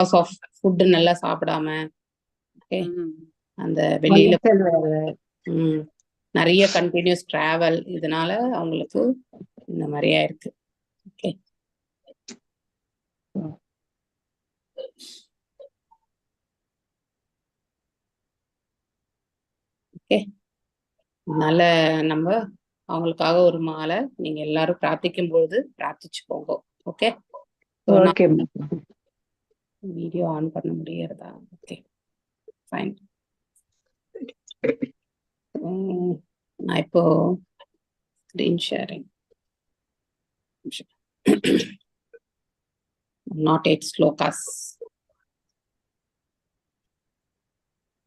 Of food நல்லா சாப்பிடாம, okay, அந்த வெளியில ம் நிறைய கண்டினியூஸ் டிராவல், இதனால அவங்களுக்கு இந்த மாதிரி ஆயிருக்கு. ஓகே ஓகே, அதனால நம்ம அவங்களுக்காக ஒரு மாலை நீங்க எல்லாரும் பிரார்த்திக்கும் பொழுது பிரார்த்திச்சுக்கோங்க. Okay, okay. வீடியோ ஆன் பண்ண முடியறதா? Okay, fine. நான் இப்போ ஸ்க்ரீன் ஷேரிங் 08 ஸ்லோகாஸ்.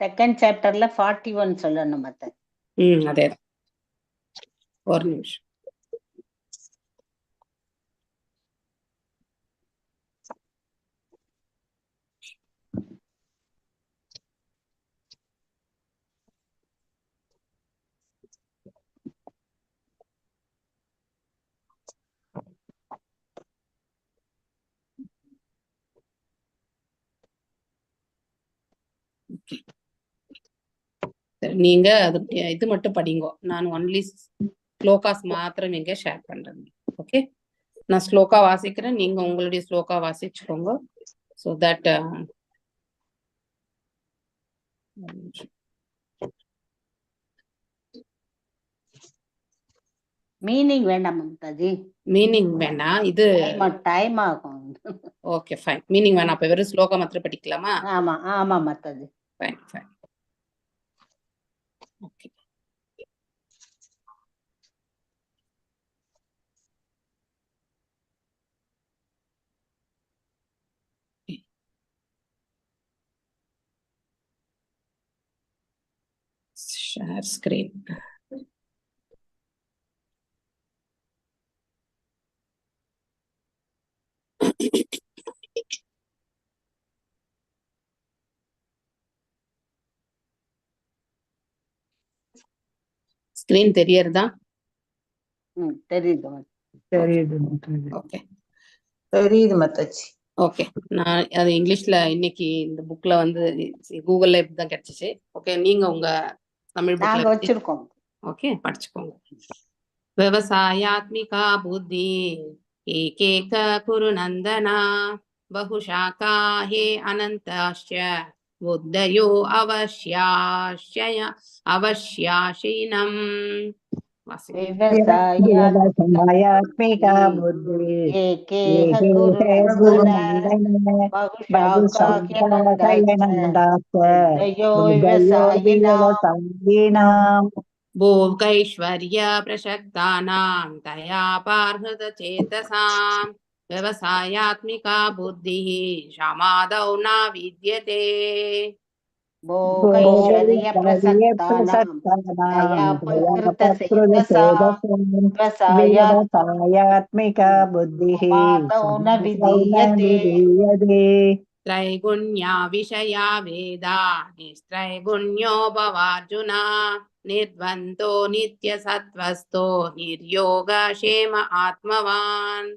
செகண்ட் சாப்டர்ல 41 சொல்லணும் மத்த. ம், அதேதான். ஒரு நிமிஷம். சரி, நீங்க அது இது மட்டும் படிங்கோ. நான் ஒன்லி ஸ்லோகாஸ் மாத்திரம் இங்க ஷேர் பண்றேன். ஓகே, நான் ஸ்லோகா வாசிக்கிறேன், நீங்க உங்களுடைய ஸ்லோகா வாசிச்சுக்கோங்க. ஸோ that meaning வேண்டாம் மம்தாஜி. மீனிங் வேண்டாம், இது டைம் ஆகும். ஓகே ஃபைன், மீனிங் வேணாம். அப்ப வெறும் ஸ்லோகா மாத்திரம் படிக்கலாமா? ஆமா ஆமா Mataji. Fine fine, okay. Share screen. Screen தெரியறதா? ம், தெரியுது. தெரியுது மாதாஜி. ஓகே. தெரியுது மாதாஜி. ஓகே, நான் அது இங்கிலீஷ்ல இன்னைக்கு இந்த புக்ல வந்து கூகுள்ல இப்படிதான் கிடைச்சிச்சு. ஓகே, நீங்க உங்க தமிழ் நாங்க புக்ல வச்சிருக்கோம். ஓகே, படிச்சுக்கோங்க. விவசாயாத்மிகா புத்தி ஏகேக குரு நந்தனா பகுஷாகா ஹே அனந்தாश्च புத்தயோ அவசியாशய அவசியாசீனம். வாசிங்க. விவசாயாத்மிகா புத்தி ஏகேக ஏகேக குருநந்தன குருநந்தன பகுஷாகாஹ்யனந்தாச்ச பகுஷாகாஹ்யனந்தாச்ச புத்தயோ புத்தயோ விவசாயினாம் விவசாயினாம் भोगैश्वर्य प्रसक्तानां तया पार्हृतचेतसां व्यवसायात्मिका बुद्धिः समादौ न विद्यते। भोगैश्वर्य प्रसक्तानां प्रसक्तानां तया तया व्यवसायात्मिका व्यवसायात्मिका बुद्धिः समादौ न समाधौ न विधीयते। विधीयते। त्रैगुण्या विषया वेदा निस्त्रैगुण्यो भवार्जुन निर्द्वन्द्वो नित्यसत्त्वस्थो निर्योगक्षेम आत्मवान्।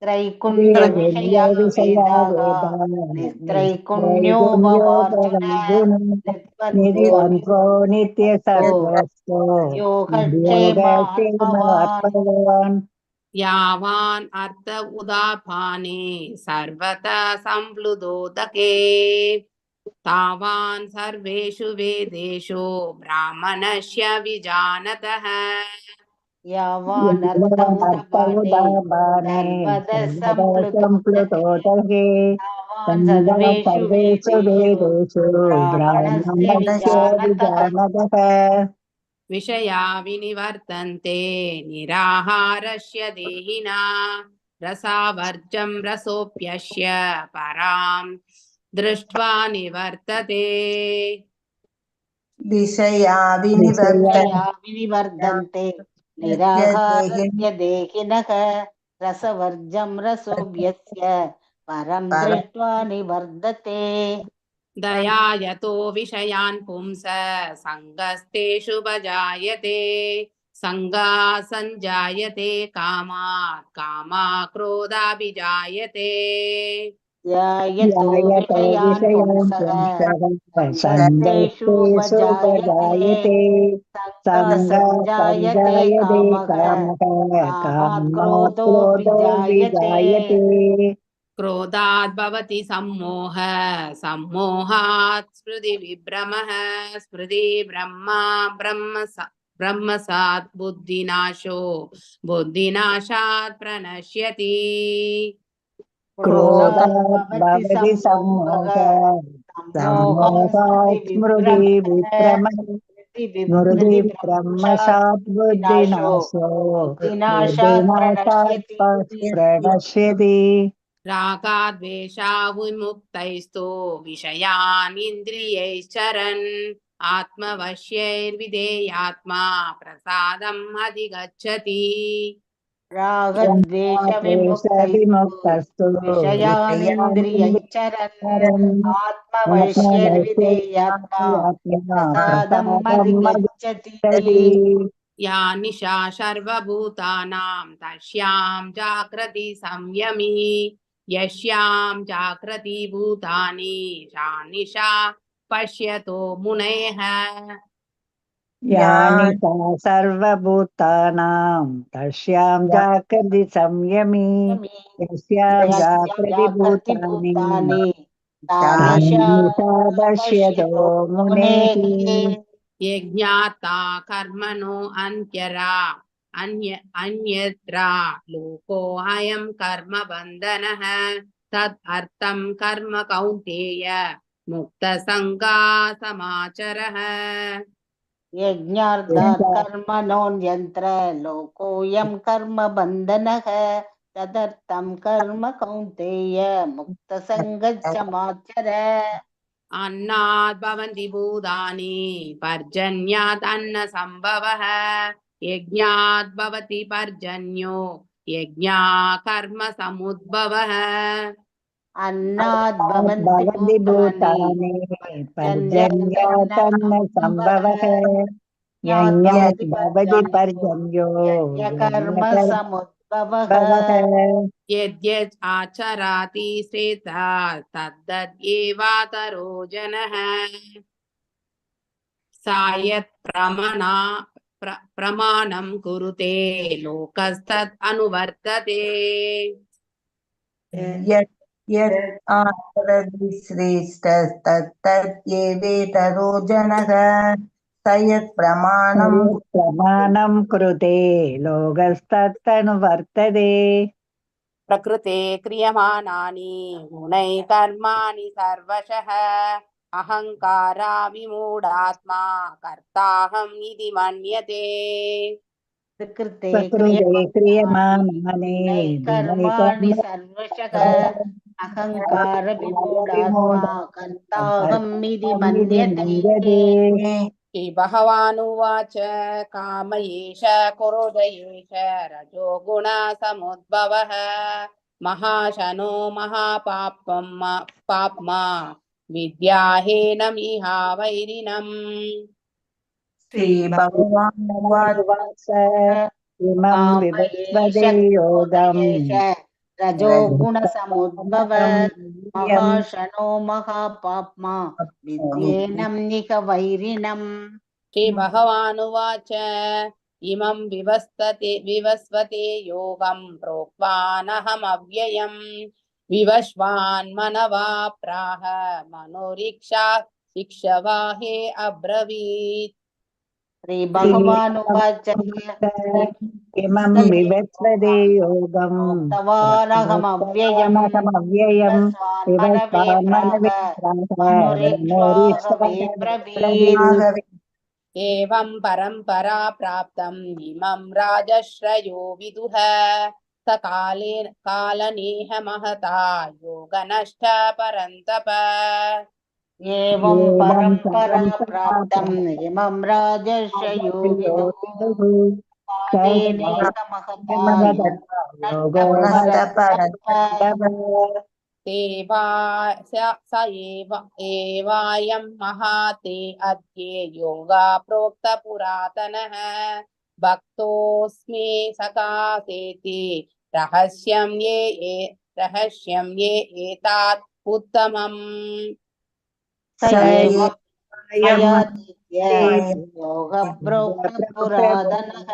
त्रैगुण्य त्रैगुण्यो विषया विषया वेदाः वेदा निस्त्रैगुण्यो निस्त्रैगुण्यो भवार्जुन भवार्जुन निर्द्वन्द्वो निर्द्वन्द्वो नित्यसत्त्वस्थो योगक्षेम योगक्षेम आत्मवान्। आत्मवान्। यावान् अर्थ उदापाने सर्वतः सम्प्लुतोदके तावान् सर्वेषु वेदेषु ब्राह्मणस्य विजानतः। यावानर्थ यावानर्थ उदपाने उदापाने सर्वतः सर्वतः सम्प्लुतोदके सम्प्लुतोदके तावान् तावान् सर्वेषु सर्वेषु वेदेषु वेदेषु ब्राह्मणस्य ब्राह्मणस्य विजानतः। विजानतः। विषया विनिवर्तन्ते निराहारस्य देहिना रसावर्जं रसोऽप्यस्य परां दृष्ट्वा निवर्तते। विषया विषया विनिवर्तन्ते विषया विनिवर्धन्ते निराहारस्य देहिनः रसवर्जं रसोऽभ्यस्य परं दृष्ट्वा निवर्धते। दया यतो विषयान् पुंस सङ्गस्तेषु भजायते सङ्गा सञ्जायते कामात् कामा क्रोधाभिजायते। ध्यायतो ध्यायतो विषयान् विषयान् पुंसः पुंसः सङ्गस्तेषु सङ्गस्तेषु उपजायते उपजायते सङ्गः सङ्गः सञ्जायते सञ्जायते कामः कामः कामात् कामात् क्रोधोऽपि क्रोधो जायते विजायते। क्रोधात् भवति सम्मोह सम्मोहात् स्मृति विभ्रमः स्मृति ब्रह्मा ब्रह्म ब्रह्मसात् बुद्धिनाशो बुद्धिनाशात् प्रणश्यति। क्रोधात् क्रोधात् भवति भवति सम्मोहः सम्मोहः सम्मोहात् सम्मोहात् स्मृति स्मृति विभ्रमः विभ्रमः स्मृति स्मृति स्मृति ब्रह्मसात् ब्रह्मसात् बुद्धिनाशो बुद्धिनाशो बुद्धिनाशात् बुद्धिनाशात् प्रणश्यति। प्रणश्यति। रागाद्वेषा विमुक्तैस्तु विषयान् इन्द्रियैश्चरन् आत्मवश्यैर्विधेयात्मा प्रसादम् अधिगच्छति। रागद्वेषविमुक्तैस्तु विमुक्तस्तु विषयानिन्द्रियैश्चरन् आत्मवैश्यैर्विधेयात्मा प्रसादम् अधिगच्छति। या निशा सर्वभूतानां तस्यां जाग्रति संयमी यस्यां जाग्रति भूतानि सा निशा पश्यतो मुनेः। या निशा सर्वभूतानां तस्यां जागृति संयमी यस्यां यस्यां जागृति जागृति भूतानि भूतानि सा सा निशा निशा पश्यतो पश्यतो मुनेः। मुनेः। यज्ञाता कर्मणो अन्त्यरा अन्यत्र लोको अयं कर्म बन्धनः तद् अर्थं कर्म कौन्तेय मुक्तसङ्गा समाचरः। यज्ञार्थात् कर्मणोऽन्यत्र लोकोऽयं कर्म बन्धनः तदर्थं कर्म कौन्तेय मुक्तसङ्गसमाचर। अन्नात् भवन्ति भूतानि पर्जन्यात् अन्नसम्भवः यज्ञात् भवति पर्जन्यो यज्ञा कर्म समुद्भवः। अन्नात् भवन्ति भवन्ति भूतानि भूतानि पर्जन्यात् अन्नसम्भवः यज्ञात् भवति पर्जन्यो यज्ञकर्म यज्ञकर्म समुद्भवः। भवः। यद्यत् आचराति श्रेतः तद्दद् एवातरो जनः सा यत् प्रमाणं कुरुते लोकस्तत् अनुवर्तते। यत् यत् आचरति श्रेष्ठस्तत्तद्येवेतरो जनः स यत् प्रमाणं प्रमाणं कृते लोकस्तत्तनुवर्तते। प्रकृते क्रियमाणानि गुणैः कर्माणि सर्वशः अहङ्कारा विमूढात्मा कर्ताहम् इति मन्यते। प्रकृते प्रकृते क्रियमाणानि क्रियमाणानि गुणैः कर्माणि सर्वशः अहङ्कार विमूढात्मा कर्ताहम् इति मन्यते। मन्यते। श्री भगवानुवाच काम एष क्रोध एष रजोगुण समुद्भवः महाशनो महापापं पाप्मा विद्याहीनमिहा वैरिणम्। श्रीभगवानुवाच उवाच इमं काम एष विवस्वते क्रोध योगम् एष रजोगुणसमुद्भव महाशनो महापाप्मा विद्येनं निह वैरिणम्। श्री भगवानुवाच इमं विवस्वते योगं प्रोक्त्वानहमव्ययम् विवस्वान् मनवा प्राह मनोरीक्षा शिक्षवाहे अब्रवीत्। श्रीभगवानुवाच इमं विवस्वते योगं प्रोक्तवानहमव्ययम् प्रोक्तवानहमव्ययम् विवस्वान् मनवे विवस्वान् मनवे प्राह प्राह मनोरीक्ष्वाहवे ब्रवीत्। आगवे एवं परम्परा प्राप्तम् इमं राजश्रयो विदुः स कालेन कालनेह महता योगनष्ट परन्तप। एवं एवं परम्परा परम्परा प्राप्तम् इमं राजर्षयो विदुः विदुः कालेनेह महता योगो योगनष्ट परन्तप। देवा स एव एवायं महाते अद्ये योगा प्रोक्त पुरातनः भक्तोऽस्मि सकासेति रहस्यं ये रहस्यं ये एतात् उत्तमम्. स एव मयातीत्य योगः प्रोक्तः पुरातनः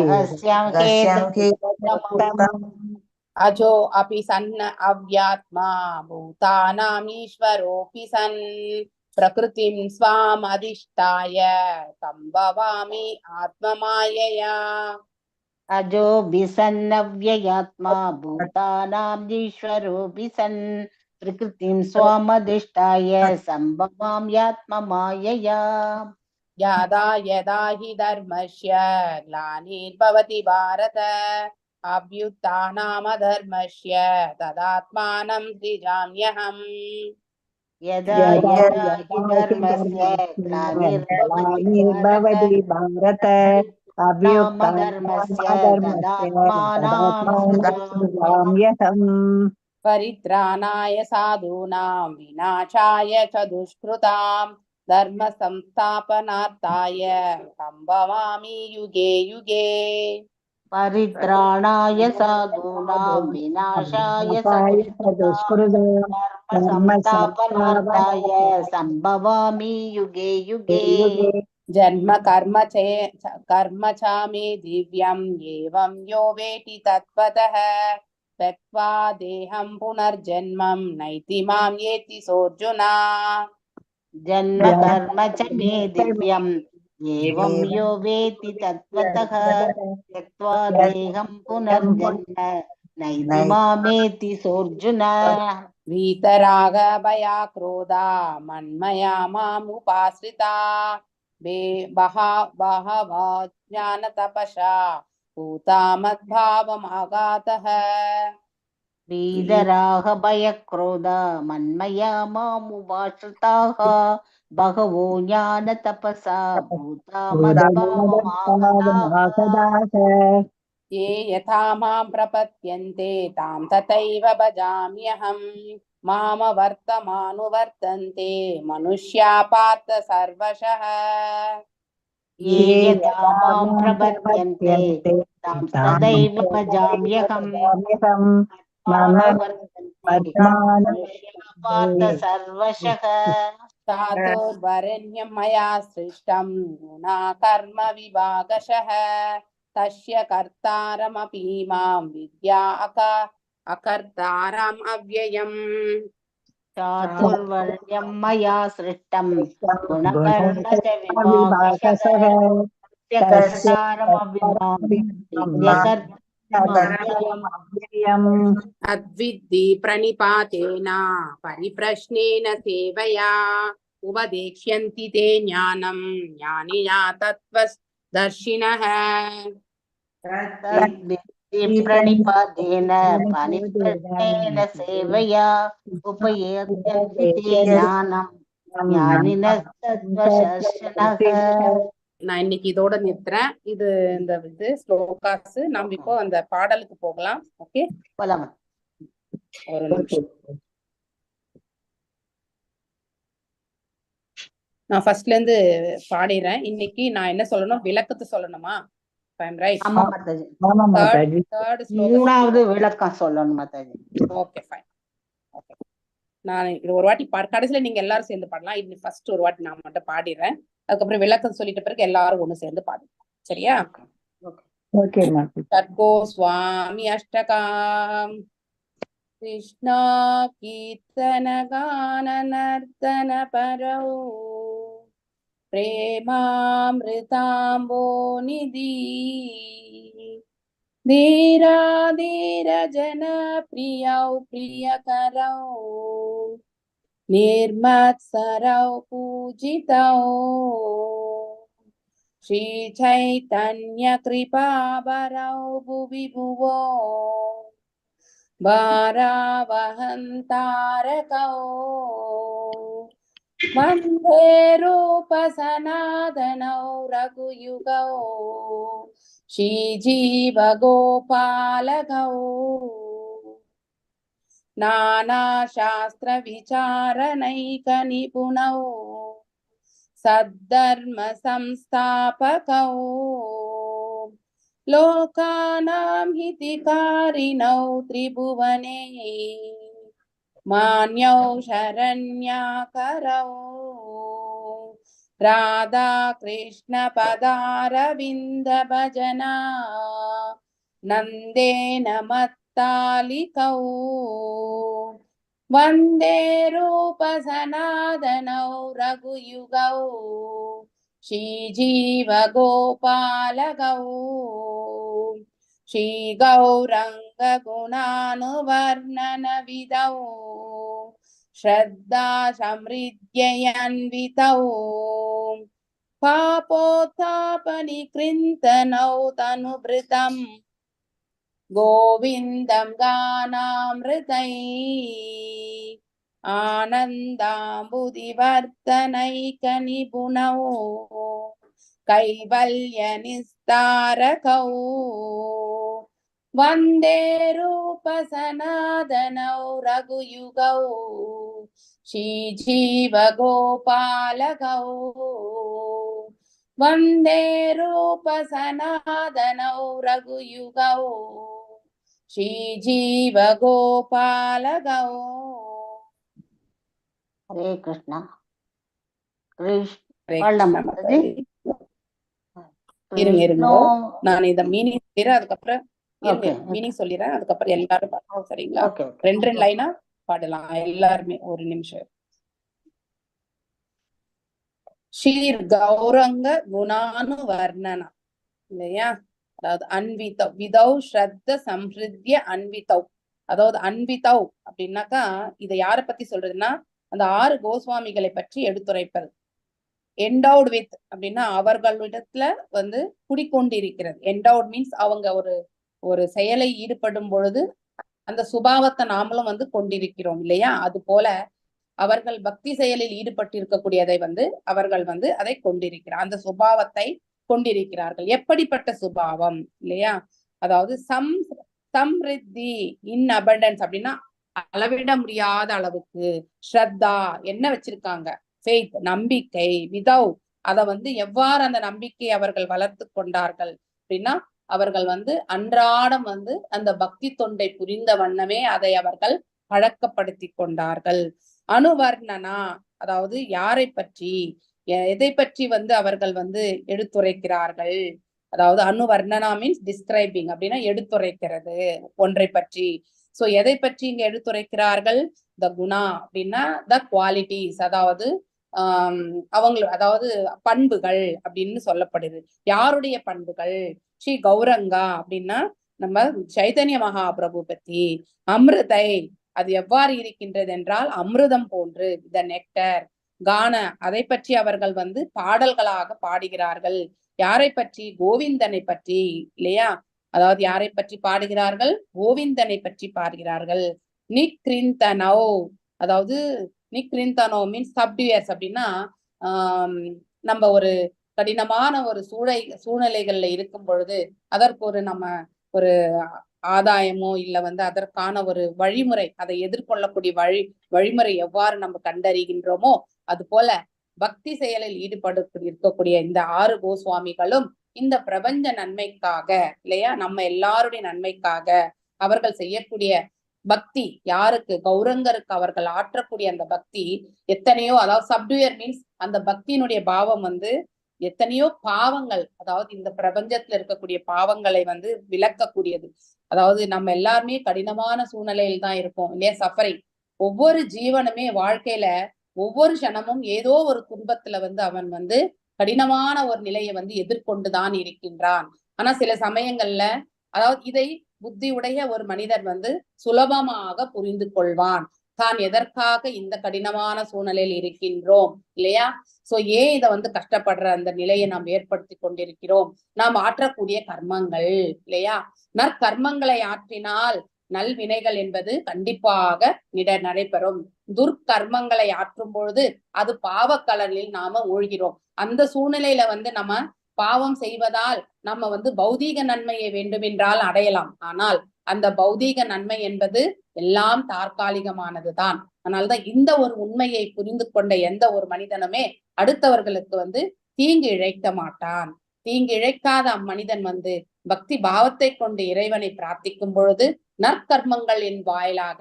रहस्यं हेतुत्तमम्. अजो अपि सन्न अव्यात्मा भूतानामीश्वरोऽपि सन् प्रकृतिं स्वाम् अधिष्ठाय सम्भवामि आत्ममायया. अजोऽपि सन्नव्ययात्मा भूतानाम् ईश्वरोऽपि सन् प्रकृतिं स्वामधिष्ठाय सम्भवाम्यात्ममायया. यदा यदा हि धर्मस्य ग्लानिर्भवति भारत अभ्युत्थानामधर्मस्य तदात्मानं सृजाम्यहम्. यदा यदा हि धर्मस्य ग्लानिर्भवति भारत नामधर्मस्य तदात्मानं सृजाम्यहम्. परित्राणाय साधूनां विनाशाय च दुष्कृतां धर्मसंस्थापनार्थाय सम्भवामि युगे युगे. परित्राणाय साधूनां विनाशाय च दुष्कृतां धर्मसंस्थापनार्थाय सम्भवामि युगे युगे. जन्म कर्म चे कर्म च मे दिव्यम् एवं यो वेति तत्त्वतः त्यक्त्वा देहं पुनर्जन्मं नैति मां एति सोऽर्जुन. जन्म कर्म च मे दिव्यम् एवं यो वेति तत्त्वतः त्यक्त्वा देहं पुनर्जन्म नैति मामेति सोऽर्जुन. वीतरागभया क्रोधा मन्मया मामुपाश्रिता बे बहा बहवः ज्ञानतपसा पूता मद्भावमागातः. वीतराग भयक्रोध मन्मया मामुपाश्रिताः बहवो ज्ञानतपसा पूता मद्भावमागताः. ये यथा मां प्रपद्यन्ते तां तथैव भजाम्यहम्. मामवर्तमानुवर्तन्ते मनुष्या पार्थ सर्वशः. ये यथा मां प्रपद्यन्ते तां तथैव भजाम्यहम्. मामवर्तन्ते मनुष्या पार्थ सर्वशः. चातुर्वर्ण्यं मया सृष्टं गुणाकर्म विभागशः तस्य कर्तारमपि मां विद्या अकर्तारम् अव्ययम्. चातुर्वर्ण्यं मया सृष्टं गुणकर्म च विभागशः तस्य कर्तारमपि मां विद्यकर्तारमव्ययम्. तद्विद्धि प्रणिपातेन परिप्रश्नेन सेवया उपदेक्ष्यन्ति ते ज्ञानं ज्ञानिना तत्त्वदर्शिनः. तद्विद्धि प्रणिपातेन परिप्रश्नेन सेवया उपयेष्यन्ति ते ज्ञानं ஞானினஸ்தத்வதர்ஷினः. நான் இன்னைக்கு இதோட நிறுத்துறேன். இது இந்த இது ஸ்லோகாஸ். நம்ம இப்போ அந்த பாடலுக்கு போகலாம். ஓகே, போலாமா? ஒரு நிமிஷம். நான் ஃபர்ஸ்ட்ல இருந்து பாடிறேன். இன்னைக்கு நான் என்ன சொல்லணும்? விளக்கத்தை சொல்லணுமா? I'm right? ஆமா மாதாஜி. ஆமா மாதாஜி. தேர்ட் ஸ்லோகம் மூணாவது விளக்கம் சொல்லணும் மாதாஜி. Okay fine. ஓகே, நான் இது ஒரு வாட்டி பா கடைசியில நீங்க எல்லாரும் சேர்ந்து பாடலாம். இது ஃபர்ஸ்ட் ஒரு வாட்டி நான் மட்டும் பாடிடுறேன். அதுக்கப்புறம் விளக்கம் சொல்லிட்ட பிறகு எல்லாரும் ஒண்ணு சேர்ந்து பாடலாம். சரியா? ஓகே மாதாஜி. षड्गोस्वामि अष्टकाम् कृष्णा कीर्तनगाननर्तनपरौ प्रेमामृताम्बोनिधि धीराधीरजनप्रियौ प्रियकरौ निर्मत्सरौ पूजितौ श्रीचैतन्यकृपावरौ भुवि भुवो भारावहन्तारकौ वन्दे रूपसनातनौ रघुयुगौ श्रीजीवगोपालकौ नानाशास्त्रविचारनैकनिपुणौ सद्धर्मसंस्थापकौ लोकानां हितकारिणौ त्रिभुवने मान्यौ शरण्याकरौ। राधा कृष्ण पदारविन्द भजना नन्देन मत्तालिकौ। वन्दे रूपसनातनौ रघुयुगौ श्रीजीवगोपालगौ। श्रीगौरङ्गगुणानुवर्णनविदौ श्रद्धा समृद्ध्यन्वितौ। पापोत्तापनिकृन्तनौ तनुभृतम् गोविन्दं गानामृतै। आनन्दाम्बुधिवर्तनैकनिपुणौ कैवल्यनिस्तारकौ। वन्दे रूपसनातनौ रघुयुगौ श्रीजीवगोपालगौ। वन्दे रूपसनातनौ रघुयुगौ श्रीजीवगोपालगौ। ஹரே கிருஷ்ணா. கிருஷ் ஹரே பாடலாமா கிருஷ்ணா மாதாஜி? மாதாஜி. இருங்க இருங்க, கிருஷ்ணோ நான் இத மீனிங் சொல்லிடுறேன், அதுக்கப்புறம் இருங்க ஓகே மீனிங் சொல்லிடுறேன், அதுக்கப்புறம் எல்லாரும் பாடலாம், சரிங்களா? Okay okay. ரெண்டு ரெண்டு லைனா பாடலாம் எல்லாருமே. ஒரு நிமிஷம். ஸ்ரீ கௌரங்க குணானு வர்ணனா இல்லையா? அதாவது அன்விதௌ விதௌ ஸ்ரத்த சம்ஹிருத்ய அன்விதௌ. அதாவது அன்விதௌ அப்படின்னாக்கா இதை யாரை பத்தி சொல்றதுன்னா அந்த 6 கோஸ்வாமிகளை பற்றி எடுத்துரைப்பது. என்டவுட் வித் அப்படின்னா அவர்களிடத்துல வந்து குடிக்கொண்டிருக்கிறது. என்டவுட் மீன்ஸ் அவங்க ஒரு ஒரு செயலை ஈடுபடும் பொழுது அந்த சுபாவத்தை நாமளும் வந்து கொண்டிருக்கிறோம் இல்லையா? அது போல அவர்கள் பக்தி செயலில் ஈடுபட்டிருக்கக்கூடியதை வந்து அவர்கள் வந்து அதை கொண்டிருக்கிறார், அந்த சுபாவத்தை கொண்டிருக்கிறார்கள். எப்படிப்பட்ட சுபாவம் இல்லையா? அதாவது சம்ரித்தி இன் அபண்டன்ஸ் அப்படின்னா அளவிட முடியாத அளவுக்கு. ஸ்ரத்தா என்ன வச்சிருக்காங்க? ஃபெய்த் நம்பிக்கை. விதௌ அத வந்து எவ்வாறு அந்த நம்பிக்கை அவர்கள் வளர்த்து கொண்டார்கள் அப்படின்னா அவர்கள் வந்து அன்றாடம் வந்து அந்த பக்தி தொண்டை புரிந்த வண்ணமே அதை அவர்கள் பழக்கப்படுத்தி கொண்டார்கள். அனுவர்ணனா அதாவது யாரை பற்றி எதை பற்றி வந்து அவர்கள் வந்து எடுத்துரைக்கிறார்கள்? அதாவது அனுவர்ணனா மீன்ஸ் டிஸ்கிரைபிங் அப்படின்னா எடுத்துரைக்கிறது ஒன்றை பற்றி. சோ எதை பற்றி இங்க எடுத்துரைக்கிறார்கள்? த குணா அப்படின்னா த குவாலிட்டிஸ், அதாவது அவங்க அதாவது பண்புகள் அப்படின்னு சொல்லப்படுது. யாருடைய பண்புகள்? ஸ்ரீ கௌரங்கா அப்படின்னா நம்ம சைதன்ய மகாபிரபு பத்தி. அமிர்தை அது எவ்வாறு இருக்கின்றது என்றால் அமிர்தம் போன்று, த நெக்டர். கான அதை பற்றி அவர்கள் வந்து பாடல்களாக பாடுகிறார்கள். யாரை பற்றி? கோவிந்தனை பற்றி இல்லையா? அதாவது யாரை பற்றி பாடுகிறார்கள்? கோவிந்தனை பற்றி பாடுகிறார்கள். நிக்ரிந்தனோ அதாவது நிக்ரிந்தனோ மீன்ஸ் சப்டியர்ஸ் அப்படின்னா நம்ம ஒரு கடினமான ஒரு சூழ்நிலைகள்ல இருக்கும் பொழுது அதற்கு ஒரு நம்ம ஒரு ஆதாயமோ இல்ல வந்து அதற்கான ஒரு வழிமுறை, அதை எதிர்கொள்ளக்கூடிய வழிமுறை எவ்வாறு நம்ம கண்டறிகின்றோமோ அது போல பக்தி செயலில் ஈடுபட இருக்கக்கூடிய இந்த 6 கோஸ்வாமிகளும் இந்த பிரபஞ்ச நன்மைக்காக இல்லையா, நம்ம எல்லாருடைய நன்மைக்காக அவர்கள் செய்யக்கூடிய பக்தி, யாருக்கு? கௌரங்கருக்கு அவர்கள் ஆற்றக்கூடிய அந்த பக்தி எத்தனையோ, அதாவது சப்டுயர் மீன்ஸ் அந்த பக்தியினுடைய பாவம் வந்து எத்தனையோ பாவங்கள், அதாவது இந்த பிரபஞ்சத்துல இருக்கக்கூடிய பாவங்களை வந்து விளக்கக்கூடியது. அதாவது நம்ம எல்லாருமே கடினமான சூழ்நிலையில் தான் இருக்கோம் இல்லையா? சஃபரிங். ஒவ்வொரு ஜீவனுமே வாழ்க்கையில ஒவ்வொரு க்ஷணமும் ஏதோ ஒரு துன்பத்துல வந்து அவன் வந்து கடினமான ஒரு நிலையை வந்து எதிர்கொண்டுதான் இருக்கின்றான். ஆனா சில சமயங்கள்ல அதாவது இதை புத்தியுடைய ஒரு மனிதர் வந்து சுலபமாக புரிந்து கொள்வான். தான் எதற்காக இந்த கடினமான சூழ்நிலையில் இருக்கின்றோம் இல்லையா? சோ ஏன் இதை வந்து கஷ்டப்படுற அந்த நிலையை நாம் ஏற்படுத்தி கொண்டிருக்கிறோம்? நாம் ஆற்றக்கூடிய கர்மங்கள் இல்லையா? நற்கர்மங்களை ஆற்றினால் நல்வினைகள் என்பது கண்டிப்பாக நடைபெறும். துர்க்கர்மங்களை ஆற்றும் பொழுது அது பாவக்கடலில் நாம மூழ்கிறோம். அந்த சூழ்நிலையில வந்து நம்ம பாவம் செய்வதால் நம்ம வந்து பௌதீக நன்மையை வேண்டுமென்றால் அடையலாம். ஆனால் அந்த பௌதீக நன்மை என்பது எல்லாம் தற்காலிகமானதுதான். அதனால்தான் இந்த ஒரு உண்மையை புரிந்து கொண்ட எந்த ஒரு மனிதனுமே அடுத்தவர்களுக்கு வந்து தீங்கு இழைக்க மாட்டான். தீங்கு இழைக்காத அம்மனிதன் வந்து பக்தி பாவத்தை கொண்டு இறைவனை பிரார்த்திக்கும் பொழுது நற்கர்மங்களின் வாயிலாக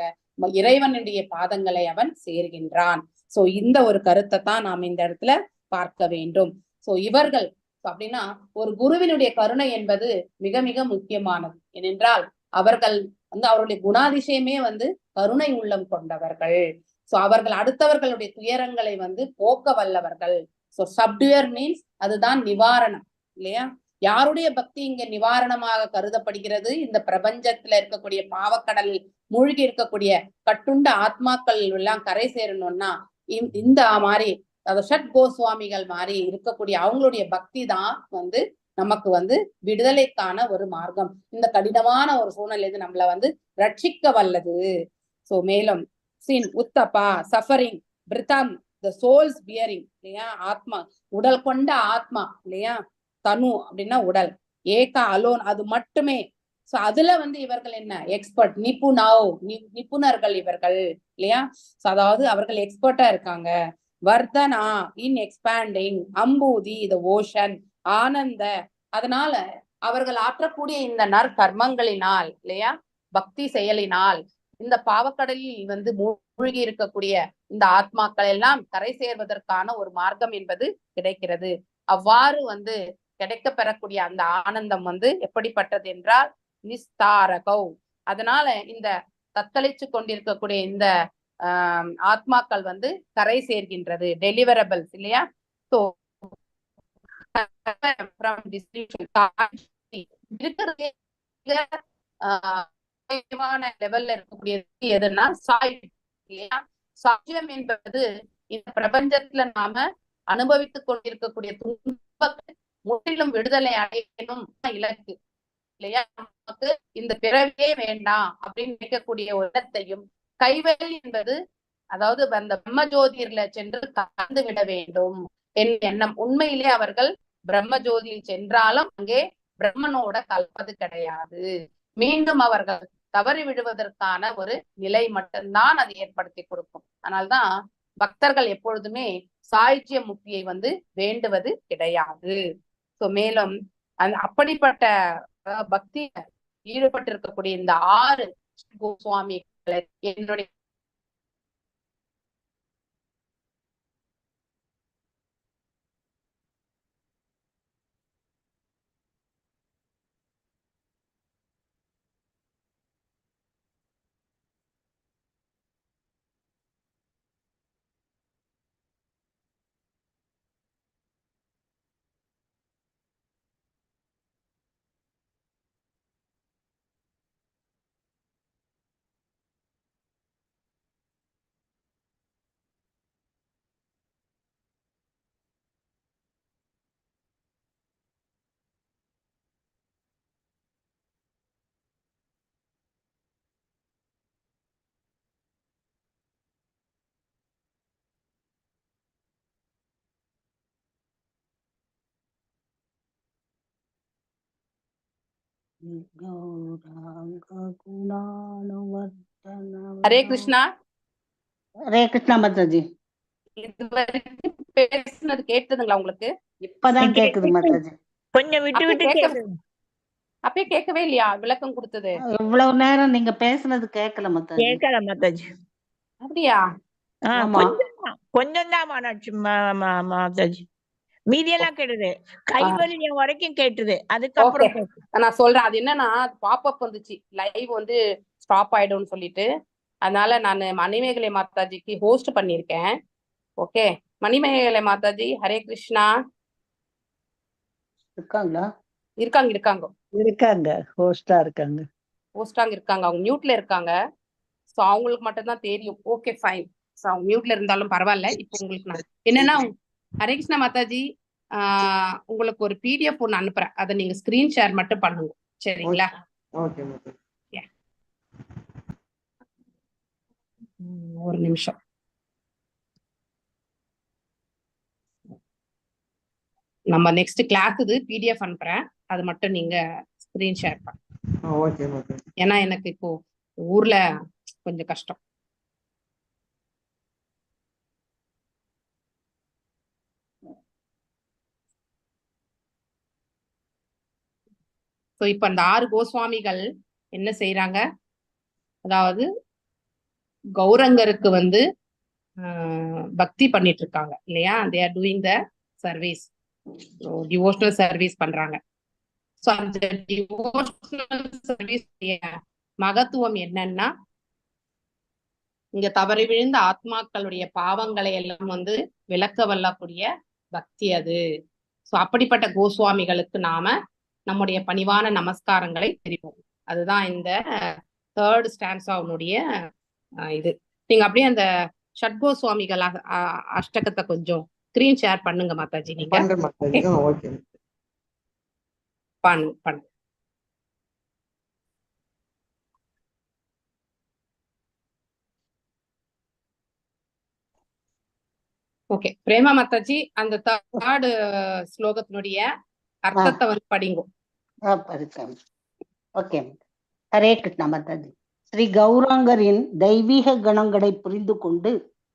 இறைவனுடைய பாதங்களை அவன் சேர்கின்றான். சோ இந்த ஒரு கருத்தை தான் நாம் இந்த இடத்துல பார்க்க வேண்டும். சோ இவர்கள் அப்படின்னா ஒரு குருவினுடைய கருணை என்பது மிக மிக முக்கியமானது. ஏனென்றால் அவர்கள் வந்து அவருடைய குணாதிசயமே வந்து கருணை உள்ளம் கொண்டவர்கள். சோ அவர்கள் அடுத்தவர்களுடைய துயரங்களை வந்து போக்க வல்லவர்கள். சோ சப்டுயர் மீன்ஸ் அதுதான் நிவாரணம் இல்லையா? யாருடைய பக்தி இங்க நிவாரணமாக கருதப்படுகிறது? இந்த பிரபஞ்சத்துல இருக்கக்கூடிய பாவக்கடலில் மூழ்கி இருக்கக்கூடிய கட்டுண்ட ஆத்மாக்கள் எல்லாம் கரை சேரணும்னா இந்த மாதிரி ஷட் கோஸ்வாமிகள் மாதிரி இருக்கக்கூடிய அவங்களுடைய பக்தி தான் வந்து நமக்கு வந்து விடுதலைக்கான ஒரு மார்க்கம். இந்த கடினமான ஒரு சூழ்நிலை நம்மளை வந்து ரட்சிக்க வல்லது. சோ மேலும் சின் உத்தப்பா சஃபரிங் பிரிதம் த சோல்ஸ் பியரிங் இல்லையா? ஆத்மா உடல் கொண்ட ஆத்மா இல்லையா? தனு அப்படின்னா உடல், ஏகா அலோன் அது மட்டுமே. சோ அதுல வந்து இவர்கள் என்ன எக்ஸ்பர்ட், நிபுணாவ் நிபுணர்கள் இவர்கள் இல்லையா? சோ அதாவது அவர்கள் எக்ஸ்பர்ட்டா இருக்காங்க. வர்தனா இன் எக்ஸ்பேண்டிங், அம்பூதி த ஓஷன், ஆனந்த. அதனால அவர்கள் ஆற்றக்கூடிய இந்த நற்கர்மங்களினால் இல்லையா, பக்தி செயலினால் இந்த பாவக்கடலில் வந்து மூழ்கி இருக்கக்கூடிய இந்த ஆத்மாக்கள் எல்லாம் கரை சேர்வதற்கான ஒரு மார்க்கம் என்பது கிடைக்கிறது. அவ்வாறு வந்து கிடைக்க பெறக்கூடிய அந்த ஆனந்தம் வந்து எப்படிப்பட்டது என்றால் நிஸ்தாரகௌ. அதனால இந்த தத்தளிச்சு கொண்டிருக்கக்கூடிய இந்த ஆத்மாக்கள் வந்து கரை சேர்கின்றது, டெலிவரபிள்ஸ் இல்லையா? சோ லெவல்ல இருக்கக்கூடியது எதுன்னா சாய் இல்லையா? சாட்சியம் என்பது இந்த பிரபஞ்சத்துல நாம அனுபவித்துக் கொண்டிருக்கக்கூடிய துன்பத்தை முற்றிலும் விடுதலை அடையணும் இலக்கு இல்லையா? நமக்கு இந்த பிறவியே வேண்டாம் அப்படின்னு நினைக்கக்கூடிய ஒரு இடத்தையும், கைவெளி என்பது அதாவது அந்த பிரம்மஜோதியில சென்று கலந்து விட வேண்டும் என் எண்ணம். உண்மையிலே அவர்கள் பிரம்மஜோதியில் சென்றாலும் அங்கே பிரம்மனோட கலப்பது கிடையாது. மீண்டும் அவர்கள் தவறி விடுவதற்கான ஒரு நிலை மட்டும்தான் அது ஏற்படுத்தி கொடுக்கும். அதனால்தான் பக்தர்கள் எப்பொழுதுமே சாயுஜ்ய முக்தியை வந்து வேண்டுவது கிடையாது. சோ மேலும் அந்த அப்படிப்பட்ட பக்தி ஈடுபட்டிருக்கக்கூடிய இந்த 6 கோஸ்வாமிகளை என்னுடைய ஹரே கிருஷ்ணா. ஹரே கிருஷ்ணா மாதாஜி. இதுவரைக்கும் பேசுனது கேட்டதுங்களா உங்களுக்கு? இப்பதான் கேக்குது மாதாஜி. கொஞ்சம் விட்டு விட்டு கேக்குது. அப்பயே கேட்கவே இல்லையா விளக்கம் கொடுத்தது? இவ்வளவு நேரம் நீங்க பேசுனது கேட்கல மாதாஜி. கேட்கல மாதாஜி. அப்படியா? கொஞ்சம் தான் மாதாஜி, மீதியெல்லாம் கேட்டது. கைவல்யம் வரைக்கும் கேட்டது. அதுக்கப்புறம் நான் சொல்றேன் அது என்னன்னா பாப்அப் வந்துச்சு, லைவ் வந்து ஸ்டாப் ஆயிடும்னு சொல்லிட்டு. அதனால நான் மணிமேகலை மாதாஜிக்கு ஹோஸ்ட் பண்ணிருக்கேன். ஓகே மணிமேகலை மாதாஜி, ஹரே கிருஷ்ணா. இருக்காங்களா? இருக்காங்க இருக்காங்க இருக்காங்க, ஹோஸ்டா இருக்காங்க, ஹோஸ்டாங்க இருக்காங்க. அவங்க மியூட்ல இருக்காங்க. சோ அவங்களுக்கு மட்டும் தான் தெரியும். Okay fine. சோ அவங்க மியூட்ல இருந்தாலும் பரவாயில்ல. இப்போ உங்களுக்கு நான் என்னன்னா, ஹரே கிருஷ்ணா மாதாஜி, உங்களுக்கு ஒரு பிடிஎஃப் ஒன்னு அனுப்புறேன், அதை நீங்க ஸ்கிரீன் ஷேர் மட்டும் பண்ணுங்க, சரிங்களா? ஒரு நிமிஷம். நம்ம நெக்ஸ்ட் கிளாஸ் இது பிடிஎஃப் அனுப்புறேன், அது மட்டும் நீங்க ஸ்கிரீன் ஷேர் பண்ணுங்க. ஏன்னா எனக்கு இப்போ ஊர்ல கொஞ்சம் கஷ்டம். சோ இப்ப அந்த 6 கோஸ்வாமிகள் என்ன செய்யறாங்க, அதாவது கௌரங்கருக்கு வந்து பக்தி பண்ணிட்டு இருக்காங்க இல்லையா? They are doing the service, devotional service பண்றாங்க. ஸோ அந்த டிவோஷனல் சர்வீஸ் மகத்துவம் என்னன்னா, இங்க தவறி விழுந்த ஆத்மாக்களுடைய பாவங்களை எல்லாம் வந்து விளக்க வல்லக்கூடிய பக்தி அது. ஸோ அப்படிப்பட்ட கோஸ்வாமிகளுக்கு நாம நம்முடைய பணிவான நமஸ்காரங்களை தெரிவிப்போம். அதுதான் இந்த தேர்ட் ஸ்டான்ஸாவுடைய இது. நீங்க அப்படியே அந்த ஷட்கோஸ்வாமிகள் அஷ்டகத்தை கொஞ்சம் ஸ்கிரீன் ஷேர் பண்ணுங்க மாதாஜி. நீங்க பண்றேன் மாதாஜி. ஓகே, பண்ணு பண்ணு. ஓகே பிரேமா மாதாஜி, அந்த தேர்ட் ஸ்லோகத்தினுடைய அர்த்தத்தை வந்து படிங்கோ. ஓகே, ஹரே கிருஷ்ணா மாதாஜி. ஸ்ரீ கௌராங்கரின் தெய்வீக குணங்களை புரிந்து கொண்டு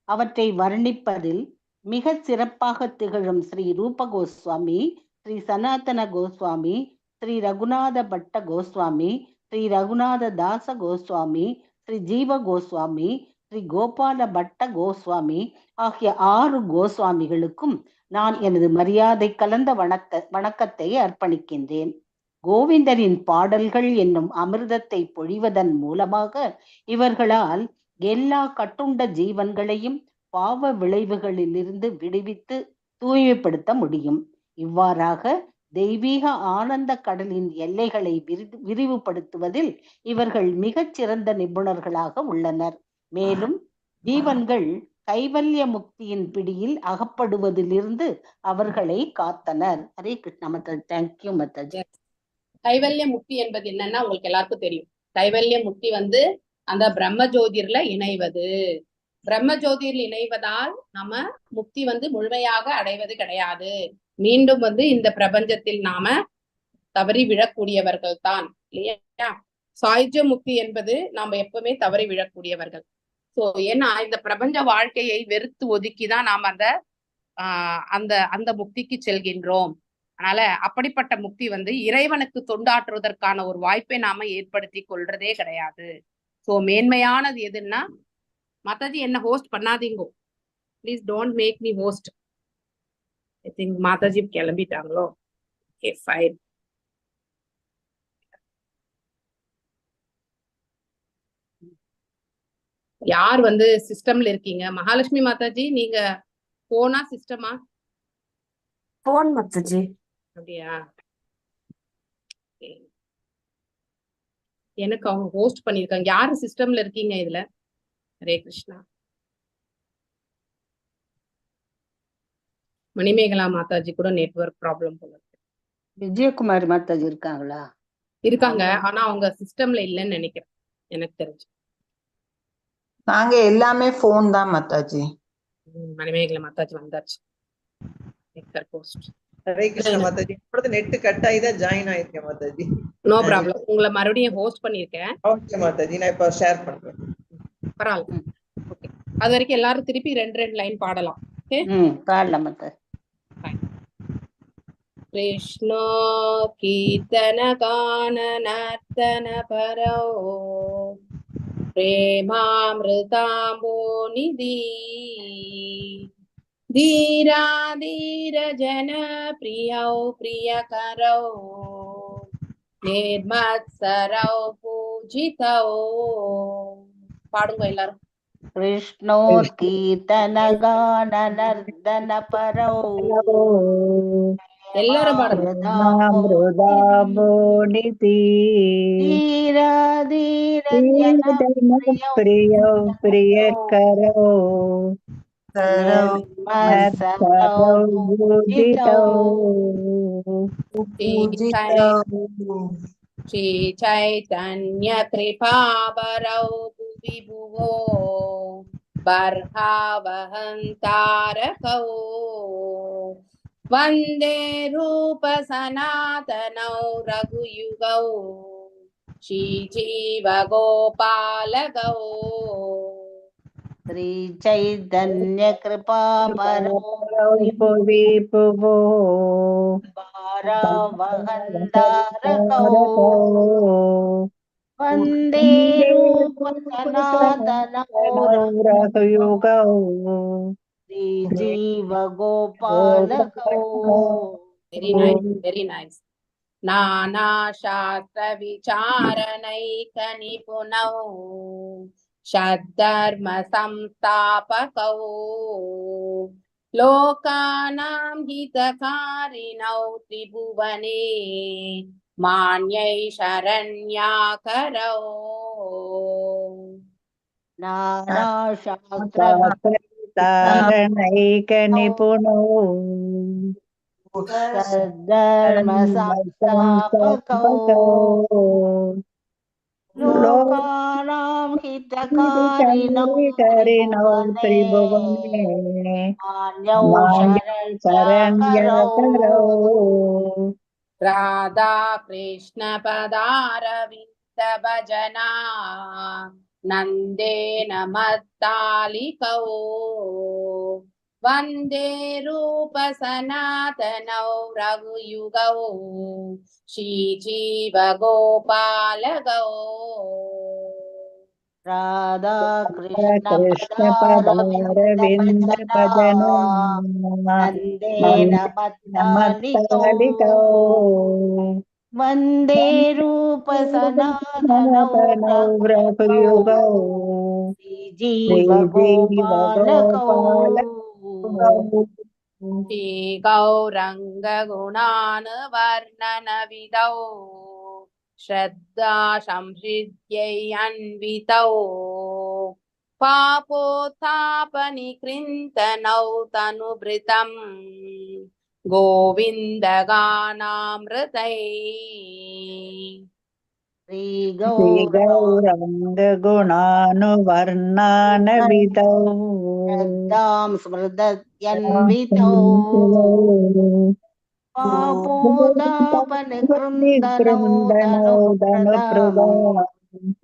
அவற்றை வர்ணிப்பதில் மிக சிறப்பாக திகழும் ஸ்ரீ ரூப கோஸ்வாமி, ஸ்ரீ சனாதன கோஸ்வாமி, ஸ்ரீ ரகுநாத பட்ட கோஸ்வாமி, ஸ்ரீ ரகுநாத தாச கோஸ்வாமி, ஸ்ரீ ஜீவ கோஸ்வாமி, ஸ்ரீ கோபால பட்ட கோஸ்வாமி ஆகிய 6 கோஸ்வாமிகளுக்கும் நான் எனது மரியாதை கலந்த வணக்கத்தை அர்ப்பணிக்கின்றேன். கோவிந்தரின் பாடல்கள் என்னும் அமிர்தத்தை பொழிவதன் மூலமாக இவர்களால் எல்லா கட்டுண்ட ஜீவன்களையும் பாவ விளைவுகளிலிருந்து விடுவித்து தூய்மைப்படுத்த முடியும். இவ்வாறாக தெய்வீக ஆனந்த கடலின் எல்லைகளை விரிவுபடுத்துவதில் இவர்கள் மிகச் சிறந்த நிபுணர்களாக உள்ளனர். மேலும் ஜீவன்கள் கைவல்ய முக்தியின் பிடியில் அகப்படுவதிலிருந்து அவர்களை காத்தனர். Hare Krishna Mataji. Thank you Mataji. கைவல்ய முக்தி என்பது என்னன்னா உங்களுக்கு எல்லாருக்கும் தெரியும். கைவல்ய முக்தி வந்து அந்த பிரம்ம ஜோதிர்ல இணைவது. பிரம்ம ஜோதியில் இணைவதால் நம்ம முக்தி வந்து முழுமையாக அடைவது கிடையாது. மீண்டும் வந்து இந்த பிரபஞ்சத்தில் நாம தவறி விழக்கூடியவர்கள் தான் இல்லையா? சாயுஜ்ய முக்தி என்பது நாம எப்பவுமே தவறி விழக்கூடியவர்கள். சோ ஏன்னா இந்த பிரபஞ்ச வாழ்க்கையை வெறுத்து ஒதுக்கிதான் நாம் அந்த அந்த அந்த முக்திக்கு செல்கின்றோம். அதனால அப்படிப்பட்ட முக்தி வந்து இறைவனுக்கு தொண்டாற்றுவதற்கான ஒரு வாய்ப்பை நாம ஏற்படுத்தி கொள்றதே கிடையாது. சோ மேன்மையானது எதுன்னா, மாதாஜி என்ன ஹோஸ்ட் பண்ணாதீங்கோ, please don't make me host. I think Mataji கிளம்பிட்டாங்களோ? Okay fine. யார் வந்து சிஸ்டம்ல இருக்கீங்க? மகாலட்சுமி மாதாஜி, நீங்க போனா சிஸ்டமா? போன் மாதாஜி. அப்படியா? எனக்கு அவங்க ஹோஸ்ட் பண்ணிருக்காங்க. யாரு சிஸ்டம்ல இருக்கீங்க இதுல? ஹரே கிருஷ்ணா. மணிமேகலா மாதாஜி கூட நெட்வொர்க் ப்ராப்ளம் போல இருக்கு. விஜயகுமாரி மாதாஜி இருக்காங்களா? இருக்காங்க, ஆனா அவங்க சிஸ்டம்ல இல்லைன்னு நினைக்கிறேன் எனக்கு தெரிஞ்சு. நாங்க எல்லாமே போன் தான் மாதாஜி. மணிமேகலா மாதாஜி வந்தாச்சு. Post. Hare Krishna Mataji. Net cut ஆகி தான் ஜாயின் ஆயிருக்கேன் மாதாஜி. நோ ப்ராப்ளம், உங்களை மறுபடியும் ஹோஸ்ட் பண்ணிருக்கேன். ஓகே மாதாஜி, நான் இப்ப ஷேர் பண்றேன். பரவாயில்ல. ஓகே, அது வரைக்கும் எல்லாரும் திருப்பி 2 2 லைன் பாடலாம். ஓகே, பாடலாம் மாதாஜி. கிருஷ்ணோ கீர்த்தன கான நர்த்தன பரோ பிரேமாமிருதாம்போ நிதி धीरा धीर जन प्रियौ प्रियकरौ निर्मत्सरौ पूजितौ. பாடுங்க எல்லாரும். கிருஷ்ணோ கீர்த்தன கான நர்த்தன பரௌ எல்லாரும் பாடுங்க. தீரா தீர ஜன பிரியோ பிரியகரோ ஸ்ரீ சைதன்ய கிருபாபரௌ புவி புவோ பர்ஹாவஹந்தாரகௌ வந்தே ரூப சனாதனௌ ரகுயுகௌ ஸ்ரீ ஜீவகோபாலகௌ. ஸ்ரீ சைதன்ய கிருபாபரோ புவி புவோ परावहन्तारकौ वन्दे रूपसनातनौ रघुयुगौ श्रीजीवगोपालकौ. Very nice, very nice. नानाशास्त्रविचारणैकनिपुणौ षद्धर्मसंस्थापकौ लोकानां हितकारिणौ त्रिभुवने मान्यै शरण्याकरौ. नानाशास्त्र तारणैकनिपुणौ सद्धर्मसंस्थापकौ लोकानां हितकारिणौ करिणौ त्रिभुवने त्रिभुवने मान्यौ शरण्यकरौ. शरण्याकरौ. राधाकृष्णपदारविन्दभजना नन्देन मत्तालिकौ वन्दे रूपसनातनौ रघुयुगौ श्रीजीवगोपालगौ. राधाकृष्णपदारविन्दभजना कृष्णपदारविन्दभजना नन्देन मत्तालिकौ मत्तालिकौ वन्दे रूपसनातनौ सनातनौ रघुयुगौ रघुयुगौ श्रीजीवगोपालकौ. श्रीगौरङ्गगुणानुवर्णनविदौ श्रद्धा संसिद्ध्यै अन्वितौ पापोत्थापनिकृन्तनौ तनुभृतम् गोविन्दगानामृतै. श्रीगौरङ्गगुणानुवर्णनविदौ श्रीगौराङ्गगुणानुवर्णनविदौ श्रद्धां स्मृदत्यन्वितौ पापोदापनिकृन्दनौ निकृन्दनौ तनुभृतां धनुप्रदा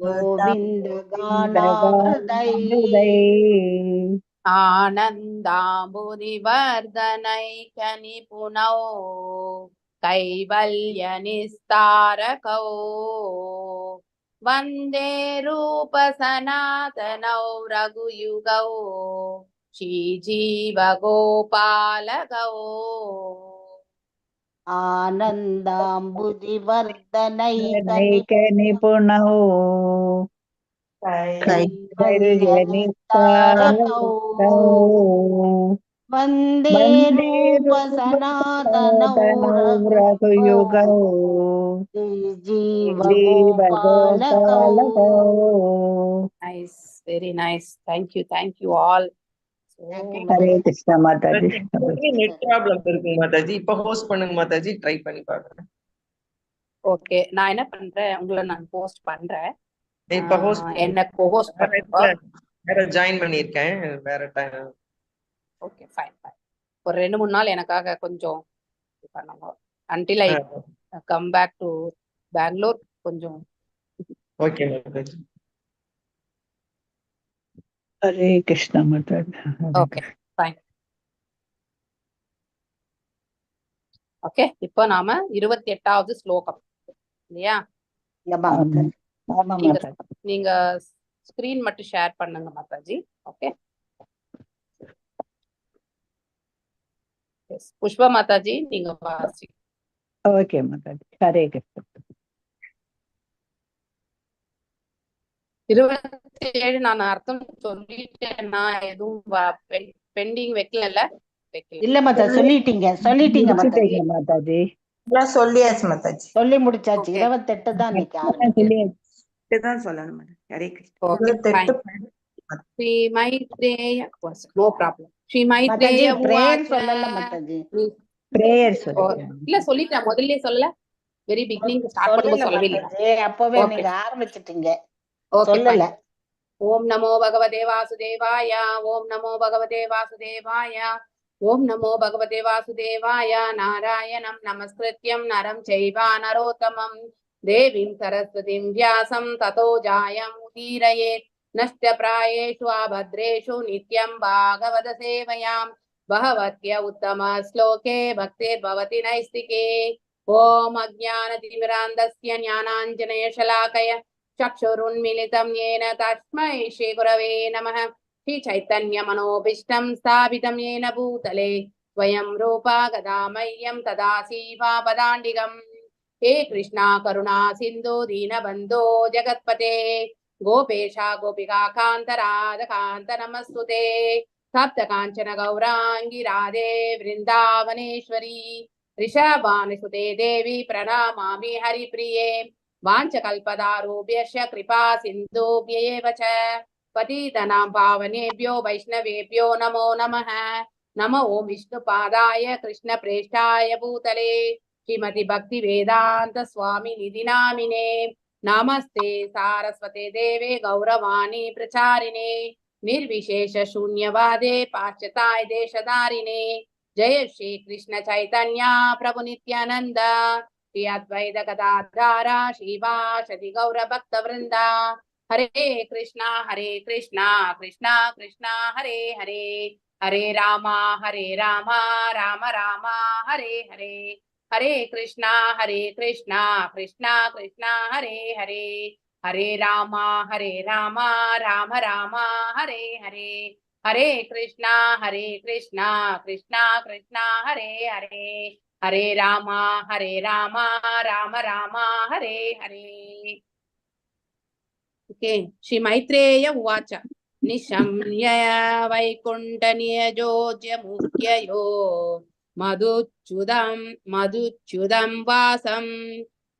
गोविन्दगानामृतैः. आनन्दाम्बुनिवर्धनैकनिपुणौ कैवल्यनिस्तारकौ वन्दे रूपसनातनौ रघुयुगौ श्रीजीवगोपालगौ. आनन्दाम्बुधिवर्धनैकनिपुणौ कैवल्यनिस्तारकौ कैवल्यनिस्तारकौ वन्दे वन्दे रूपसनातनौ रूपसनातनौ रघुयुगौ रघुयुगौ श्रीजीवगोपालकौ. जीवगोपालकौ. Nice, very nice. Thank you, thank you all. So, Thank you, Hare Krishna Mataji. Net problem இருக்குங்க மாதாஜி. இப்ப ஹோஸ்ட் பண்ணுங்க மாதாஜி, ட்ரை பண்ணி பாக்குறேன். ஓகே, நான் என்ன பண்றேன், உங்களை நான் போஸ்ட் பண்றேன். இப்ப ஹோஸ்ட் என்ன கோஹோஸ்ட் வேற பண்ணுங்க. வேற ஜாயின் பண்ணிருக்கேன், வேற time. Okay, fine fine. ஒரு 2-3 நாள் எனக்காக கொஞ்சம் இது பண்ணுங்க, until I come back to Bangalore கொஞ்சம். Okay Mataji. Hare Krishna Mataji. Hare okay fine. Okay, இப்போ நாம 28வது ஸ்லோகம் இல்லையா? ஆமா ஆமா மாதாஜி. ஆமா நீங்க மாதாஜி. நீங்க ஸ்கிரீன் மட்டும் ஷேர் பண்ணுங்க மாதாஜி. ஓகே, எஸ் புஷ்பா மாதாஜி நீங்க வாசி. ஓகே மாதாஜி. ஹரே கிருஷ்ணா. 27 நான் அர்த்தம் சொல்லிட்டேன், நான் எதுவும் பெண்டிங் வைக்கல வைக்கல. இல்ல மாதா, சொல்லிட்டீங்க சொல்லிட்டீங்க மாதாஜி. முடிச்சிட்டீங்க மாதாஜி. எல்லாம் சொல்லியாச்சு மாதாஜி. சொல்லி முடிச்சாச்சு. ஓகே 28 தான் இன்னைக்கு ஆரம்பிக்குது. தான் சொல்லணும் madam. Hare Krishna. Okay fine. 28. Shri Maitreya, no problem. Shri Mataji Maitreya prayer உவாச்ச. சொல்லல மாதாஜி. பிரேயர் ஓ, சொல்லிட்டேன். இல்ல சொல்லிட்டேன், முதல்லயே சொல்லல, very beginning start பண்ணும்போது சொல்லல சொல்லவே இல்லையா? மாதாஜி, அப்பவே ஓகே நீங்க ஆரம்பிச்சிட்டீங்க, ஓகே சொல்லல. ஃபைன். ஓம் நமோ பகவதே வாசுதேவாய, ஓம் நமோ பகவதே வாசுதேவாய, ஓம் நமோ பகவதே வாசுதேவாய. நாராயணம் நமஸ்கிருத்யம் நரம் சைவ நரோத்தமம் தேவீம் சரஸ்வதிம் வியாசம் ததோ ஜாயம் உதீரயேத். நஷ்ட பிராயேஷு அபத்ரேஷு நித்யம் பாகவத சேவயாம் பகவத்ய உத்தம ஸ்லோகே பக்திர் பவதி நைஸ்திகே. ॐ अज्ञानतिमिरान्धस्य ज्ञानाञ्जनयशलाकय चक्षुरुन्मिलितं येन तस्मै श्रीगुरवे नमः। श्रीचैतन्यमनोभीष्टं स्थापितं येन भूतले स्वयं रूपा गदामह्यं तदा पदाण्डिकम्। हे कृष्णा करुणा सिन्धु दीनबन्धो जगत्पते गोपेशा गोपिका कान्त राधकान्त नमस्तुते। सप्त काञ्चन गौराङ्गी राधे वृन्दावनेश्वरी ऋषभानुसुते देवी प्रणमामि हरिप्रिये। वाञ्छकल्पदारुभ्यश्च कृपा सिन्धुभ्य एव च पतितनां पावनेभ्यो वैष्णवेभ्यो नमो नमः। नम ॐ विष्णुपादाय कृष्णप्रेष्ठाय भूतले श्रीमति भक्तिवेदान्त स्वामी निधि नामिने। नमस्ते सारस्वते देवे गौरवाणी प्रचारिणे निर्विशेष शून्यवादे पाश्चात्य देशधारिणे। जय श्री कृष्ण चैतन्य प्रभु नित्यानंद श्री अद्वैत गदाधारा श्रीवासदि गौर भक्त वृंदा। हरे कृष्णा कृष्णा कृष्णा हरे हरे, हरे रामा राम राम हरे हरे। हरे कृष्णा कृष्णा कृष्णा हरे हरे, हरे रामा राम राम हरे हरे। हरे कृष्णा कृष्णा कृष्णा हरे हरे, हरे रामा राम राम हरे हरे। ओके, श्री मैत्रेय उवाच निशम्य वैकुण्ठ नियजोज्य मुख्ययो मधुच्युतं मधुच्युतं वासं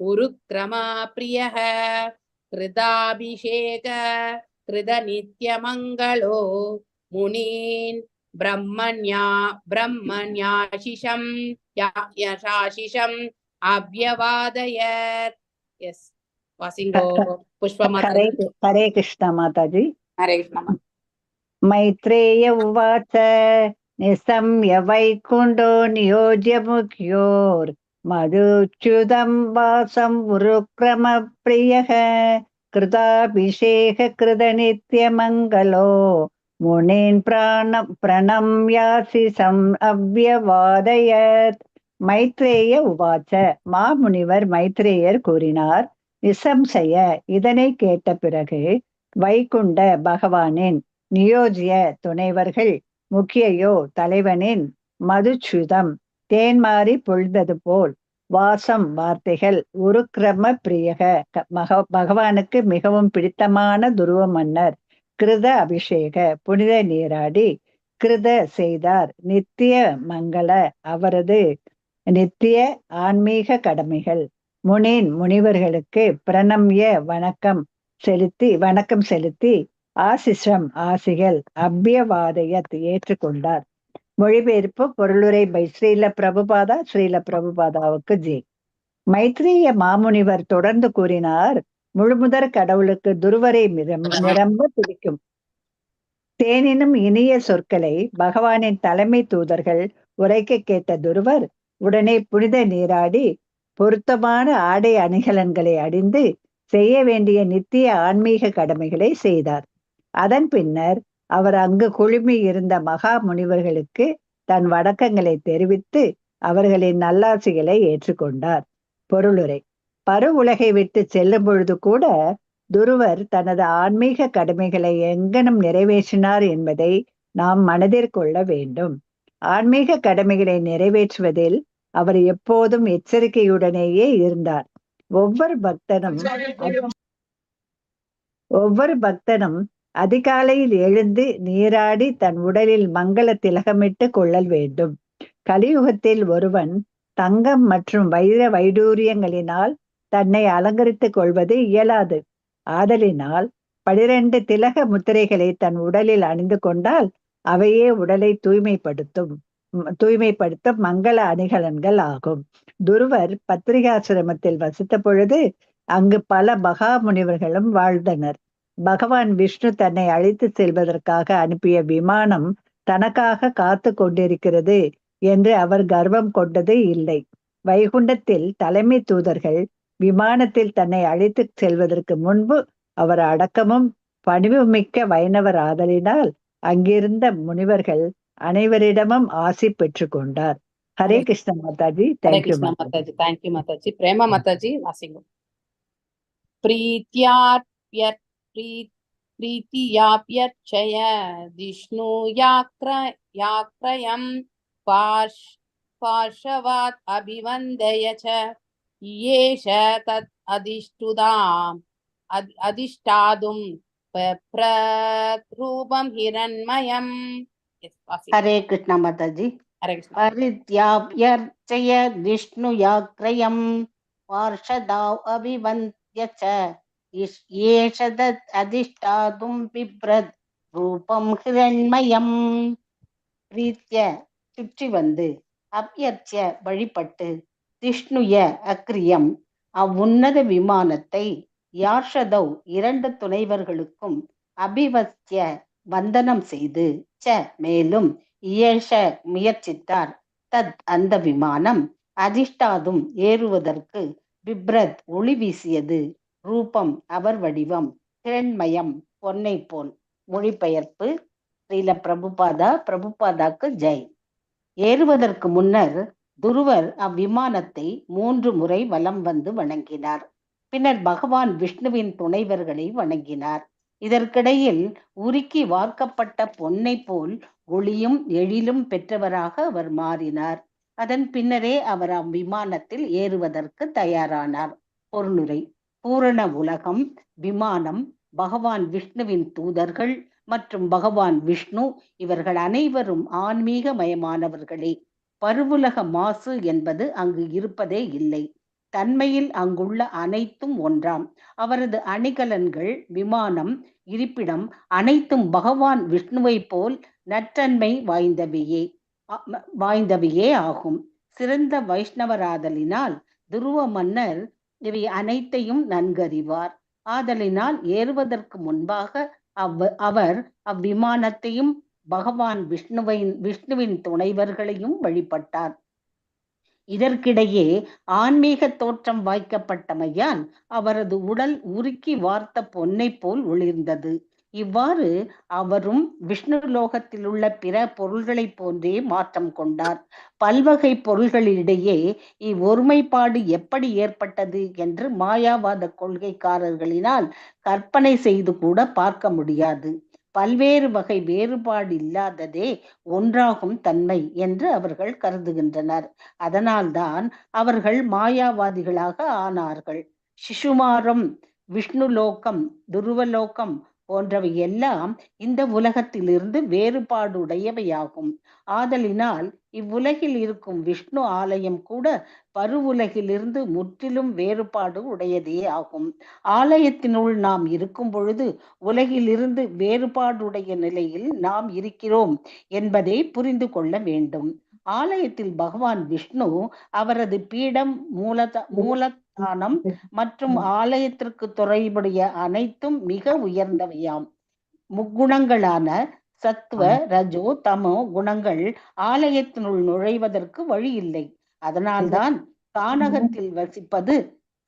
उरुक्रमा प्रियः कृताभिषेक कृतनित्यमङ्गलो मुनीन् ब्रह्मण्या ब्रह्मण्याशिषं यशाशिषम् अभ्यवादयत्। எஸ் வாசிங்கோ புஷ்பா ஹரே மாதாஜி. ஹரே கிருஷ்ணா மாதாஜி. ஹரே கிருஷ்ணா. मैत्रेय उवाच निशम्य वैकुण्ठो नियोज्य मुख्योर्मधुच्युतं वासं उरुक्रमप्रियः कृताभिषेक कृतनित्यमङ्गलो मुनीन् प्राण प्रणम्याशिषम् அவ்யவாதயத். மைத்ரேய உவாச்ச மாமுனிவர் மைத்ரேயர் கூறினார். நிசம்சய இதனை கேட்ட பிறகு வைகுண்ட பகவானின் நியோஜிய துணைவர்கள் முக்கியயோ தலைவனின் மதுச்சுதம் தேன்மாறி பொழிந்தது போல் வாசம் வார்த்தைகள் உருக்கிரம பிரியக பகவானுக்கு மிகவும் பிடித்தமான துருவ மன்னர் கிருத அபிஷேக புனித நீராடி கிருத செய்தார் நித்திய மங்கள அவரது நித்திய ஆன்மீக கடமைகள் முனின் முனிவர்களுக்கு பிரணம்ய வணக்கம் செலுத்தி வணக்கம் செலுத்தி ஆசிஷம் ஆசிகள் அபியவாதயத் ஏற்றுக்கொண்டார். மொழிபெயர்ப்பு பொருளுரை பை ஸ்ரீல பிரபுபாதா. ஸ்ரீல பிரபுபாதாவுக்கு ஜெய். மைத்ரேய மாமுனிவர் தொடர்ந்து கூறினார். முழுமுதற் கடவுளுக்கு துருவரை நிரம்ப பிடிக்கும். தேனினும் இனிய சொற்களை பகவானின் தலைமை தூதர்கள் உரைக்க கேட்ட துருவர் உடனே புனித நீராடி பொருத்தமான ஆடை அணிகலன்களை அணிந்து செய்ய வேண்டிய நித்திய ஆன்மீக கடமைகளை செய்தார். அதன் பின்னர் அவர் அங்கு குழுமி இருந்த மகா முனிவர்களுக்கு தன் வணக்கங்களை தெரிவித்து அவர்களின் நல்லாசிகளை ஏற்றுக்கொண்டார். பொருளுரை: பரு உலகை விட்டு செல்லும் பொழுது கூட துருவர் தனது ஆன்மீக கடமைகளை எங்கனம் நிறைவேற்றினார் என்பதை நாம் மனதிற்கொள்ள வேண்டும். ஆன்மீக கடமைகளை நிறைவேற்றுவதில் அவர் எப்போதும் எச்சரிக்கையுடனேயே இருந்தார். ஒவ்வொரு பக்தனும் அதிகாலையில் எழுந்து நீராடி தன் உடலில் மங்கள திலகமிட்டு கொள்ளல் வேண்டும். கலியுகத்தில் ஒருவன் தங்கம் மற்றும் வைர வைடூரியங்களினால் தன்னை அலங்கரித்துக் கொள்வது இயலாது. ஆதலினால் 12 திலக முத்திரைகளை தன் உடலில் அணிந்து கொண்டால் அவையே உடலை தூய்மைப்படுத்தும் தூய்மைப்படுத்தும் மங்கள அணிகலன்கள் ஆகும். துருவர் பத்ரிகாசிரமத்தில் வசித்த பொழுது அங்கு பல மகா முனிவர்களும் வாழ்ந்தனர். பகவான் விஷ்ணு தன்னை அழைத்து செல்வதற்காக அனுப்பிய விமானம் தனக்காக காத்து கொண்டிருக்கிறது என்று அவர் கர்வம் கொண்டது இல்லை. வைகுண்டத்தில் தலைமை தூதர்கள் விமானத்தில் தன்னை அழைத்து செல்வதற்கு முன்பு அவர் அடக்கமும் பணிவுமிக்க வைணவர் ஆதலினால் அங்கிருந்த முனிவர்கள் அனைவரிடமும் ஆசி பெற்று கொண்டார். Hare Krishna Mataji. Hare thank you Krishna Mataji. Mataji, thank you Mataji. Prema Mataji வாசிங்க. பிரீத்யாப்ய பிரீத்தியாப்யர்ச்சய விஷ்ணு யாக்ர யாக்ரயம் பார்ஷ் பார்ஷவாத் அபிவந்தய ச ஏஷ தத் அதிஷ்டுதாம் அதிஷ்டாதும் பிரத்ரூபம் ஹிரண்மயம். எஸ், வாசிங்க. ஹரே கிருஷ்ணா மாதாஜி. ஹரே கிருஷ்ணா. பரித்யாப்யர்ச்சய விஷ்ணு யாக்ரயம் பார்ஷதாவ் அபிவந்திய ச ஏஷ தத் அதிஷ்டாதும் பிப்ரத் ரூபம் ஹிரண்மயம். பிரீத்ய சுற்றி வந்து, அப்யர்ச்சிய வழிபட்டு, திஷ்ணுய அக்ரியம் அவ்வுன்னத விமானத்தை, யார்ஷதௌ இரண்டு துணைவர்களுக்கும், அபிவஸ்ய வந்தனம் செய்து, ச மேலும், இயேஷ முயற்சித்தார், தத் அந்த விமானம், அதிஷ்டாதும் ஏறுவதற்கு, பிப்ரத் ஒளி வீசியது, ரூபம் அவர் வடிவம், ஹிரண்மயம் பொன்னை போல். மொழிபெயர்ப்பு ஸ்ரீல பிரபுபாதா. பிரபுபாதாக்கு ஜெய். ஏறுவதற்கு முன்னர் துருவர் அவ்விமானத்தை 3 முறை வலம் வந்து வணங்கினார். பின்னர் பகவான் விஷ்ணுவின் துணைவர்களை வணங்கினார். இதற்கிடையில் உருக்கி வார்க்கப்பட்ட பொன்னை போல் ஒளியும் எழிலும் பெற்றவராக அவர் மாறினார். அதன் பின்னரே அவர் அவ்விமானத்தில் ஏறுவதற்கு தயாரானார். பொருளுரை: பூரண உலகம், விமானம், பகவான் விஷ்ணுவின் தூதர்கள் மற்றும் பகவான் விஷ்ணு இவர்கள் அனைவரும் ஆன்மீகமயமானவர்களே. பருவுலக மாசு என்பது அங்கு இருப்பதே இல்லை. தன்மையில் அங்குள்ள அனைத்தும் ஒன்றாம். அவரது அணிகலன்கள், விமானம், இருப்பிடம் அனைத்தும் பகவான் விஷ்ணுவை போல் நற்றன்மை வாய்ந்தவையே ஆகும். சிறந்த வைஷ்ணவராதலினால் துருவ மன்னர் இவை அனைத்தையும் நன்கறிவார். ஆதலினால் ஏறுவதற்கு முன்பாக அவர் அவ்விமானத்தையும் பகவான் விஷ்ணுவின் துணைவர்களையும் வழிபட்டார். இதற்கிடையே ஆன்மீக தோற்றம் வாய்க்கப்பட்டமையால் அவரது உடல் உருக்கி வார்த்த பொன்னை போல் ஒளிர்ந்தது. இவ்வாறு அவரும் விஷ்ணு லோகத்தில் உள்ள பிற பொருள்களைப் போன்றே மாற்றம் கொண்டார். பல்வகை பொருள்களிடையே இவ்வொருமைப்பாடு எப்படி ஏற்பட்டது என்று மாயாவாத கொள்கைக்காரர்களினால் கற்பனை செய்து கூட பார்க்க முடியாது. பல்வேறு வகை வேறுபாடு இல்லாததே ஒன்றாகும் தன்மை என்று அவர்கள் கருதுகின்றனர். அதனால்தான் அவர்கள் மாயாவாதிகளாக ஆனார்கள். சிசுமாரம், விஷ்ணுலோகம், துருவலோகம் போன்றவை எல்லாம் இந்த உலகத்திலிருந்து வேறுபாடுடையவையாகும். ஆதலினால் இவ்வுலகில் இருக்கும் விஷ்ணு ஆலயம் கூட பருவுலகிலிருந்து முற்றிலும் வேறுபாடு உடையதே ஆகும். ஆலயத்தினுள் நாம் இருக்கும் பொழுது உலகிலிருந்து வேறுபாடுடைய நிலையில் நாம் இருக்கிறோம் என்பதை புரிந்து கொள்ள வேண்டும். ஆலயத்தில் பகவான் விஷ்ணு, அவரது பீடம், மூலத்தானம் மற்றும் ஆலயத்திற்கு துறையுடைய அனைத்தும் மிக உயர்ந்தவையாம். முக்குணங்களான சத்துவ, ரஜோ, தமோ குணங்கள் ஆலயத்தினுள் நுழைவதற்கு வழி இல்லை. அதனால்தான் கானகத்தில் வசிப்பது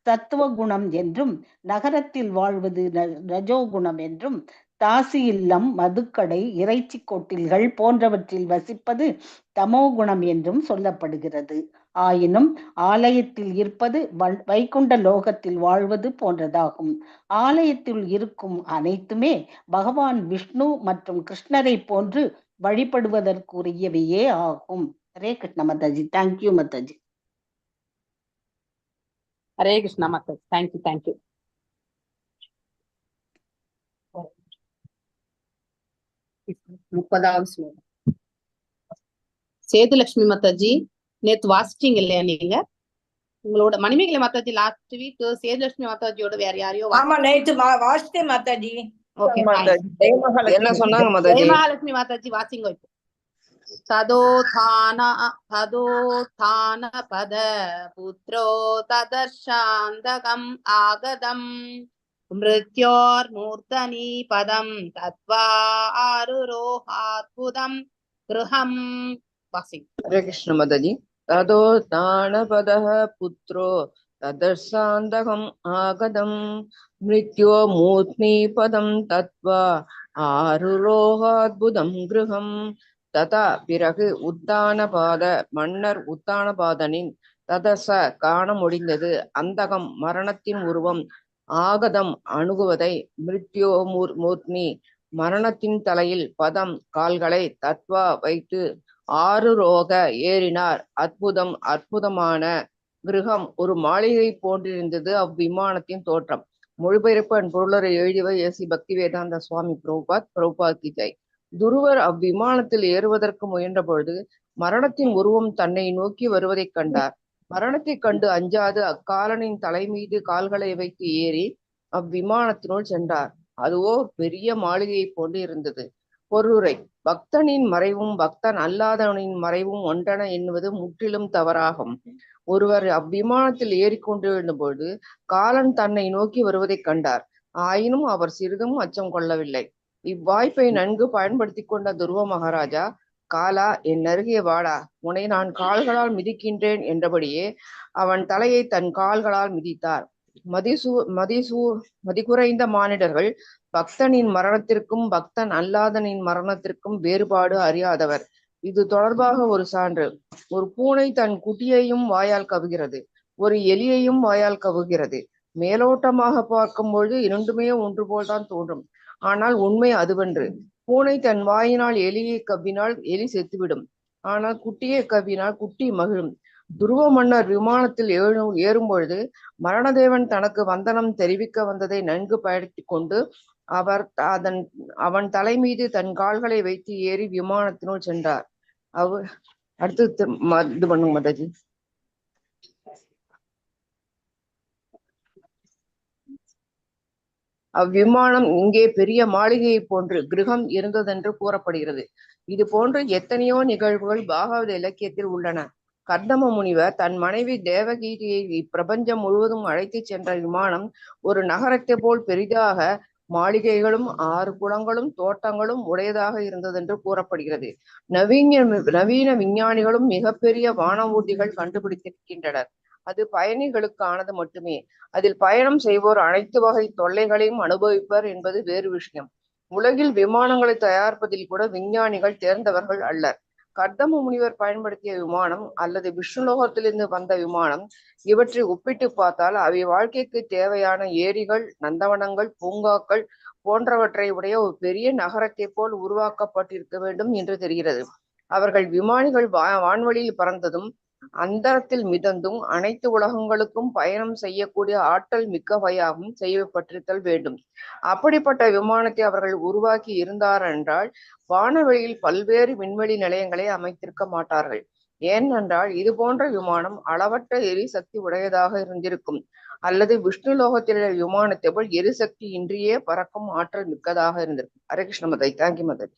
சத்துவ குணம் என்றும், நகரத்தில் வாழ்வது ரஜோ குணம் என்றும், தாசி இல்லம், மதுக்கடை, இறைச்சி கொட்டில்கள் போன்றவற்றில் வசிப்பது தமோ குணம் என்றும் சொல்லப்படுகிறது. ஆயினும் ஆலயத்தில் இருப்பது வைகுண்ட லோகத்தில் வாழ்வது போன்றதாகும். ஆலயத்தில் இருக்கும் அனைத்துமே பகவான் விஷ்ணு மற்றும் கிருஷ்ணரை போன்று வழிபடுவதற்குரியவையே ஆகும். Hare Krishna Mataji. Thank you Mataji. Hare Krishna Mataji, thank you, thank you. 30வது ஸ்லோகம். சேதுலட்சுமி மாதாஜி, நேத்து வாசிச்சீங்க இல்லையா நீங்க? உங்களோட மணிமேகலை மாதாஜி லாஸ்ட் வீக் சேதுலட்சுமி மாதாஜியோட வேற யாரையோ. ஆமா, நேத்து வாசித்தேன் மாதாஜி. ஓகே. மாதாஜி என்ன சொன்னாங்க மாதாஜி? ஜெயமகாலட்சுமி மாதாஜி வாசிங்க இப்போ. ததோதான ததோதான பத புத்ரோ ததர்ஷாந்தகம் ஆகதம் மிருத்யோர்மூர்த்தனி பதம் தத்வா ஆருரோஹாத்புதம் கிருஹம். வாசிங்க. ஹரே கிருஷ்ண மாதாஜி. ததோ தானபதः புத்ரோ ததர்சாந்தகம் ஆகதம் மிருத்யோ மூர்த்னி பதம் தத்வா ஆருரோகாத்புதம் கிருஹம். ததா பிறகு உத்தானபாத மன்னர் உத்தானபாதனின் ததச காண முடிந்தது. அந்தகம் மரணத்தின் உருவம், ஆகதம் அணுகுவதை, மிருத்யோ மூர்த்னி மரணத்தின் தலையில், பதம் கால்களை, தத்வா வைத்து, ஆறு ரோக ஏறினார். அற்புதம் அற்புதமான, கிருகம் ஒரு மாளிகை போன்றிருந்தது அவ்விமானத்தின் தோற்றம். மொழிபெயர்ப்பு அண்ட் பொருளரை எழுதியவர் ஏசி பக்திவேதாந்த சுவாமி பிரபுபாத். பிரபுபாத் கி ஜெய். துருவர் அவ்விமானத்தில் ஏறுவதற்கு முயன்ற பொழுது மரணத்தின் உருவம் தன்னை நோக்கி வருவதைக் கண்டார். மரணத்தைக் கண்டு அஞ்சாது அக்காலனின் தலை மீது கால்களை வைத்து ஏறி அவ்விமானத்தினுள் சென்றார். அதுவோ பெரிய மாளிகையை போன்று இருந்தது. பொருளுரை: பக்தனின் மறைவும் பக்தன் அல்லாதவனின் மறைவும் ஒன்றென எண்ணுவது முற்றிலும் தவறாகும். ஒருவர் அவ்விமானத்தில் ஏறிக்கொண்டிருந்த பொழுது காலன் தன்னை நோக்கி வருவதைக் கண்டார். ஆயினும் அவர் சிறிதும் அச்சம் கொள்ளவில்லை. இவ்வாய்ப்பை நன்கு பயன்படுத்தி கொண்ட துருவ மகாராஜா, காலா, என் அருகே வாடா, உன்னை நான் கால்களால் மிதிக்கின்றேன் என்றபடியே அவன் தலையை தன் கால்களால் மிதித்தார். மதிசூ மதிசூ மதிகுறைந்த மானிடர்கள் பக்தனின் மரணத்திற்கும் பக்தன் அல்லாதனின் மரணத்திற்கும் வேறுபாடு அறியாதவர். இது தொடர்பாக ஒரு சான்று. ஒரு பூனை தன் குட்டியையும் வாயால் கவ்வுகிறது, ஒரு எலியையும் வாயால் கவ்வுகிறது. மேலோட்டமாக பார்க்கும்பொழுது இரண்டுமே ஒன்று போல்தான் தோன்றும். ஆனால் உண்மை அதுவன்று. பூனை தன் வாயினால் எலியை கவ்வினால் எலி செத்துவிடும். ஆனால் குட்டியை கவ்வினால் குட்டி மகிழும். துருவ மன்னர் விமானத்தில் ஏறும்பொழுது மரணதேவன் தனக்கு வந்தனம் தெரிவிக்க வந்ததை நன்கு பயன்படுத்தி கொண்டு அவர் அவன் தலை மீது தன் கால்களை வைத்து ஏறி விமானத்தினுள் சென்றார். அவ அடுத்து இது பண்ணுங்க மாதாஜி. அவ்விமானம் இங்கே பெரிய மாளிகையை போன்று கிரகம் இருந்ததென்று கூறப்படுகிறது. இது போன்று எத்தனையோ நிகழ்வுகள் பாகவத இலக்கியத்தில் உள்ளன. கர்தம முனிவர் தன் மனைவி தேவகீதியை இப்பிரபஞ்சம் முழுவதும் அழைத்துச் சென்ற விமானம் ஒரு நகரத்தை போல் பெரிதாக மாளிகைகளும் 6 குளங்களும் தோட்டங்களும் உடையதாக இருந்ததென்று கூறப்படுகிறது. நவீன விஞ்ஞானிகளும் மிகப்பெரிய வானவூர்திகள் கண்டுபிடித்திருக்கின்றனர். அது பயணிகளுக்கானது மட்டுமே. அதில் பயணம் செய்வோர் அனைத்து வகை தொல்லைகளையும் அனுபவிப்பர் என்பது வேறு விஷயம். உலகில் விமானங்களை தயாரிப்பதில் கூட விஞ்ஞானிகள் தேர்ந்தவர்கள் அல்லர். கர்தம முனிவர் பயன்படுத்திய விமானம் அல்லது விஷ்ணுலோகத்திலிருந்து வந்த விமானம் இவற்றை ஒப்பிட்டு பார்த்தால் அவை வாழ்க்கைக்கு தேவையான ஏரிகள், நந்தவனங்கள், பூங்காக்கள் போன்றவற்றை உடைய ஒரு பெரிய நகரத்தை போல் உருவாக்கப்பட்டிருக்க வேண்டும் என்று தெரிகிறது. அவர்கள் விமானிகள் வான்வெளியில் பறந்ததும் அந்தரத்தில் மிதந்தும் அனைத்து உலகங்களுக்கும் பயணம் செய்யக்கூடிய ஆற்றல் மிக்கவையாகவும் செய்யப்பட்டிருத்தல் வேண்டும். அப்படிப்பட்ட விமானத்தை அவர்கள் உருவாக்கி இருந்தார் என்றால் வானவெளியில் பல்வேறு விண்வெளி நிலையங்களை அமைத்திருக்க மாட்டார்கள். ஏனென்றால் இது போன்ற விமானம் அளவற்ற எரிசக்தி உடையதாக இருந்திருக்கும், அல்லது விஷ்ணு லோகத்தில் விமானத்தை போல் எரிசக்தி இன்றியே பறக்கும் ஆற்றல் மிக்கதாக இருந்திருக்கும். ஹரே கிருஷ்ண மதை. Thank you மதை.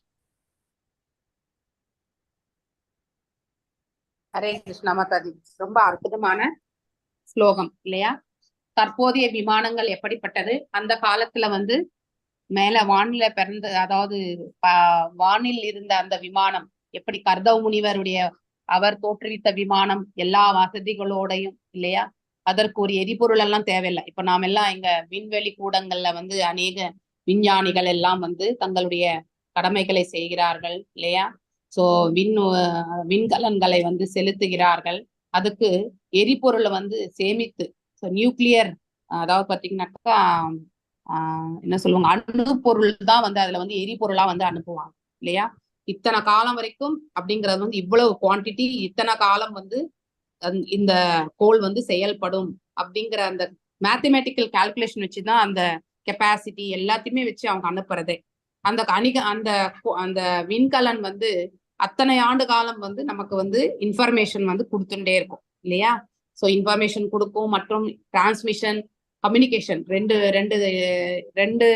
ஹரே கிருஷ்ணா மாதாஜி. ரொம்ப அற்புதமான ஸ்லோகம் இல்லையா? தற்போதைய விமானங்கள் எப்படிப்பட்டது, அந்த காலத்துல வந்து மேல வானில பிறந்த, அதாவது வானில் இருந்த அந்த விமானம் எப்படி, கர்தவ முனிவருடைய அவர் தோற்றுவித்த விமானம் எல்லா வசதிகளோடையும் இல்லையா? அதற்கு ஒரு எரிபொருள் எல்லாம் தேவையில்லை. இப்ப நாம எல்லாம் எங்க விண்வெளி கூடங்கள்ல வந்து அநேக விஞ்ஞானிகள் எல்லாம் வந்து தங்களுடைய கடமைகளை செய்கிறார்கள் இல்லையா? சோ விண்கலன்களை வந்து செலுத்துகிறார்கள். அதுக்கு எரிபொருளை வந்து சேமித்து, ஸோ நியூக்ளியர், அதாவது பாத்தீங்கன்னாக்கா என்ன சொல்லுவாங்க, அணு பொருள் தான் வந்து அதுல வந்து எரிபொருளா வந்து அனுப்புவாங்க இல்லையா? இத்தனை காலம் வரைக்கும் அப்படிங்கிறது வந்து இவ்வளவு குவான்டிட்டி, இத்தனை காலம் வந்து இந்த கோள் வந்து செயல்படும் அப்படிங்கிற அந்த மேத்தமேட்டிக்கல் கால்குலேஷன் வச்சுதான் அந்த கெப்பாசிட்டி எல்லாத்தையுமே வச்சு அவங்க அனுப்புறதே. அந்த அந்த அந்த விண்கலன் வந்து அத்தனை ஆண்டு காலம் வந்து நமக்கு வந்து இன்ஃபர்மேஷன் வந்து கொடுத்துட்டே இருக்கும் இல்லையா? ஸோ இன்ஃபர்மேஷன் கொடுக்கும் மற்றும் டிரான்ஸ்மிஷன், கம்யூனிகேஷன், ரெண்டு ரெண்டு ரெண்டு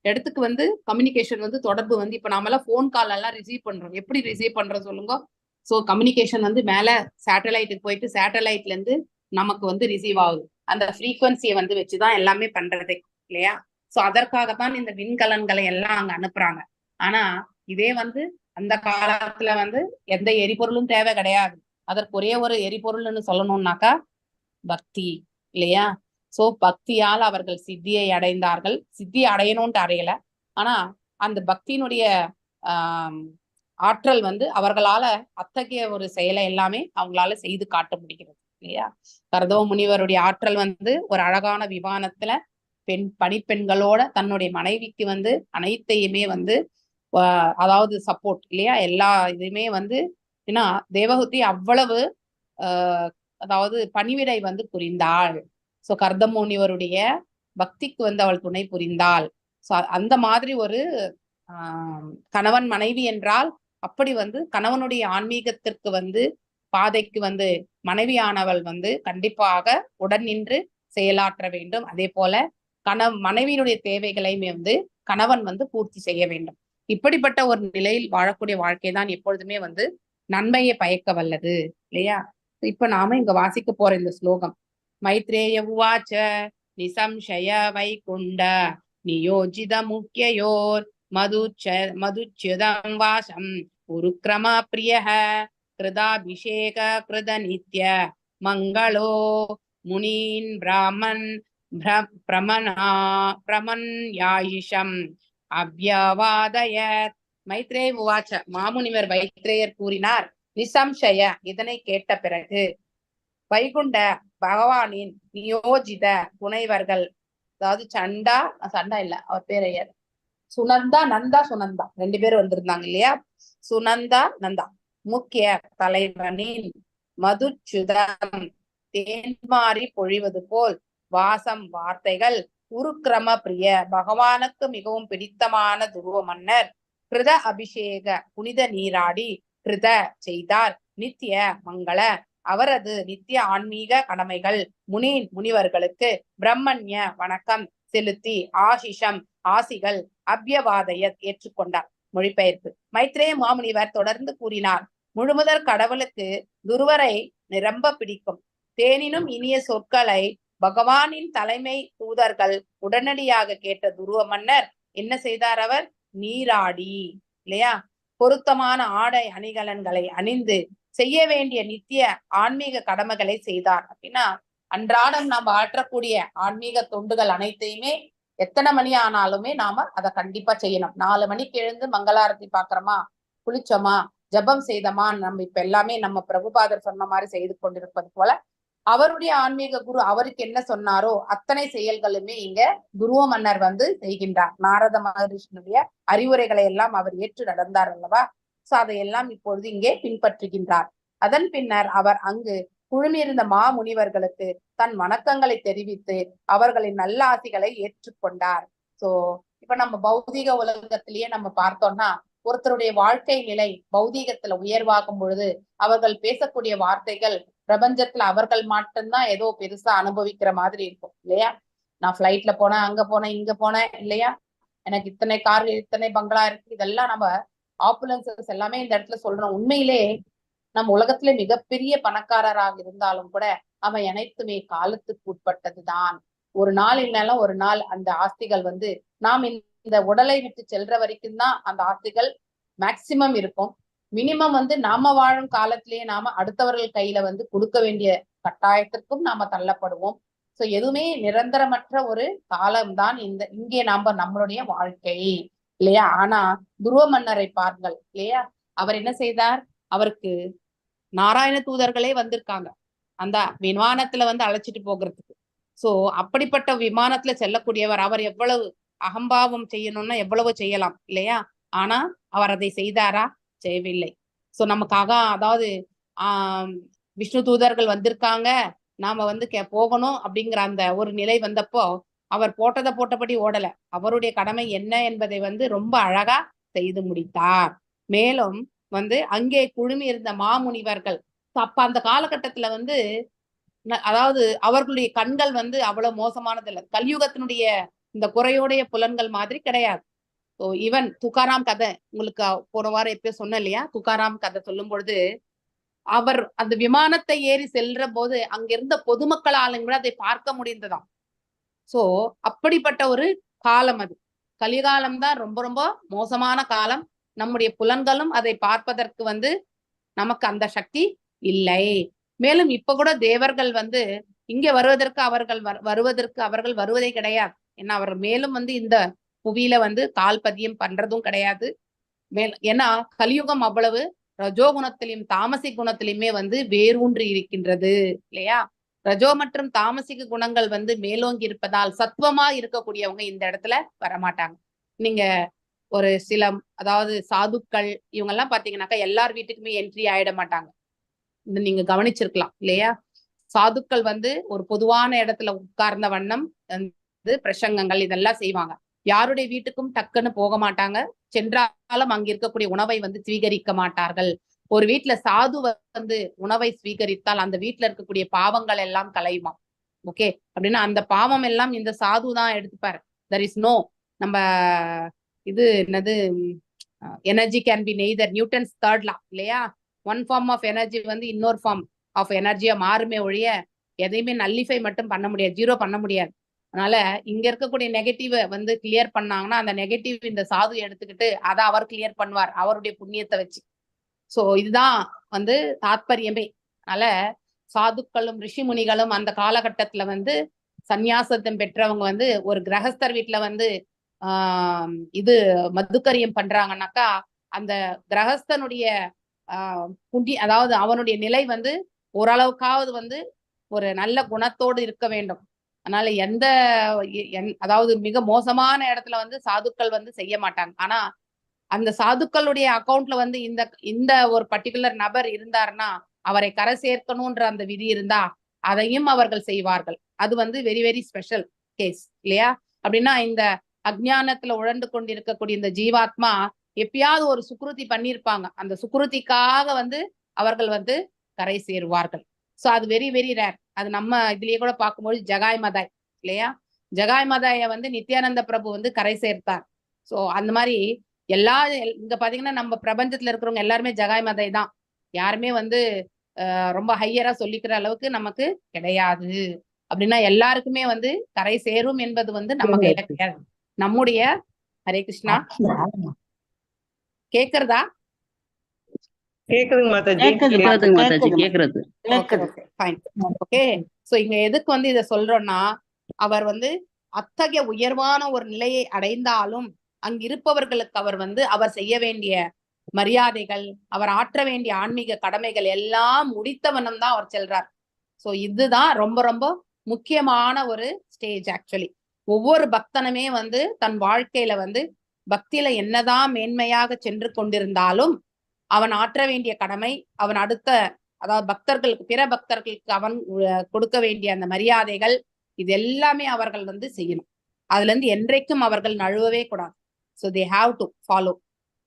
இடத்துக்கு வந்து கம்யூனிகேஷன் வந்து தொடர்பு வந்து இப்ப நாமெல்லாம் ஃபோன் கால் எல்லாம் ரிசீவ் பண்றோம். எப்படி ரிசீவ் பண்றோம் சொல்லுங்க? ஸோ கம்யூனிகேஷன் வந்து மேல சேட்டலைட்டுக்கு போயிட்டு சேட்டலைட்ல இருந்து நமக்கு வந்து ரிசீவ் ஆகுது. அந்த ஃப்ரீக்வன்சியை வந்து வச்சுதான் எல்லாமே பண்றதே இல்லையா? சோ அதற்காகத்தான் இந்த விண்கலன்களை எல்லாம் அங்க அனுப்புறாங்க. ஆனா இதே வந்து அந்த காலத்துல வந்து எந்த எரிபொருளும் தேவை கிடையாது. அதற்கு ஒரே ஒரு எரிபொருள்னு சொல்லணும்னாக்கா பக்தி இல்லையா? சோ பக்தியால் அவர்கள் சித்தியை அடைந்தார்கள். சித்தி அடையணும்ட்டு அடையல, ஆனா அந்த பக்தியினுடைய ஆற்றல் வந்து அவர்களால அத்தகைய ஒரு செயலை எல்லாமே அவங்களால செய்து காட்ட முடிகிறது இல்லையா? கர்தம முனிவருடைய ஆற்றல் வந்து ஒரு அழகான விமானத்துல பணிப்பெண்களோட தன்னுடைய மனைவிக்கு வந்து அனைத்தையுமே வந்து அதாவது சப்போர்ட் இல்லையா, எல்லா இதுவுமே வந்து ஏன்னா தேவஹூதி அவ்வளவு அதாவது பணிவிடை வந்து புரிந்தாள். சோ கர்தம முனிவருடைய பக்திக்கு வந்து அவள் துணை புரிந்தாள். சோ அந்த மாதிரி ஒரு கணவன் மனைவி என்றால் அப்படி வந்து கணவனுடைய ஆன்மீகத்திற்கு வந்து பாதைக்கு வந்து மனைவியானவள் வந்து கண்டிப்பாக உடன் நின்று செயலாற்ற வேண்டும். அதே போல மனைவியினுடைய தேவைகளையுமே வந்து கணவன் வந்து பூர்த்தி செய்ய வேண்டும். இப்படிப்பட்ட ஒரு நிலையில் வாழக்கூடிய வாழ்க்கை தான் எப்பொழுதுமே வந்து நன்மையை பயக்க வல்லது இல்லையா? இப்ப நாம இங்க வாசிக்க போற இந்த ஸ்லோகம் மைத்ரேய உவாச்ச நிசம்சய வைகுண்ட நியோஜித முக்கியோர் மதுச்சுதம் வாசம் உருக்ரம பிரியः கிருதாபிஷேக கிருத நித்ய மங்களோ முனீன் பிராமன் பிரமனா பிரமன்யாயிஷம் அவ்யவாதயத். மைத்ரேய உவாச்ச மாமுனிவர் வைத்ரேயர் கூறினார், நிசம்சய இதனை கேட்ட பிறகு வைகுண்ட பகவானின் நியோஜித துணைவர்கள், அதாவது சண்டா சண்டா இல்ல அவர் பேரையர் சுனந்தா நந்தா சுனந்தா 2 பேரும் வந்திருந்தாங்க இல்லையா? சுனந்தா நந்தா முக்கிய தலைவனின் மதுச்சுதம் தேன்மாறி பொழிவது போல் வாசம் வார்த்தைகள் உருக்கிரம பிரிய பகவானுக்கு மிகவும் பிடித்தமான துருவ மன்னர் கிருத அபிஷேக புனித நீராடி கிருத செய்தார். நித்திய மங்கள அவரது நித்திய ஆன்மீக கடமைகள் முனிவர்களுக்கு பிரம்மண்ய வணக்கம் செலுத்தி ஆசிஷம் ஆசிகள் அபியவாதய ஏற்றுக்கொண்டார். மொழிபெயர்ப்பு. மைத்ரேய மாமுனிவர் தொடர்ந்து கூறினார், முழுமுதற் கடவுளுக்கு துருவரை நிரம்ப பிடிக்கும். தேனினும் இனிய சொற்களை பகவானின் தலைமை தூதர்கள் உடனடியாக கேட்ட துருவ மன்னர் என்ன செய்தார்? அவர் நீராடி இல்லையா, பொருத்தமான ஆடை அணிகலன்களை அணிந்து செய்ய வேண்டிய நித்திய ஆன்மீக கடமைகளை செய்தார். அப்படின்னா அன்றாடம் நாம் ஆற்றக்கூடிய ஆன்மீக தொண்டுகள் அனைத்தையுமே எத்தனை மணி ஆனாலுமே நாம அதை கண்டிப்பா செய்யணும். 4 மணிக்கு எழுந்து மங்களாரத்தி பாக்குறோமா, குளிச்சோமா, ஜபம் செய்தோமா, நம்ம இப்ப எல்லாமே நம்ம பிரபுபாதர் சொன்ன மாதிரி செய்து கொண்டிருப்பது போல அவருடைய ஆன்மீக குரு அவருக்கு என்ன சொன்னாரோ அத்தனை செயல்களுமே இங்க துருவ மன்னர் வந்து செய்கின்றார். நாரத மகரிஷினுடைய அறிவுரைகளை எல்லாம் அவர் ஏற்று நடந்தார் அல்லவா? சோ அதையெல்லாம் இப்பொழுது இங்கே பின்பற்றுகின்றார். அதன் பின்னர் அவர் அங்கு குழுமியிருந்த மாமுனிவர்களுக்கு தன் வணக்கங்களை தெரிவித்து அவர்களின் நல்ல ஆசிகளை ஏற்றுக்கொண்டார். சோ இப்ப நம்ம பௌதிக உலகத்திலேயே நம்ம பார்த்தோம்னா ஒருத்தருடைய வாழ்க்கை நிலை பௌதீகத்துல உயர்வாகும் பொழுது அவர்கள் பேசக்கூடிய வார்த்தைகள் பிரபஞ்சத்துல அவர்கள் மட்டும்தான் ஏதோ பெருசா அனுபவிக்கிற மாதிரி இருக்கும் இல்லையா? நான் பிளைட்ல போனேன், அங்க போனேன், இங்க போனேன் இல்லையா, எனக்கு இத்தனை கார் இத்தனை பங்களா இருக்கு, இதெல்லாம் நம்ம ஆப்புலன்சஸ் எல்லாமே இந்த இடத்துல சொல்றோம். உண்மையிலே நம்ம உலகத்துல மிகப்பெரிய பணக்காரராக இருந்தாலும் கூட அவை அனைத்துமே காலத்துக்கு உட்பட்டதுதான். ஒரு நாள் இல்லைனாலும் ஒரு நாள் அந்த ஆஸ்திகள் வந்து நாம் இந்த உடலை விட்டு செல்ற வரைக்கும் தான் அந்த ஆஸ்திகள் மேக்சிமம் இருக்கும். மினிமம் வந்து நாம வாழும் காலத்திலேயே நாம அடுத்தவர்கள் கையில வந்து கொடுக்க வேண்டிய கட்டாயத்திற்கும் நாம தள்ளப்படுவோம். சோ எதுவுமே நிரந்தரமற்ற ஒரு காலம்தான் இந்த இங்கே நாம நம்மளுடைய வாழ்க்கை இல்லையா? ஆனா துருவ மன்னரை பாருங்கள் இல்லையா, அவர் என்ன செய்தார்? அவருக்கு நாராயண தூதர்களே வந்திருக்காங்க அந்த விமானத்துல வந்து அழைச்சிட்டு போகிறதுக்கு. சோ அப்படிப்பட்ட விமானத்துல செல்லக்கூடியவர் அவர் எவ்வளவு அகம்பாவம் செய்யணும்னா எவ்வளவு செய்யலாம் இல்லையா? ஆனா அவர் அதை செய்தாரா? செய்யவில்லை. சோ நமக்காக அதாவது விஷ்ணு தூதர்கள் வந்திருக்காங்க, நாம வந்து போகணும் அப்படிங்கிற அந்த ஒரு நிலை வந்தப்போ அவர் போட்டதை போட்டபடி ஓடல, அவருடைய கடமை என்ன என்பதை வந்து ரொம்ப அழகா செய்து முடித்தார். மேலும் வந்து அங்கே குழுமி இருந்த மாமுனிவர்கள் அப்ப அந்த காலகட்டத்துல வந்து அதாவது அவர்களுடைய கண்கள் வந்து அவ்வளவு மோசமானது இல்லை, கலியுகத்தினுடைய இந்த குறையோடைய புலன்கள் மாதிரி கிடையாது. ஸோ ஈவன் துகாராம் கதை உங்களுக்கு போன வாரம் எப்பயோ சொன்ன இல்லையா, துகாராம் கதை சொல்லும் பொழுது அவர் அந்த விமானத்தை ஏறி செல்ற போது அங்கிருந்த பொதுமக்களாலும் கூட அதை பார்க்க முடிந்ததாம். சோ அப்படிப்பட்ட ஒரு காலம் அது. கலிகாலம் தான் ரொம்ப ரொம்ப மோசமான காலம். நம்முடைய புலன்களும் அதை பார்ப்பதற்கு வந்து நமக்கு அந்த சக்தி இல்லை. மேலும் இப்ப கூட தேவர்கள் வந்து இங்க வருவதற்கு அவர்கள் வருவதற்கு அவர்கள் வருவதே கிடையாது. ஏன்னா அவர் மேலும் வந்து இந்த புவியில வந்து கால் பதியம் பண்றதும் கிடையாது. மேல் ஏன்னா கலியுகம் அவ்வளவு ரஜோ குணத்திலையும் தாமசிக் குணத்திலையுமே வந்து வேரூன்றி இருக்கின்றது இல்லையா? ரஜோ மற்றும் தாமசிக குணங்கள் வந்து மேலோங்கி இருப்பதால் சத்வமா இருக்கக்கூடியவங்க இந்த இடத்துல வரமாட்டாங்க. நீங்க ஒரு சில அதாவது சாதுக்கள் இவங்க எல்லாம் பாத்தீங்கன்னாக்கா எல்லார் வீட்டுக்குமே என்ட்ரி ஆயிட மாட்டாங்க. இது நீங்க கவனிச்சிருக்கலாம் இல்லையா? சாதுக்கள் வந்து ஒரு பொதுவான இடத்துல உட்கார்ந்த வண்ணம் வந்து பிரசங்கங்கள் இதெல்லாம் செய்வாங்க. யாருடைய வீட்டுக்கும் டக்குன்னு போக மாட்டாங்க. சென்றாலும் அங்க இருக்கக்கூடிய உணவை வந்து சுவீகரிக்க மாட்டார்கள். ஒரு வீட்டுல சாது வந்து உணவை ஸ்வீகரித்தால் அந்த வீட்டுல இருக்கக்கூடிய பாவங்கள் எல்லாம் கலையுமா? ஓகே, அப்படின்னா அந்த பாவம் எல்லாம் இந்த சாது தான் எடுத்துப்பாரு. There is no நம்ம இது என்னது energy can be neither Newton's third law இல்லையா? ஒன் ஃபார்ம் ஆஃப் எனர்ஜி வந்து இன்னொரு ஃபார்ம் ஆஃப் எனர்ஜியா மாறுமே ஒழிய எதையுமே நல்லிஃபை மட்டும் பண்ண முடியாது, ஜீரோ பண்ண முடியாது. அதனால இங்க இருக்கக்கூடிய நெகட்டிவ் வந்து கிளியர் பண்ணாங்கன்னா அந்த நெகட்டிவ் இந்த சாது எடுத்துக்கிட்டு அதை அவர் கிளியர் பண்ணுவார் அவருடைய புண்ணியத்தை வச்சு. சோ இதுதான் வந்து தாத்பரியமே. அதனால சாதுக்களும் ரிஷிமுனிகளும் அந்த காலகட்டத்துல வந்து சந்நியாசத்தம் பெற்றவங்க வந்து ஒரு கிரகஸ்தர் வீட்டுல வந்து இது மதுக்கரியம் பண்றாங்கன்னாக்கா அந்த கிரகஸ்தனுடைய புண்ணிய அதாவது அவனுடைய நிலை வந்து ஓரளவுக்காவது வந்து ஒரு நல்ல குணத்தோடு இருக்க வேண்டும். அதனால எந்த அதாவது மிக மோசமான இடத்துல வந்து சாதுக்கள் வந்து செய்ய மாட்டாங்க. ஆனா அந்த சாதுக்களுடைய அக்கௌண்ட்ல வந்து இந்த இந்த ஒரு பர்டிகுலர் நபர் இருந்தாருன்னா அவரை கரை சேர்க்கணும்ன்ற அந்த விதி இருந்தா அதையும் அவர்கள் செய்வார்கள். அது வந்து வெரி வெரி ஸ்பெஷல் கேஸ் இல்லையா? அப்படின்னா இந்த அஜ்ஞானத்துல உழண்டு கொண்டிருக்கக்கூடிய இந்த ஜீவாத்மா எப்பயாவது ஒரு சுக்ருதி பண்ணியிருப்பாங்க. அந்த சுக்ருதிக்காக வந்து அவர்கள் வந்து கரை சேருவார்கள். சோ அது வெரி வெரி ரேர். அது நம்ம இதுலயே கூட பார்க்கும்போது ஜகாய் மதாய் இல்லையா? ஜகாய் மதாய வந்து நித்யானந்த பிரபு வந்து கரை சேர்த்தார். சோ அந்த மாதிரி எல்லா இங்க பாத்தீங்கன்னா நம்ம பிரபஞ்சத்துல இருக்கிறவங்க எல்லாருமே ஜகாய் மதாய் தான். யாருமே வந்து ரொம்ப ஹையரா சொல்லிக்கிற அளவுக்கு நமக்கு கிடையாது. அப்படின்னா எல்லாருக்குமே வந்து கரை சேரும் என்பது வந்து நம்ம கையில கிடையாது. நம்முடைய ஹரே கிருஷ்ணா கேக்குறதா? கேக்குதுங்க மாதாஜி. கேக்குது. கேக்குதுங்க மாதாஜி, கேக்குது. கேக்குறது. கேக்குது. ஃபைன். ஓகே, சோ இங்க எதுக்கு வந்து இத சொல்றோம்னா அவர் வந்து அத்தகைய உயர்வான ஒரு நிலையை அடைந்தாலும் அங்கிருப்பவர்களுக்கு அவர் வந்து அவர் செய்ய வேண்டிய மரியாதைகள், அவர் ஆற்ற வேண்டிய ஆன்மீக கடமைகள் எல்லாம் முடித்தவண்ணம் தான் அவர் செல்றார். சோ இதுதான் ரொம்ப ரொம்ப முக்கியமான ஒரு ஸ்டேஜ். ஆக்சுவலி ஒவ்வொரு பக்தனுமே வந்து தன் வாழ்க்கையில வந்து பக்தியில என்னதான் மேன்மையாக சென்று கொண்டிருந்தாலும் அவன் ஆற்ற வேண்டிய கடமை, அவன் அடுத்த அதாவது பக்தர்களுக்கு பிற பக்தர்களுக்கு அவன் கொடுக்க வேண்டிய அந்த மரியாதைகள் இது எல்லாமே அவர்கள் வந்து செய்யணும். அதுல இருந்து என்றைக்கும் அவர்கள் நழுவவே கூடாது. So they have to follow.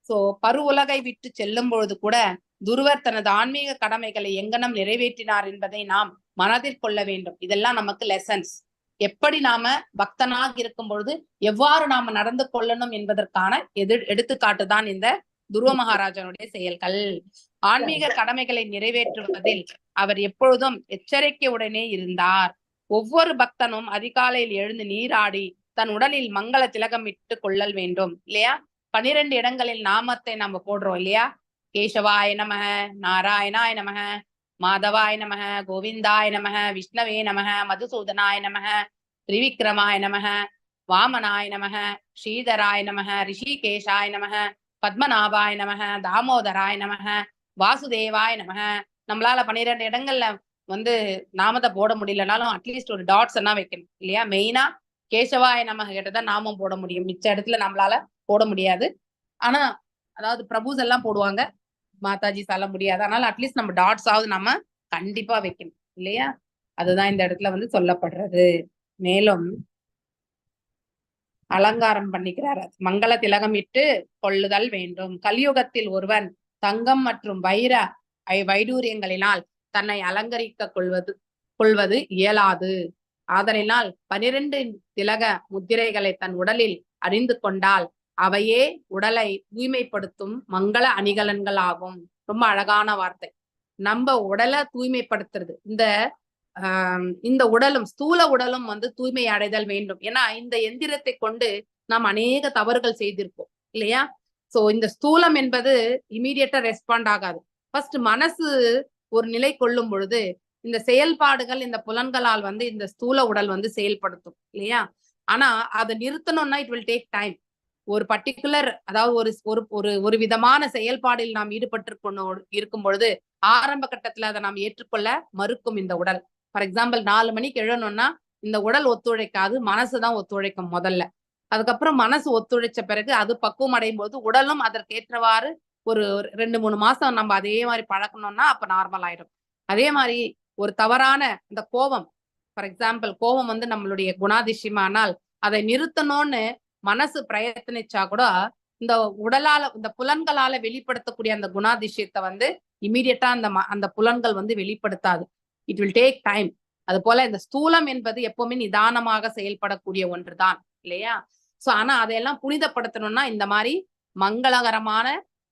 So பரு உலகை விட்டு செல்லும் பொழுது கூட துருவர் தனது ஆன்மீக கடமைகளை எங்கனம் நிறைவேற்றினார் என்பதை நாம் மனதில் கொள்ள வேண்டும். இதெல்லாம் நமக்கு லெசன்ஸ். எப்படி நாம பக்தனாக இருக்கும் பொழுது எவ்வாறு நாம நடந்து கொள்ளணும் என்பதற்கான எடுத்துக்காட்டு தான் இந்த துருவ மகாராஜனுடைய செயல்கள். ஆன்மீக கடமைகளை நிறைவேற்றுவதில் அவர் எப்பொழுதும் எச்சரிக்கையுடனே இருந்தார். ஒவ்வொரு பக்தனும் அதிகாலையில் எழுந்து நீராடி தன் உடலில் மங்கள திலகம் இட்டு கொள்ளல் வேண்டும் இல்லையா? 12 இடங்களில் நாமத்தை நம்ம போடுறோம் இல்லையா? கேசவாய நமக, நாராயணாய நமக, மாதவாய நமக, கோவிந்தாய நமக, விஷ்ணவே நமக, மதுசூதனாய நமக, திரிவிக்ரமாய நமக, வாமனாய நமக, ஸ்ரீதராய நமக, ரிஷிகேஷாய நமக, பத்மநாபாய நமக, தாமோதராய நமக, வாசுதேவாய நமக. நம்மளால 12 இடங்கள்ல வந்து நாமத்தை போட முடியலனாலும் அட்லீஸ்ட் ஒரு டாட்ஸ் எல்லாம் வைக்கணும் இல்லையா? மெயினா கேசவாய நமக கிட்டதான் நாமம் போட முடியும், மிச்ச இடத்துல நம்மளால போட முடியாது. ஆனா அதாவது பிரபுஸ் எல்லாம் போடுவாங்க, மாதாஜி சொல்ல முடியாது. அதனால அட்லீஸ்ட் நம்ம டாட்ஸ் ஆவது நம்ம கண்டிப்பா வைக்கணும் இல்லையா? அதுதான் இந்த இடத்துல வந்து சொல்லப்படுறது. மேலும் அலங்காரம் பண்ணிக்கிறார். மங்கள திலகம் இட்டு கொள்ளுதல் வேண்டும். கலியுகத்தில் ஒருவன் தங்கம் மற்றும் வைர வைடூரியங்களினால் தன்னை அலங்கரிக்க கொள்வது இயலாது. ஆதலினால் 12 திலக முத்திரைகளை தன் உடலில் அறிந்து கொண்டால் அவையே உடலை தூய்மைப்படுத்தும் மங்கள அணிகலன்கள் ஆகும். ரொம்ப அழகான வார்த்தை. நம்ம உடலை தூய்மைப்படுத்துறது, இந்த இந்த உடலும் ஸ்தூல உடலும் வந்து தூய்மை அடைதல் வேண்டும். ஏன்னா இந்த எந்திரத்தை கொண்டு நாம் அநேக தவறுகள் செய்திருப்போம் இல்லையா? சோ இந்த ஸ்தூலம் என்பது இமீடியட்டா ரெஸ்பாண்ட் ஆகாது. ஃபர்ஸ்ட் மனசு ஒரு நிலை கொள்ளும் பொழுது இந்த செயல்பாடுகள் இந்த புலன்களால் வந்து இந்த ஸ்தூல உடல் வந்து செயல்படுத்தும் இல்லையா? ஆனா அதை நிறுத்தணும்னா it will take time. ஒரு பர்டிகுலர், அதாவது ஒரு ஒரு ஒரு ஒரு விதமான செயல்பாடில் நாம் ஈடுபட்டு இருக்கும் பொழுது ஆரம்ப கட்டத்துல அதை நாம் ஏற்றுக்கொள்ள மறுக்கும் இந்த உடல். ஃபார் எக்ஸாம்பிள், 4 மணிக்கு எழணும்னா இந்த உடல் ஒத்துழைக்காது, மனசுதான் ஒத்துழைக்கும் முதல்ல. அதுக்கப்புறம் மனசு ஒத்துழைச்ச பிறகு அது பக்குவம் அடையும் போது உடலும் அதற்கேற்றவாறு ஒரு 2-3 மாசம் நம்ம அதே மாதிரி பழக்கணும்னா அப்ப நார்மல் ஆயிடும். அதே மாதிரி ஒரு தவறான இந்த கோபம், ஃபார் எக்ஸாம்பிள் கோபம் வந்து நம்மளுடைய குணாதிசயமானால் அதை நிறுத்தணும்னு மனசு பிரயத்தனிச்சா கூட இந்த உடலால, இந்த புலன்களால வெளிப்படுத்தக்கூடிய அந்த குணாதிசயத்தை வந்து இமீடியட்டா அந்த அந்த புலன்கள் வந்து வெளிப்படுத்தாது. It will take time. அது போல இந்த ஸ்தூலம் என்பது எப்பவுமே நிதானமாக செயல்படக்கூடிய ஒன்றுதான் இல்லையா? சோ ஆனா அதையெல்லாம் புனிதப்படுத்தணும்னா இந்த மாதிரி மங்களகரமான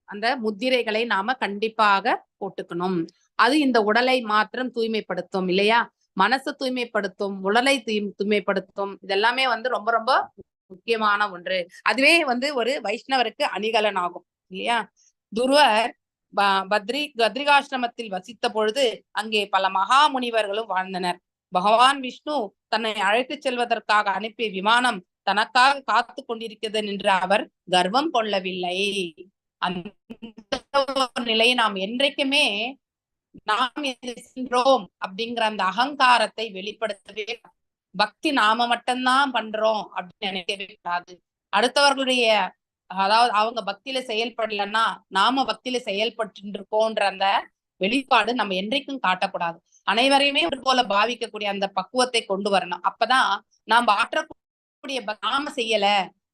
அந்த முத்திரைகளை நாம கண்டிப்பாக போட்டுக்கணும். அது இந்த உடலை மாத்திரம் தூய்மைப்படுத்தும் இல்லையா? மனசை தூய்மைப்படுத்தும், உடலை தூய்மைப்படுத்தும். இதெல்லாமே வந்து ரொம்ப ரொம்ப முக்கியமான ஒன்று. அதுவே வந்து ஒரு வைஷ்ணவருக்கு அணிகலன் ஆகும் இல்லையா? துருவர் பத்ரிகாசிரமத்தில் வசித்த பொழுது அங்கே பல மகா முனிவர்களும் வாழ்ந்தனர். பகவான் விஷ்ணு தன்னை அழைத்து செல்வதற்காக அனுப்பிய விமானம் தனக்காக காத்து கொண்டிருக்கிறது என்று அவர் கர்வம் கொள்ளவில்லை. அந்த நிலையை நாம் என்றைக்குமே நாம் சென்றோம் அப்படிங்கிற அந்த அகங்காரத்தை வெளிப்படுத்தவே, பக்தி நாம மட்டும்தான் பண்றோம் அப்படின்னு நினைக்கவே கூடாது. அடுத்தவர்களுடைய, அதாவது அவங்க பக்தியில செயல்படலன்னா நாம பக்தியில செயல்பட்டு இருக்கோன்ற அந்த வெளிப்பாடு நம்ம என்றைக்கும் காட்டக்கூடாது. அனைவரையுமே ஒரு போல பாவிக்கக்கூடிய அந்த பக்குவத்தை கொண்டு வரணும். அப்பதான் நாம் ஆற்றக்கூடிய நாம செய்யல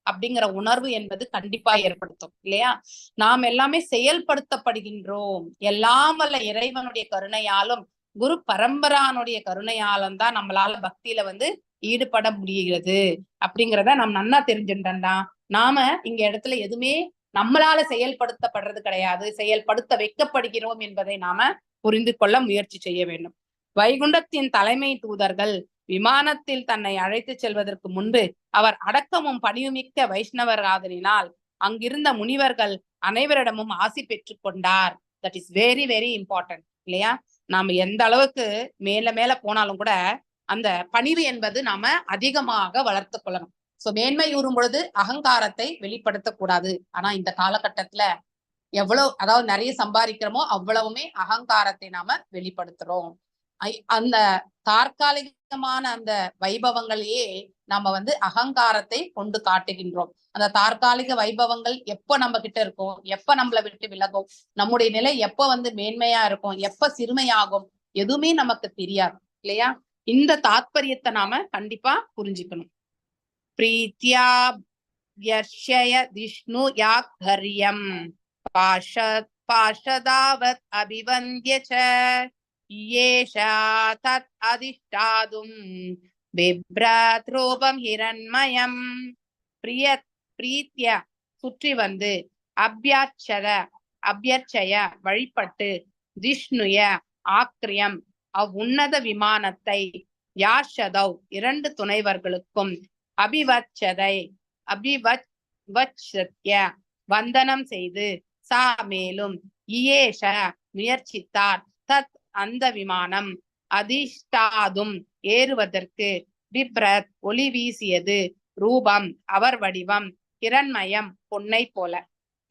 அப்படிங்கிற உணர்வு என்பது கண்டிப்பா ஏற்படுத்தும் இல்லையா? நாம் எல்லாமே செயல்படுத்தப்படுகின்றோம். எல்லாம் வல்ல இறைவனுடைய கருணையாலும் குரு பரம்பரானுடைய கருணையாலும் தான் நம்மளால பக்தியில வந்து ஈடுபட முடிகிறது அப்படிங்கிறத நாம் நன்னா தெரிஞ்சுட்டோம்னா நாம இங்க இடத்துல எதுவுமே நம்மளால செயல்படுத்தப்படுறது கிடையாது, செயல்படுத்த வைக்கப்படுகிறோம் என்பதை நாம புரிந்து கொள்ள முயற்சி செய்ய வேண்டும். வைகுண்டத்தின் தலைமை தூதர்கள் விமானத்தில் தன்னை அழைத்து செல்வதற்கு முன்பு அவர் அடக்கமும் பணிவுமிக்க வைஷ்ணவர் ஆதலினால் அங்கிருந்த முனிவர்கள் அனைவரிடமும் ஆசி பெற்றுக் கொண்டார். That is very very important இல்லையா? நாம எந்த அளவுக்கு மேல மேல போனாலும் கூட அந்த பணிவு என்பது நாம அதிகமாக வளர்த்து கொள்ளணும். சோ மேன்மை கூறும் பொழுது அகங்காரத்தை வெளிப்படுத்தக்கூடாது. ஆனா இந்த காலகட்டத்துல எவ்வளவு, அதாவது நிறைய சம்பாதிக்கிறோமோ அவ்வளவுமே அகங்காரத்தை நாம வெளிப்படுத்துறோம். அந்த தற்காலிகமான அந்த வைபவங்களையே நாம வந்து அகங்காரத்தை கொண்டு காட்டுகின்றோம். அந்த தற்காலிக வைபவங்கள் எப்ப நம்ம கிட்ட இருக்கும், எப்ப நம்மளை விட்டு விலகும், நம்முடைய நிலை எப்ப வந்து மேன்மையா இருக்கும், எப்ப சிறுமையாகும், எதுவுமே நமக்கு தெரியாது இல்லையா? இந்த தாத்பரியத்தை நாம கண்டிப்பா புரிஞ்சுக்கணும். பிரீத்யா யர்ஷய விஷ்ணு யாக்கரியம் பாஷதாவத் அபிவந்திய ச யேஷா தத் அதிஷ்டாதும் பிப்ரத் ரூபம் ஹிரண்மயம். பிரீத்ய சுற்றி வந்து, அபியாட்சர அபியர்ச்சய வழிபட்டு, விஷ்ணுய ஆக்ரியம் அவ்வுன்னத விமானத்தை, யாஷதவ் இரண்டு துணைவர்களுக்கும், அபிவச்சதை அபிவச்சத்ய வந்தனம் செய்து, சா மேலும், இயேஷ முயற்சித்தார், தத் அந்த விமானம், அதிஷ்டாதும் ஏறுவதற்கு, பிப்ரத் ஒளி வீசியது, ரூபம் அவர் வடிவம், கிரண்மயம் பொன்னை போல.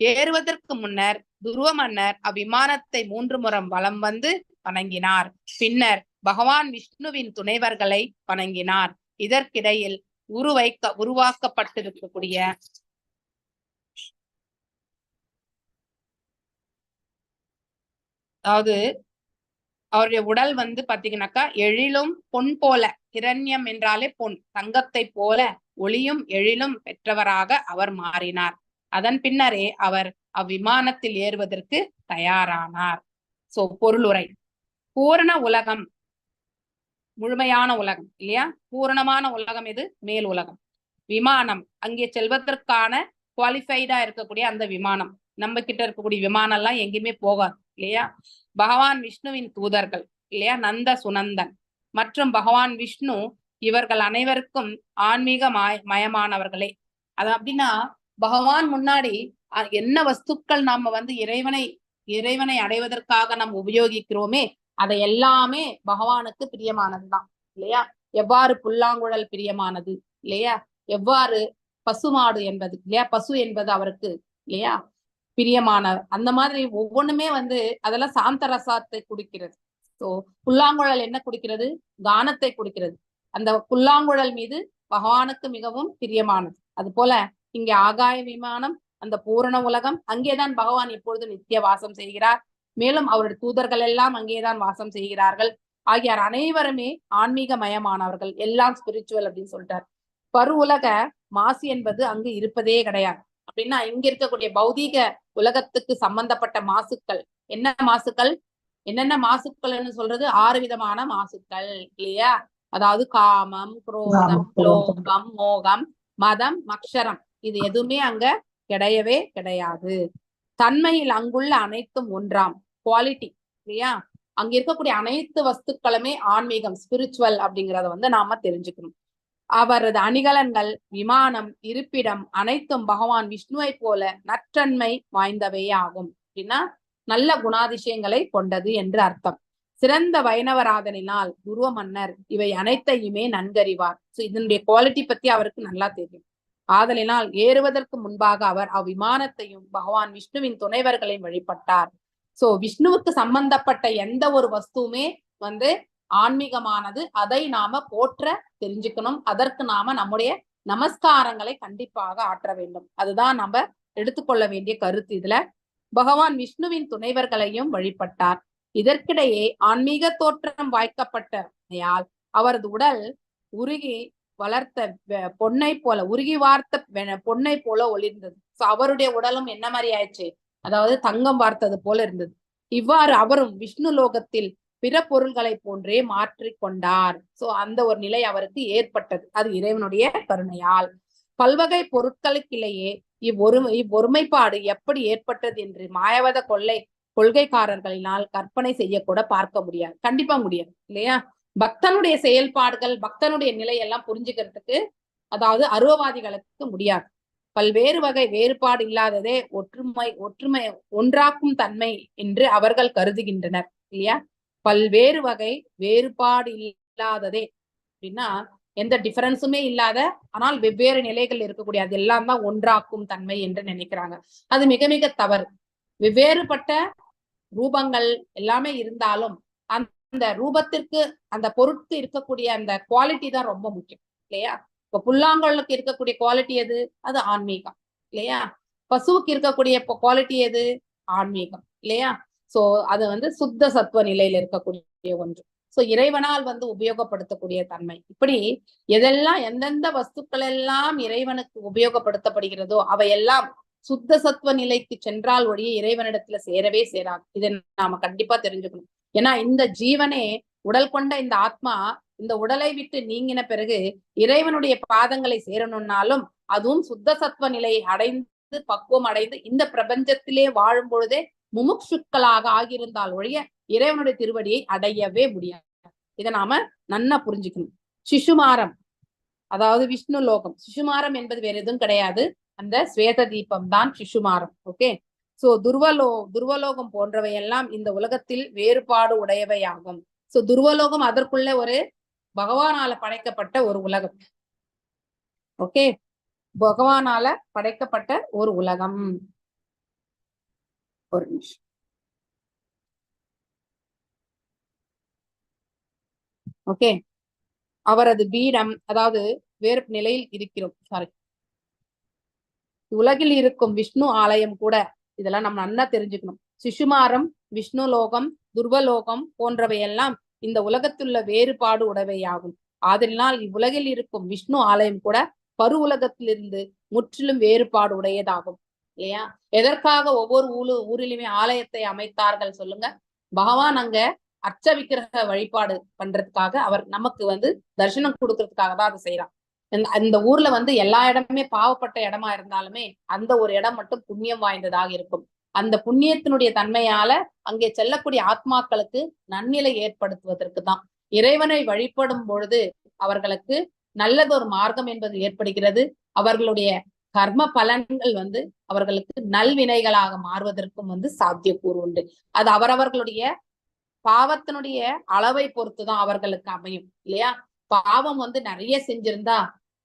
ஏறுவதற்கு முன்னர் துருவ மன்னர் அவ்விமானத்தை 3 முறம் வலம் வந்து வணங்கினார். பின்னர் பகவான் விஷ்ணுவின் துணைவர்களை வணங்கினார். இதற்கிடையில் உருவாக்கப்பட்டிருக்கக்கூடிய அதாவது அவருடைய உடல் வந்து பாத்தீங்கன்னாக்கா எழிலும் பொன் போல, ஹிரண்யம் என்றாலே பொன், தங்கத்தை போல ஒளியும் எழிலும் பெற்றவராக அவர் மாறினார். அதன் பின்னரே அவர் அவ்விமானத்தில் ஏறுவதற்கு தயாரானார். சோ பொருளுரை, பூரண உலகம், முழுமையான உலகம் இல்லையா? பூரணமான உலகம் எது? மேல் உலகம். விமானம், அங்கே செல்வதற்கான குவாலிஃபைடா இருக்கக்கூடிய அந்த விமானம். நம்ம கிட்ட இருக்கக்கூடிய விமானம் எல்லாம் எங்கேயுமே போகாது இல்லையா? பகவான் விஷ்ணுவின் தூதர்கள் இல்லையா? நந்த சுனந்தன் மற்றும் பகவான் விஷ்ணு இவர்கள் அனைவருக்கும் ஆன்மீக மயமானவர்களே. அது அப்படின்னா பகவான் முன்னாடி என்ன வஸ்துக்கள் நாம வந்து இறைவனை அடைவதற்காக நாம் உபயோகிக்கிறோமே அதை எல்லாமே பகவானுக்கு பிரியமானதுதான் இல்லையா? எவ்வாறு புல்லாங்குழல் பிரியமானது இல்லையா? எவ்வாறு பசுமாடு என்பது இல்லையா, பசு என்பது அவருக்கு இல்லையா பிரியமான, அந்த மாதிரி ஒவ்வொன்றுமே வந்து அதெல்லாம் சாந்த ரசத்தை குடிக்கிறது. சோ புல்லாங்குழல் என்ன குடிக்கிறது? கானத்தை குடிக்கிறது. அந்த புல்லாங்குழல் மீது பகவானுக்கு மிகவும் பிரியமானது. அது போல இங்க ஆகாய விமானம், அந்த பூரண உலகம், அங்கேதான் பகவான் எப்பொழுது நித்திய வாசம் செய்கிறார். மேலும் அவருடைய தூதர்கள் எல்லாம் அங்கேதான் வாசம் செய்கிறார்கள். ஆகியார் அனைவருமே ஆன்மீகமயமானவர்கள், எல்லாம் ஸ்பிரிச்சுவல் அப்படின்னு சொல்லிட்டார். பரு உலக மாசு என்பது அங்கு இருப்பதே கிடையாது. அப்படின்னா இங்க இருக்கக்கூடிய பௌதீக உலகத்துக்கு சம்பந்தப்பட்ட மாசுக்கள் என்ன மாசுக்கள், என்னென்ன மாசுக்கள்னு சொல்றது? 6 விதமான மாசுக்கள் இல்லையா? அதாவது காமம், குரோதம், லோகம், மோகம், மதம், மக்ஷரம், இது எதுவுமே அங்க கிடையவே கிடையாது. தன்மையில் அங்குள்ள அனைத்தும் ஒன்றாம் குவாலிட்டி இல்லையா? அங்க இருக்கக்கூடிய அனைத்து வஸ்துக்களுமே ஆன்மீகம், ஸ்பிரிச்சுவல் அப்படிங்கிறத வந்து நாம தெரிஞ்சுக்கணும். அவரது அணிகலன்கள், விமானம், இருப்பிடம் அனைத்தும் பகவான் விஷ்ணுவை போல நற்றன்மை வாய்ந்தவை ஆகும். அப்படின்னா நல்ல குணாதிசயங்களை கொண்டது என்று அர்த்தம். சிறந்த வைணவராதனினால் துருவ மன்னர் இவை அனைத்தையுமே நன்கறிவார். சோ இதனுடைய குவாலிட்டி பத்தி அவருக்கு நல்லா தெரியும். ஆதலினால் ஏறுவதற்கு முன்பாக அவர் அவ்விமானத்தையும் பகவான் விஷ்ணுவின் துணைவர்களையும் வழிபட்டார். சோ விஷ்ணுவுக்கு சம்பந்தப்பட்ட எந்த ஒரு வஸ்துவுமே வந்து ஆன்மீகமானது. அதை நாம போற்ற தெரிஞ்சுக்கணும். அதற்கு நாம நம்முடைய நமஸ்காரங்களை கண்டிப்பாக ஆற்ற வேண்டும். அதுதான் நம்ம எடுத்துக்கொள்ள வேண்டிய கருத்து. இதுல பகவான் விஷ்ணுவின் துணைவர்களையும் வழிபட்டார். இதற்கிடையே ஆன்மீக தோற்றம் வாய்க்கப்பட்டமையால் அவரது உடல் உருகி வளர்த்த பொன்னை போல, உருகி வார்த்த பொன்னை போல ஒளிர்ந்தது. சோ அவருடைய உடலும் என்ன மாதிரி ஆயிடுச்சு? அதாவது தங்கம் வார்த்தது போல இருந்தது. இவ்வாறு அவரும் விஷ்ணு லோகத்தில் பிற பொருள்களை போன்றே மாற்றிக்கொண்டார். சோ அந்த ஒரு நிலை அவருக்கு ஏற்பட்டது. அது இறைவனுடைய கருணையால். பல்வகை பொருட்களுக்கிடையே இவ்வொருமைப்பாடு எப்படி ஏற்பட்டது என்று மாயவத கொள்கைக்காரர்களினால் கற்பனை செய்யக்கூட பார்க்க முடியாது. கண்டிப்பா முடியாது இல்லையா? பக்தனுடைய செயல்பாடுகள், பக்தனுடைய நிலை எல்லாம் புரிஞ்சுக்கிறதுக்கு அதாவது அருவவாதிகளுக்கு முடியாது. பல்வேறு வகை வேறுபாடு இல்லாததே ஒற்றுமை ஒற்றுமை ஒன்றாக்கும் தன்மை என்று அவர்கள் கருதுகின்றனர் இல்லையா? பல்வேறு வகை வேறுபாடு இல்லாததே அப்படின்னா எந்த டிஃபரன்ஸுமே இல்லாத, ஆனால் வெவ்வேறு நிலைகள் இருக்கக்கூடிய அதெல்லாம் தான் ஒன்றாக்கும் தன்மை என்று நினைக்கிறாங்க. அது மிக மிக தவறு. வெவ்வேறுபட்ட ரூபங்கள் எல்லாமே இருந்தாலும் அந்த ரூபத்திற்கு அந்த பொருட்கு இருக்கக்கூடிய அந்த குவாலிட்டி தான் ரொம்ப முக்கியம் இல்லையா? இப்ப புல்லாங்குழலுக்கு இருக்கக்கூடிய குவாலிட்டி எது? அது ஆன்மீகம் இல்லையா? பசுவுக்கு இருக்கக்கூடிய குவாலிட்டி எது? ஆன்மீகம் இல்லையா? சோ அது வந்து சுத்த சத்துவ நிலையில இருக்கக்கூடிய ஒன்று. சோ இறைவனால் வந்து உபயோகப்படுத்தக்கூடிய தன்மை. இப்படி எதெல்லாம் எந்தெந்த வஸ்துக்கள் எல்லாம் இறைவனுக்கு உபயோகப்படுத்தப்படுகிறதோ அவையெல்லாம் சுத்த சத்துவ நிலைக்கு சென்றால் ஒழிய இறைவனிடத்துல சேரவே சேராது. இதை நாம கண்டிப்பா தெரிஞ்சுக்கணும். ஏன்னா இந்த ஜீவனே, உடல் கொண்ட இந்த ஆத்மா இந்த உடலை விட்டு நீங்கின பிறகு இறைவனுடைய பாதங்களை சேரணும்னாலும் அதுவும் சுத்த சத்துவ நிலையை அடைந்து பக்குவம் அடைந்து இந்த பிரபஞ்சத்திலே வாழும் பொழுதே முமுட்சுக்களாக ஆகியிருந்தால் ஒழிய இறைவனுடைய திருவடியை அடையவே முடியாது. இதை நாம நன்னா புரிஞ்சுக்கணும். சிசுமாரம், அதாவது விஷ்ணு லோகம். சிசுமாரம் என்பது வேற எதுவும் கிடையாது, அந்த ஸ்வேத தீபம் தான் சிசுமாரம். ஓகே, சோ துர்வலோகம் போன்றவையெல்லாம் இந்த உலகத்தில் வேறுபாடு உடையவையாகும். சோ துர்வலோகம் அதற்குள்ள ஒரு பகவானால படைக்கப்பட்ட ஒரு உலகம். ஓகே, பகவானால படைக்கப்பட்ட ஒரு உலகம். ஒரு நிமிஷம். ஓகே, அவரது பீடம், அதாவது வேறு நிலையில் இருக்கிறோம். சாரி, உலகில் இருக்கும் விஷ்ணு ஆலயம் கூட, இதெல்லாம் நம்ம நல்லா தெரிஞ்சுக்கணும். சிசுமாரம், விஷ்ணு லோகம், துர்வலோகம் போன்றவையெல்லாம் இந்த உலகத்துள்ள வேறுபாடு உடையவையாகும். ஆதலினால் இவ்வுலகில் இருக்கும் விஷ்ணு ஆலயம் கூட பரு உலகத்திலிருந்து முற்றிலும் வேறுபாடு உடையதாகும் இல்லையா? எதற்காக ஒவ்வொரு ஊரிலுமே ஆலயத்தை அமைத்தார்கள் சொல்லுங்க? பகவான் அங்க அர்ச்ச விக்கிரக வழிபாடு பண்றதுக்காக, அவர் நமக்கு வந்து தரிசனம் கொடுக்கறதுக்காக தான் அதை செய்யறான். அந்த ஊர்ல வந்து எல்லா இடமுமே பாவப்பட்ட இடமா இருந்தாலுமே அந்த ஒரு இடம் மட்டும் புண்ணியம் வாய்ந்ததாக இருக்கும். அந்த புண்ணியத்தினுடைய தன்மையால அங்கே செல்லக்கூடிய ஆத்மாக்களுக்கு நன்னிலை ஏற்படுத்துவதற்கு தான். இறைவனை வழிபடும் பொழுது அவர்களுக்கு நல்லதொரு மார்க்கம் என்பது ஏற்படுகிறது. அவர்களுடைய கர்ம பலன்கள் வந்து அவர்களுக்கு நல்வினைகளாக மாறுவதற்கும் வந்து சாத்தியக்கூறு உண்டு. அது அவரவர்களுடைய பாவத்தினுடைய அளவை பொறுத்துதான் அவர்களுக்கு அமையும் இல்லையா? பாவம் வந்து நிறைய செஞ்சிருந்தா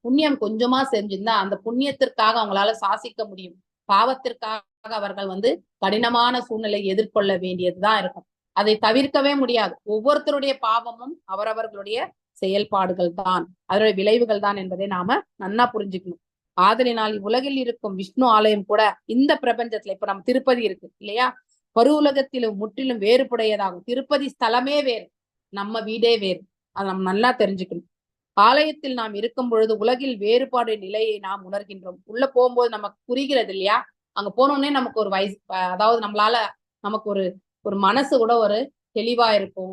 புண்ணியம் கொஞ்சமா செஞ்சிருந்தா அந்த புண்ணியத்திற்காக அவங்களால சாசிக்க முடியும். பாவத்திற்காக அவர்கள் வந்து கடினமான சூழ்நிலை எதிர்கொள்ள வேண்டியதுதான் இருக்கும். அதை தவிர்க்கவே முடியாது. ஒவ்வொருத்தருடைய பாவமும் அவரவர்களுடைய செயல்பாடுகள் தான், அதனுடைய விளைவுகள் தான் என்பதை நாம நன்னா புரிஞ்சுக்கணும். ஆதலினால் இவ்வுலகில் இருக்கும் விஷ்ணு ஆலயம் கூட இந்த பிரபஞ்சத்துல, இப்ப நம்ம திருப்பதி இருக்கு இல்லையா, பரு உலகத்திலும் முற்றிலும் வேறுபடையதாகும். திருப்பதி ஸ்தலமே வேறு, நம்ம வீடே வேறு. அதை நம்ம நல்லா தெரிஞ்சுக்கணும். ஆலயத்தில் நாம் இருக்கும் பொழுது உலகில் வேறுபாடு நிலையை நாம் உணர்கின்றோம். உள்ள போகும்போது நமக்கு புரிகிறது இல்லையா, அங்க போனோடனே நமக்கு ஒரு வயசு, அதாவது நம்மளால நமக்கு ஒரு ஒரு மனசு கூட ஒரு தெளிவா இருக்கும்.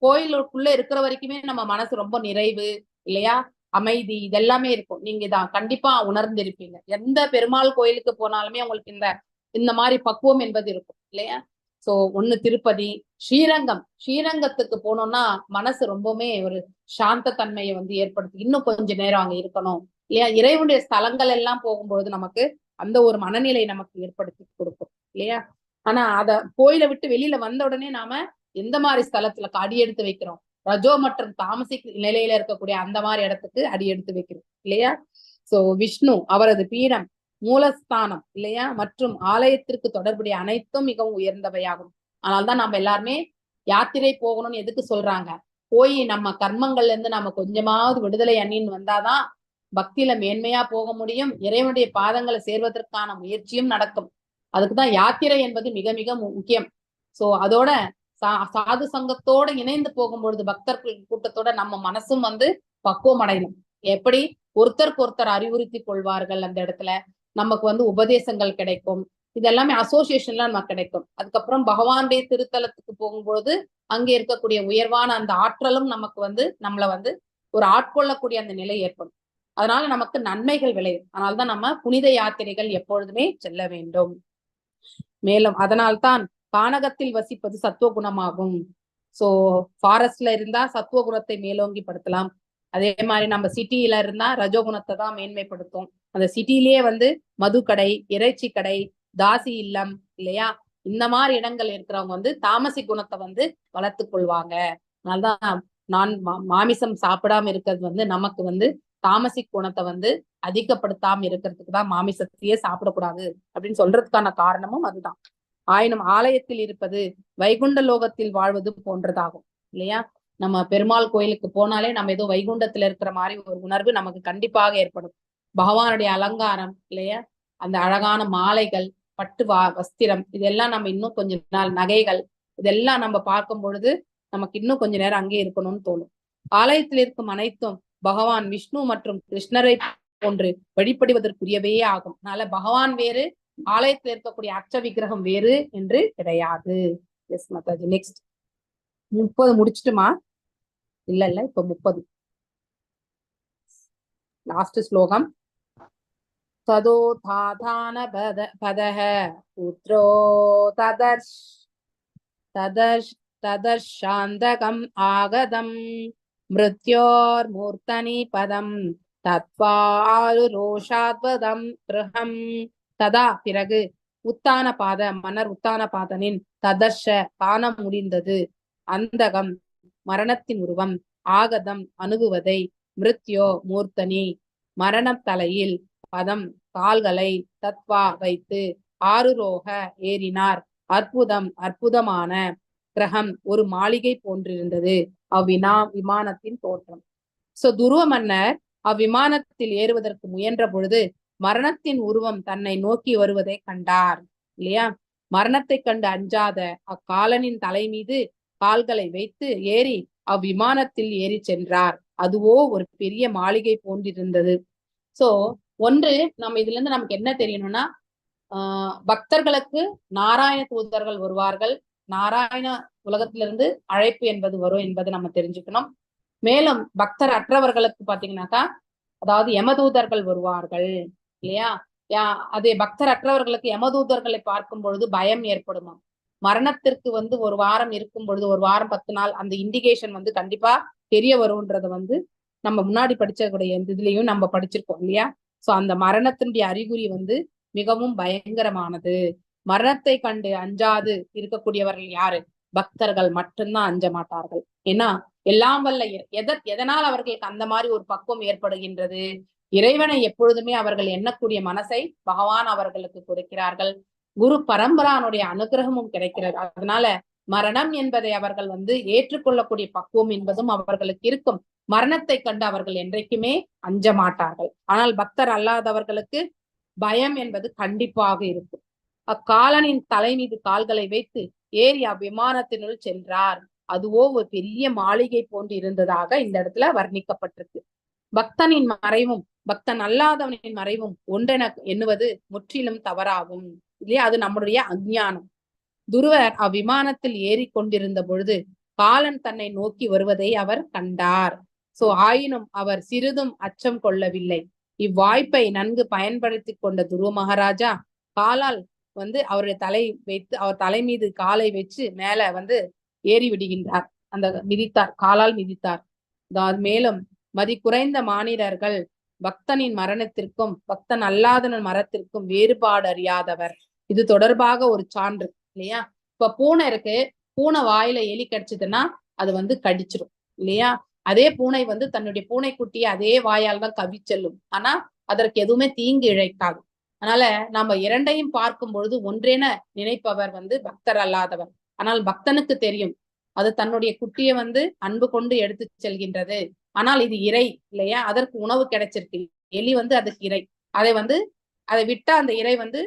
கோயிலுக்குள்ள இருக்கிற வரைக்குமே நம்ம மனசு ரொம்ப நிறைவு இல்லையா, அமைதி, இதெல்லாமே இருக்கும். நீங்க இதான் கண்டிப்பா உணர்ந்திருப்பீங்க. எந்த பெருமாள் கோயிலுக்கு போனாலுமே உங்களுக்கு இந்த இந்த மாதிரி பக்குவம் என்பது இருக்கும் இல்லையா. சோ ஒண்ணு திருப்பதி, ஸ்ரீரங்கம். ஸ்ரீரங்கத்துக்கு போனோம்னா மனசு ரொம்பவுமே ஒரு சாந்த தன்மையை வந்து ஏற்படுத்தி இன்னும் கொஞ்ச நேரம் அங்க இருக்கணும் இல்லையா. இறைவனுடைய ஸ்தலங்கள் எல்லாம் போகும்பொழுது நமக்கு அந்த ஒரு மனநிலை நமக்கு ஏற்படுத்தி கொடுக்கும் இல்லையா. ஆனா அத கோயிலை விட்டு வெளியில வந்த உடனே நாம எந்த மாதிரி ஸ்தலத்துல அடி எடுத்து வைக்கிறோம், ரஜோ மற்றும் தாமசிக் நிலையில இருக்கக்கூடிய அந்த மாதிரி இடத்துக்கு அடி எடுத்து வைக்கிறோம் இல்லையா. சோ விஷ்ணு அவரது பீடம், மூலஸ்தானம் இல்லையா, மற்றும் ஆலயத்திற்கு தொடர்புடைய அனைத்தும் மிகவும் உயர்ந்தவையாகும். அதனால்தான் நம்ம எல்லாருமே யாத்திரை போகணும்னு எதுக்கு சொல்றாங்க, போய் நம்ம கர்மங்கள்ல இருந்து நம்ம கொஞ்சமாவது விடுதலை அண்ணின்னு வந்தாதான் பக்தியில மேன்மையா போக முடியும், இறைவனுடைய பாதங்களை சேர்வதற்கான முயற்சியும் நடக்கும். அதுக்குதான் யாத்திரை என்பது மிக மிக முக்கியம். சோ அதோட சாது சங்கத்தோட இணைந்து போகும்பொழுது பக்தர்கள் கூட்டத்தோட நம்ம மனசும் வந்து பக்குவம் அடையணும். எப்படி ஒருத்தருக்கு ஒருத்தர் அறிவுறுத்தி கொள்வார்கள், அந்த இடத்துல நமக்கு வந்து உபதேசங்கள் கிடைக்கும், இதெல்லாமே அசோசியேஷன்ல நமக்கு கிடைக்கும். அதுக்கப்புறம் பகவானுடைய திருத்தலத்துக்கு போகும்பொழுது அங்கே இருக்கக்கூடிய உயர்வான அந்த ஆற்றலும் நமக்கு வந்து நம்மளை வந்து ஒரு ஆட்கொள்ளக்கூடிய அந்த நிலை ஏற்படும். அதனால நமக்கு நன்மைகள் விளையும். அதனால்தான் நம்ம புனித யாத்திரைகள் எப்பொழுதுமே செல்ல வேண்டும். மேலும் அதனால்தான் கானகத்தில் வசிப்பது சத்துவ குணமாகும். சோ ஃபாரஸ்ட்ல இருந்தா சத்துவ குணத்தை மேலோங்கி படுத்தலாம். அதே மாதிரி நம்ம சிட்டியில இருந்தா ரஜோகுணத்தை தான் மேன்மைப்படுத்தும். அந்த சிட்டிலேயே வந்து மது கடை, இறைச்சி கடை, தாசி இல்லம் இல்லையா, இந்த மாதிரி இடங்கள் இருக்கிறவங்க வந்து தாமசி குணத்தை வந்து வளர்த்து கொள்வாங்க. அதனால்தான் நான் மாமிசம் சாப்பிடாம இருக்கிறது வந்து நமக்கு வந்து தாமசி குணத்தை வந்து அதிகப்படுத்தாம இருக்கிறதுக்கு தான் மாமிசத்தையே சாப்பிடக்கூடாது அப்படின்னு சொல்றதுக்கான காரணமும் அதுதான். ஆயினும் ஆலயத்தில் இருப்பது வைகுண்ட லோகத்தில் வாழ்வது போன்றதாகும் இல்லையா. நம்ம பெருமாள் கோயிலுக்கு போனாலே நம்ம ஏதோ வைகுண்டத்துல இருக்கிற மாதிரி ஒரு உணர்வு நமக்கு கண்டிப்பாக ஏற்படும். பகவானுடைய அலங்காரம் இல்லையா, அந்த அழகான மாலைகள், பட்டு வஸ்திரம், இதெல்லாம் நம்ம இன்னும் கொஞ்ச நாள், நகைகள், இதெல்லாம் நம்ம பார்க்கும் பொழுது நமக்கு இன்னும் கொஞ்ச நேரம் அங்கே இருக்கணும்னு தோணும். ஆலயத்தில் இருக்கும் அனைத்தும் பகவான் விஷ்ணு மற்றும் கிருஷ்ணரை போன்று வழிபடுவதற்குரியவையே ஆகும். அதனால பகவான் வேறு, ஆலயத்தில் இருக்கக்கூடிய அர்ச்ச விக்கிரகம் வேறு என்று கிடையாது. எஸ் மாதாஜி, நெக்ஸ்ட் 30 முடிச்சிட்டுமா? இல்ல இல்ல, இப்ப 30 லாஸ்ட் ஸ்லோகம். ததோ தாதான பதஹ புத்ரோ ததர்ஷ் ததர்ஷ் ததர்ஷாந்தகம் ஆகதம் மிருத்யோர் மூர்த்தனி பதம் தத்வாருரோஷாத்வதம் கிருஹம். ததா பிறகு உத்தான பாத மன்னர் உத்தான பாதனின் ததர்ஷ காண முடிந்தது, அந்தகம் மரணத்தின் உருவம், ஆகதம் அணுகுவதை, மிருத்யோ மூர்த்தனி மரண தலையில், பதம் கால்களை, தத்வா வைத்து, ஆருரோக ஏறினார், அற்புதம் அற்புதமான, கிரகம் ஒரு மாளிகை போன்றிருந்தது அவ்வினா விமானத்தின் தோற்றம். சோ துருவ மன்னர் அவ்விமானத்தில் ஏறுவதற்கு முயன்ற பொழுது மரணத்தின் உருவம் தன்னை நோக்கி வருவதை கண்டார் இல்லையா. மரணத்தை கண்டு அஞ்சாத அக்காலனின் தலை மீது கால்களை வைத்து ஏறி அவ்விமானத்தில் ஏறி சென்றார். அதுவோ ஒரு பெரிய மாளிகை போன்றிருந்தது. சோ ஒன்று நம்ம இதுல இருந்து நமக்கு என்ன தெரியணும்னா, பக்தர்களுக்கு நாராயண தூதர்கள் வருவார்கள், நாராயண உலகத்திலிருந்து அழைப்பு என்பது வரும் என்பதை நம்ம தெரிஞ்சுக்கணும். மேலும் பக்தர் அற்றவர்களுக்கு பாத்தீங்கன்னாக்கா, அதாவது யமதூதர்கள் வருவார்கள் இல்லையா. அதே பக்தர் அற்றவர்களுக்கு யமதூதர்களை பார்க்கும் பொழுது பயம் ஏற்படுமா. மரணத்திற்கு வந்து ஒரு வாரம் இருக்கும் பொழுது, ஒரு வாரம் 10 நாள் அந்த இண்டிகேஷன் வந்து கண்டிப்பா தெரிய வரும்ன்றதை வந்து நம்ம முன்னாடி படிச்சக்கூடிய எந்த இதுலயும் நம்ம படிச்சிருக்கோம் இல்லையா. சோ அந்த மரணத்தினுடைய அறிகுறி வந்து மிகவும் பயங்கரமானது. மரணத்தை கண்டு அஞ்சாது இருக்கக்கூடியவர்கள் யாரு? பக்தர்கள் மட்டும்தான் அஞ்ச மாட்டார்கள். ஏன்னா எல்லாம் வல்ல எதனால் அவர்களுக்கு அந்த மாதிரி ஒரு பக்குவம் ஏற்படுகின்றது? இறைவனை எப்பொழுதுமே அவர்கள் எண்ணக்கூடிய மனசை பகவான் அவர்களுக்கு கொடுக்கிறார்கள். குரு பரம்பரானுடைய அனுகிரகமும் கிடைக்கிறது. அதனால மரணம் என்பதை அவர்கள் வந்து ஏற்றுக்கொள்ளக்கூடிய பக்குவம் என்பதும் அவர்களுக்கு இருக்கும். மரணத்தை கண்டு அவர்கள் என்றைக்குமே அஞ்ச மாட்டார்கள். ஆனால் பக்தர் அல்லாதவர்களுக்கு பயம் என்பது கண்டிப்பாக இருக்கும். அக்காலனின் தலை மீது கால்களை வைத்து ஏறி அவ்விமானத்தினுள் சென்றார். அதுவோ ஒரு பெரிய மாளிகை போன்று இருந்ததாக இந்த இடத்துல வர்ணிக்கப்பட்டிருக்கு. பக்தனின் மறைவும் பக்தன் அல்லாதவனின் மறைவும் ஒன்றென எண்ணுவது முற்றிலும் தவறாகும் இல்லையா? அது நம்முடைய அஞ்ஞானம். துருவர் அவ்விமானத்தில் ஏறி கொண்டிருந்த பொழுது காலன் தன்னை நோக்கி வருவதை அவர் கண்டார். சோ ஆயினும் அவர் சிறிதும் அச்சம் கொள்ளவில்லை. இவ்வாய்ப்பை நன்கு பயன்படுத்தி கொண்ட துருவ மகாராஜா காலால் வந்து அவருடைய தலை வைத்து அவர் தலை மீது காலை வச்சு மேல வந்து ஏறி விடுகின்றார். அந்த மிதித்தார், காலால் மிதித்தார். மேலும் மதி குறைந்த மானிடர்கள் பக்தனின் மரணத்திற்கும் பக்தன் அல்லாதவன் மரத்திற்கும் வேறுபாடு அறியாதவர். இது தொடர்பாக ஒரு சான்று இல்லையா? இப்ப பூனை இருக்கு, பூனை வாயில எலி கடிச்சதுன்னா அது வந்து கடிச்சிடும் இல்லையா? அதே பூனை வந்து தன்னுடைய பூனைக்குட்டியை அதே வாயால் தான் கவி செல்லும். ஆனா அதற்கு எதுவுமே தீங்கு இழைக்காது. அதனால நாம இரண்டையும் பார்க்கும் பொழுது ஒன்றேன நினைப்பவர் வந்து பக்தர் அல்லாதவர். ஆனால் பக்தனுக்கு தெரியும் அது தன்னுடைய குட்டியை வந்து அன்பு கொண்டு எடுத்து செல்கின்றது. ஆனால் இது இறை இல்லையா? அதற்கு உணவு கிடைச்சிருக்கு. எலி வந்து அதுக்கு இறை. அதை வந்து அதை விட்டா அந்த இறை வந்து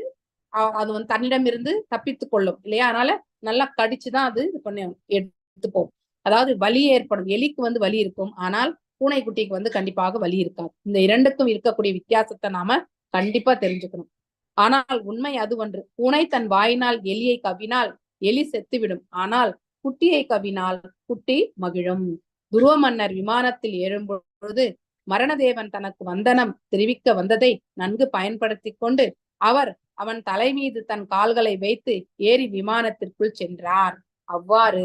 அது வந்து தன்னிடம் இருந்து தப்பித்து கொள்ளும் இல்லையா? அதனால நல்லா கடிச்சுதான் அது இது பண்ணி எடுத்து போகும். அதாவது வலி ஏற்படும். எலிக்கு வந்து வலி இருக்கும், ஆனால் பூனைக்குட்டிக்கு வந்து கண்டிப்பாக வலி இருக்காது. இந்த இரண்டுக்கும் இருக்கக்கூடிய வித்தியாசத்தை நாம கண்டிப்பா தெரிஞ்சுக்கணும். ஆனால் உண்மை அது ஒன்று, பூனை தன் வாயினால் எலியை கவ்வினால் எலி செத்துவிடும், ஆனால் குட்டியை கவ்வினால் குட்டி மகிழும். துருவ மன்னர் விமானத்தில் ஏறும்பொழுது மரணதேவன் தனக்கு வந்தனம் தெரிவிக்க வந்ததை நன்கு பயன்படுத்தி கொண்டு அவர் அவன் தலை மீது தன் கால்களை வைத்து ஏறி விமானத்திற்குள் சென்றார். அவ்வாறு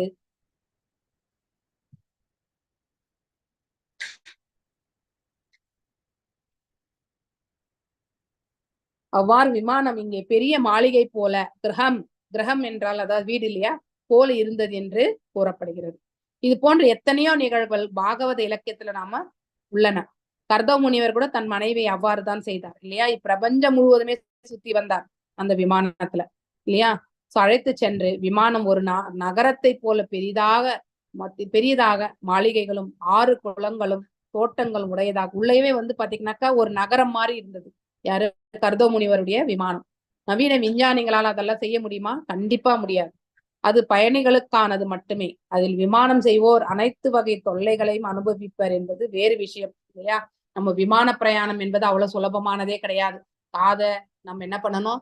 அவ்வாறு விமானம் இங்கே பெரிய மாளிகை போல கிரகம், கிரகம் என்றால் அதாவது வீடு இல்லையா, போல இருந்தது என்று கூறப்படுகிறது. இது போன்ற எத்தனையோ நிகழ்வுகள் பாகவத இலக்கியத்துல நாம உள்ளன. கர்தவ முனிவர் கூட தன் மனைவியை அவ்வாறு தான் செய்தார் இல்லையா? இப்பிரபஞ்சம் முழுவதுமே சுத்தி வந்தார் அந்த விமானத்துல இல்லையா? சோ அழைத்து சென்று விமானம் ஒரு நகரத்தை போல பெரிதாக பெரியதாக மாளிகைகளும் 6 குளங்களும் தோட்டங்களும் உடையதாக உள்ளேவே வந்து பாத்தீங்கன்னாக்கா ஒரு நகரம் மாதிரி இருந்தது. யாரு? கர்தவ முனிவருடைய விமானம். நவீன விஞ்ஞானிகளால் அதெல்லாம் செய்ய முடியுமா? கண்டிப்பா முடியாது. அது பயணிகளுக்கானது மட்டுமே. அதில் விமானம் செய்வோர் அனைத்து வகை தொல்லைகளையும் அனுபவிப்பர் என்பது வேறு விஷயம் இல்லையா? நம்ம விமான பிரயாணம் என்பது அவ்வளவு சுலபமானதே கிடையாது. காதை நம்ம என்ன பண்ணணும்,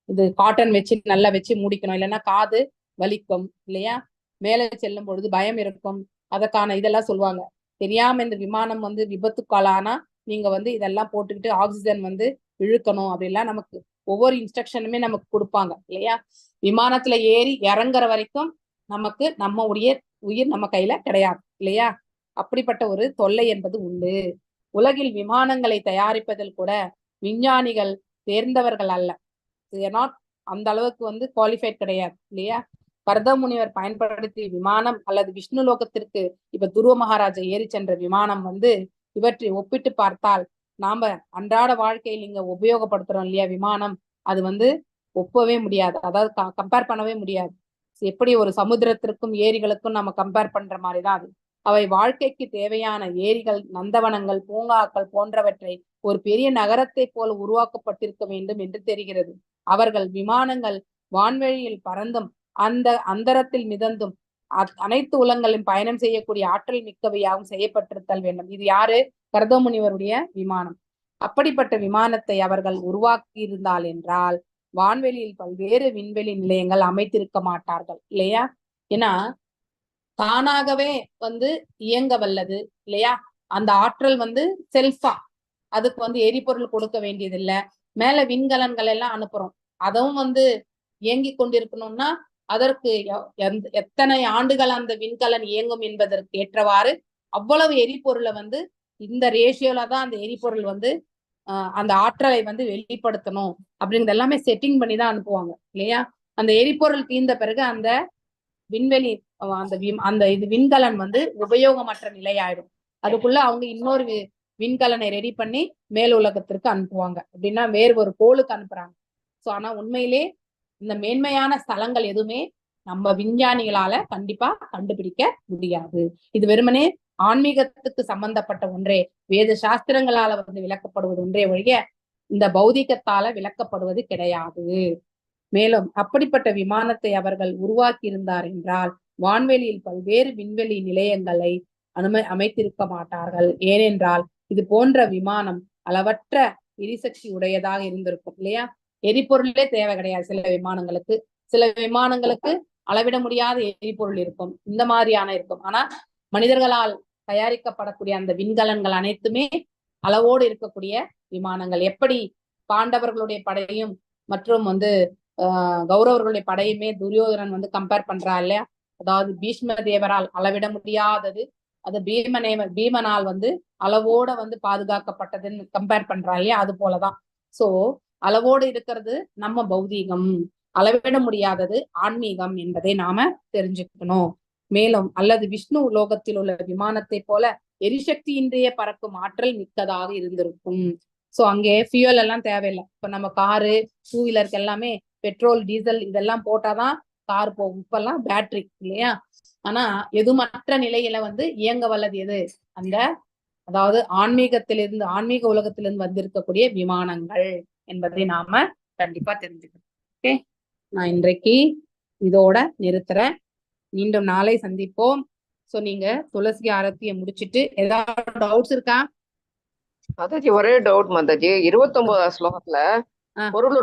இது காட்டன் வச்சு நல்லா வச்சு மூடிக்கணும், இல்லைன்னா காது வலிக்கும் இல்லையா? மேலே செல்லும் பொழுது பயம் இருக்கும். அதற்கான இதெல்லாம் சொல்லுவாங்க. தெரியாம இந்த விமானம் வந்து விபத்துக்காலானா நீங்க வந்து இதெல்லாம் போட்டுக்கிட்டு ஆக்சிஜன் வந்து இழுக்கணும் அப்படின்லாம் நமக்கு ஒவ்வொரு இன்ஸ்ட்ரக்ஷனுமே நமக்கு கொடுப்பாங்க இல்லையா? விமானத்துல ஏறி இறங்குற வரைக்கும் நமக்கு நம்ம உடைய உயிர் நம்ம கையில கிடையாது இல்லையா? அப்படிப்பட்ட ஒரு தொல்லை என்பது உண்டு. உலகில் விமானங்களை தயாரிப்பதில் கூட விஞ்ஞானிகள் தேர்ந்தவர்கள் அல்ல. Not அந்த அளவுக்கு வந்து குவாலிஃபைட் கிடையாது இல்லையா? பரத முனிவர் பயன்படுத்திய விமானம் அல்லது விஷ்ணு லோகத்திற்கு இப்ப துருவ மகாராஜா ஏறி சென்ற விமானம் வந்து இவற்றை ஒப்பிட்டு பார்த்தால் நாம அன்றாட வாழ்க்கையில் இங்க உபயோகப்படுத்துறோம் இல்லையா விமானம், அது வந்து ஒப்பவே முடியாது. அதாவது கம்பேர் பண்ணவே முடியாது. எப்படி ஒரு சமுத்திரத்திற்கும் ஏரிகளுக்கும் நம்ம கம்பேர் பண்ற மாதிரிதான் அது. அவை வாழ்க்கைக்கு தேவையான ஏரிகள், நந்தவனங்கள், பூங்காக்கள் போன்றவற்றை ஒரு பெரிய நகரத்தை போல உருவாக்கப்பட்டிருக்க வேண்டும் என்று தெரிகிறது. அவர்கள் விமானங்கள் வான்வெளியில் பறந்தும் அந்த அந்தரத்தில் மிதந்தும் அனைத்து உலகங்களிலும் பயணம் செய்யக்கூடிய ஆற்றல் மிக்கவையாகவும் செய்யப்பட்டிருத்தல் வேண்டும். இது யாரு? கர்தவ முனிவருடைய விமானம். அப்படிப்பட்ட விமானத்தை அவர்கள் உருவாக்கி இருந்தால் என்றால் வான்வெளியில் பல்வேறு விண்வெளி நிலையங்கள் அமைத்திருக்க மாட்டார்கள் இல்லையா? ஏன்னா தானாகவே வந்து இயங்க வல்லது இல்லையா? அந்த ஆற்றல் வந்து செல்ஃபா, அதுக்கு வந்து எரிபொருள் கொடுக்க வேண்டியதில்லை. மேல விண்கலன்கள் எல்லாம் அனுப்புறோம், அதுவும் வந்து இயங்கி கொண்டிருக்கணும்னா அதற்கு எத்தனை ஆண்டுகள் அந்த விண்கலன் இயங்கும் என்பதற்கு ஏற்றவாறு அவ்வளவு எரிபொருளை வந்து இந்த ரேஷியோல தான் அந்த எரிபொருள் வந்து அந்த ஆற்றலை வந்து வெளிப்படுத்தணும் அப்படிங்கிறது எல்லாமே செட்டிங் பண்ணி தான் அனுப்புவாங்க இல்லையா? அந்த எரிபொருள் தீர்ந்த பிறகு அந்த விண்வெளி அந்த அந்த இது விண்கலன் வந்து உபயோகமற்ற நிலையாயிடும். அதுக்குள்ள அவங்க இன்னொரு விண்கலனை ரெடி பண்ணி மேல் உலகத்திற்கு அனுப்புவாங்க. அப்படின்னா வேறு ஒரு கோளுக்கு அனுப்புறாங்க. சோ ஆனா உண்மையிலே இந்த மேன்மையான ஸ்தலங்கள் எதுவுமே நம்ம விஞ்ஞானிகளால கண்டிப்பா கண்டுபிடிக்க முடியாது. இது வெறுமனே ஆன்மீகத்துக்கு சம்பந்தப்பட்ட ஒன்றே, வேத சாஸ்திரங்களால வந்து விளக்கப்படுவது ஒன்றே ஒழிய இந்த பௌதிகத்தால விளக்கப்படுவது கிடையாது. மேலும் அப்படிப்பட்ட விமானத்தை அவர்கள் உருவாக்கி இருந்தார் என்றால் வான்வெளியில் பல்வேறு விண்வெளி நிலையங்களை அமைத்திருக்க மாட்டார்கள். ஏனென்றால் இது போன்ற விமானம் அளவற்ற எரிசக்தி உடையதாக இருந்திருக்கும் இல்லையா? எரிபொருளே தேவை கிடையாது சில விமானங்களுக்கு. சில விமானங்களுக்கு அளவிட முடியாத எரிபொருள் இருக்கும், இந்த மாதிரியான இருக்கும். ஆனா மனிதர்களால் தயாரிக்கப்படக்கூடிய அந்த விண்கலன்கள் அனைத்துமே அளவோடு இருக்கக்கூடிய விமானங்கள். எப்படி பாண்டவர்களுடைய படையும் மற்றும் வந்து கௌரவர்களுடைய படையுமே துரியோதனன் வந்து கம்பேர் பண்றா இல்லையா? அதாவது பீஷ்ம தேவரால் அளவிட முடியாதது, அது பீமனால் வந்து அளவோட வந்து பாதுகாக்கப்பட்டதுன்னு கம்பேர் பண்றா இல்லையா? அது போலதான். சோ அளவோடு இருக்கிறது நம்ம பௌதீகம், அளவிட முடியாதது ஆன்மீகம் என்பதை நாம தெரிஞ்சுக்கணும். மேலும் அல்லது விஷ்ணு லோகத்தில் உள்ள விமானத்தை போல எரிசக்தியின்றியே பறக்கும் ஆற்றல் மிக்கதாக இருந்திருக்கும். சோ அங்கே ஃபியூயல் எல்லாம் தேவையில்லை. இப்ப நம்ம காரு டூ வீலருக்கு எல்லாமே பெட்ரோல் டீசல் இதெல்லாம் போட்டாதான் கார் போகும். இப்பெல்லாம் பேட்டரி இல்லையா? ஆனா எதுமற்ற நிலையில வந்து இயங்க வல்லது எது? அந்த அதாவது ஆன்மீகத்திலிருந்து ஆன்மீக உலகத்திலிருந்து வந்திருக்கக்கூடிய விமானங்கள் என்பதை நாம கண்டிப்பா தெரிஞ்சுக்கணும். ஓகே, நான் இன்றைக்கு இதோட நிறுத்துறேன். மீண்டும் நாளை சந்திப்போம். சோ நீங்க துளசி ஆரத்தியை முடிச்சிட்டு ஏதாவது டவுட்ஸ் இருக்கா? மாதாஜி ஒரே டவுட் மாதாஜி. 29வது ஸ்லோகத்துல பொருள்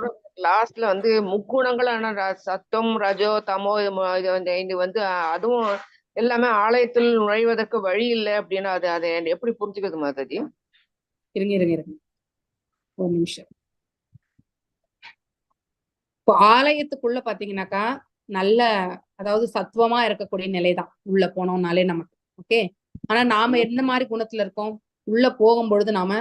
லாஸ்ட்ல வந்து முக்குணங்களான சத்தம் ரஜோ தமோ இது வந்து அதுவும் எல்லாமே ஆலயத்தில் நுழைவதற்கு வழி இல்லை அப்படின்னா அது அதை எப்படி புரிஞ்சுக்கிறது மாதாஜி? இருங்க இருங்க இருங்க ஒரு நிமிஷம். இப்போ ஆலயத்துக்குள்ள பாத்தீங்கன்னாக்கா நல்ல அதாவது சத்துவமா இருக்கக்கூடிய நிலைதான் உள்ள போனோம்னாலே நமக்கு. ஓகே, ஆனா நாம எந்த மாதிரி குணத்துல இருக்கோம்? உள்ள போகும்பொழுது நாம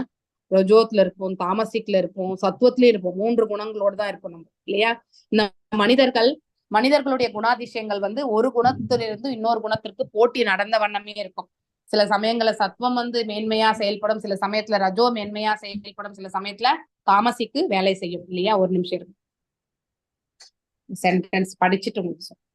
ரஜோத்துல இருப்போம், தாமசிக்ல இருப்போம், சத்துவத்திலயும் இருப்போம். 3 குணங்களோட தான் இருப்போம் நம்ம இல்லையா? இந்த மனிதர்களுடைய குணாதிசயங்கள் வந்து ஒரு குணத்திலிருந்து இன்னொரு குணத்திற்கு போட்டி நடந்த வண்ணமே இருக்கும். சில சமயங்கள்ல சத்துவம் வந்து மேன்மையா செயல்படும், சில சமயத்துல ரஜோ மேன்மையா செயல்படும், சில சமயத்துல தாமசிக்கு வேலை செய்யும் இல்லையா? ஒரு நிமிஷம் இருக்கு, சென்டென்ஸ் படிச்சுட்டு உங்களுக்கு சொல்றேன்.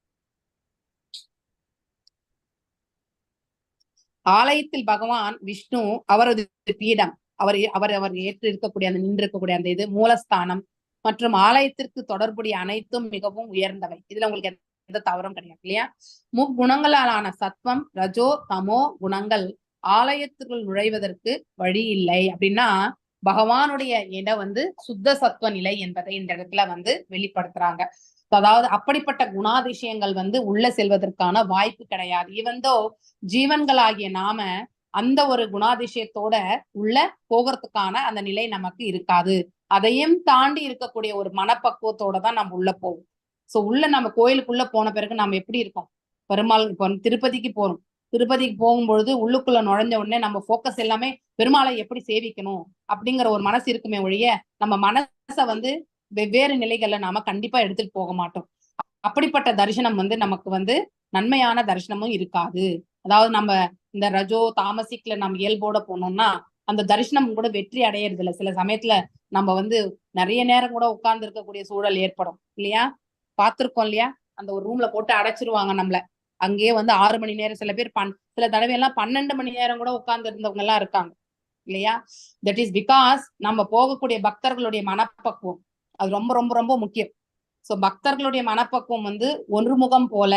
ஆலயத்தில் பகவான் விஷ்ணு அவரது பீடம், அவர் அவர் அவர் ஏற்று இருக்கக்கூடிய அந்த நின்று இருக்கக்கூடிய அந்த இது மூலஸ்தானம் மற்றும் ஆலயத்திற்கு தொடர்புடைய அனைத்தும் மிகவும் உயர்ந்தவை. இதுல உங்களுக்கு எந்த தவறும் கிடையாது இல்லையா? முக்குணங்களாலான சத்வம் ரஜோ தமோ குணங்கள் ஆலயத்திற்குள் நுழைவதற்கு வழி இல்லை. அப்படின்னா பகவானுடைய இடம் வந்து சுத்த சத்துவ நிலை என்பதை இந்த இடத்துல வந்து வெளிப்படுத்துறாங்க. அதாவது அப்படிப்பட்ட குணாதிசயங்கள் வந்து உள்ள செல்வதற்கான வாய்ப்பு கிடையாது. ஈவந்தோ ஜீவன்களாகிய நாம அந்த ஒரு குணாதிசயத்தோட உள்ள போகிறதுக்கான அந்த நிலை நமக்கு இருக்காது. அதையும் தாண்டி இருக்கக்கூடிய ஒரு மனப்பக்குவத்தோட தான் நம்ம உள்ள போவோம். சோ உள்ள நம்ம கோயிலுக்குள்ள போன பிறகு நாம எப்படி இருக்கோம்? பெருமாள் இப்போ திருப்பதிக்கு போறோம். திருப்பதிக்கு போகும்பொழுது உள்ளுக்குள்ள நுழைஞ்ச உடனே நம்ம போக்கஸ் எல்லாமே பெருமாளை எப்படி சேவிக்கணும் அப்படிங்கிற ஒரு மனசு இருக்குமே ஒழிய நம்ம மனசை வந்து வெவ்வேறு நிலைகள்ல நாம கண்டிப்பா எடுத்துட்டு போக மாட்டோம். அப்படிப்பட்ட தரிசனம் வந்து நமக்கு வந்து நன்மையான தரிசனமும் இருக்காது. அதாவது நம்ம இந்த ரஜோ தாமசிக்ல நம்ம இயல்போட போனோம்னா அந்த தரிசனம் கூட வெற்றி அடையறது இல்லை. சில சமயத்துல நம்ம வந்து நிறைய நேரம் கூட உட்கார்ந்து இருக்கக்கூடிய சூழல் ஏற்படும் இல்லையா? பார்த்திருக்கோம் இல்லையா? அந்த ஒரு ரூம்ல போட்டு அடைச்சிருவாங்க நம்மள. அங்கேயே வந்து 6 மணி நேரம், சில பேர் சில தடவை எல்லாம் 12 மணி நேரம் கூட உட்கார்ந்து இருந்தவங்க எல்லாம் இருக்காங்க இல்லையா? That is because நம்ம போகக்கூடிய பக்தர்களுடைய மனப்பக்குவம் அது ரொம்ப ரொம்ப ரொம்ப முக்கியம். சோ பக்தர்களுடைய மனப்பக்குவம் வந்து ஒன்றுமுகம் போல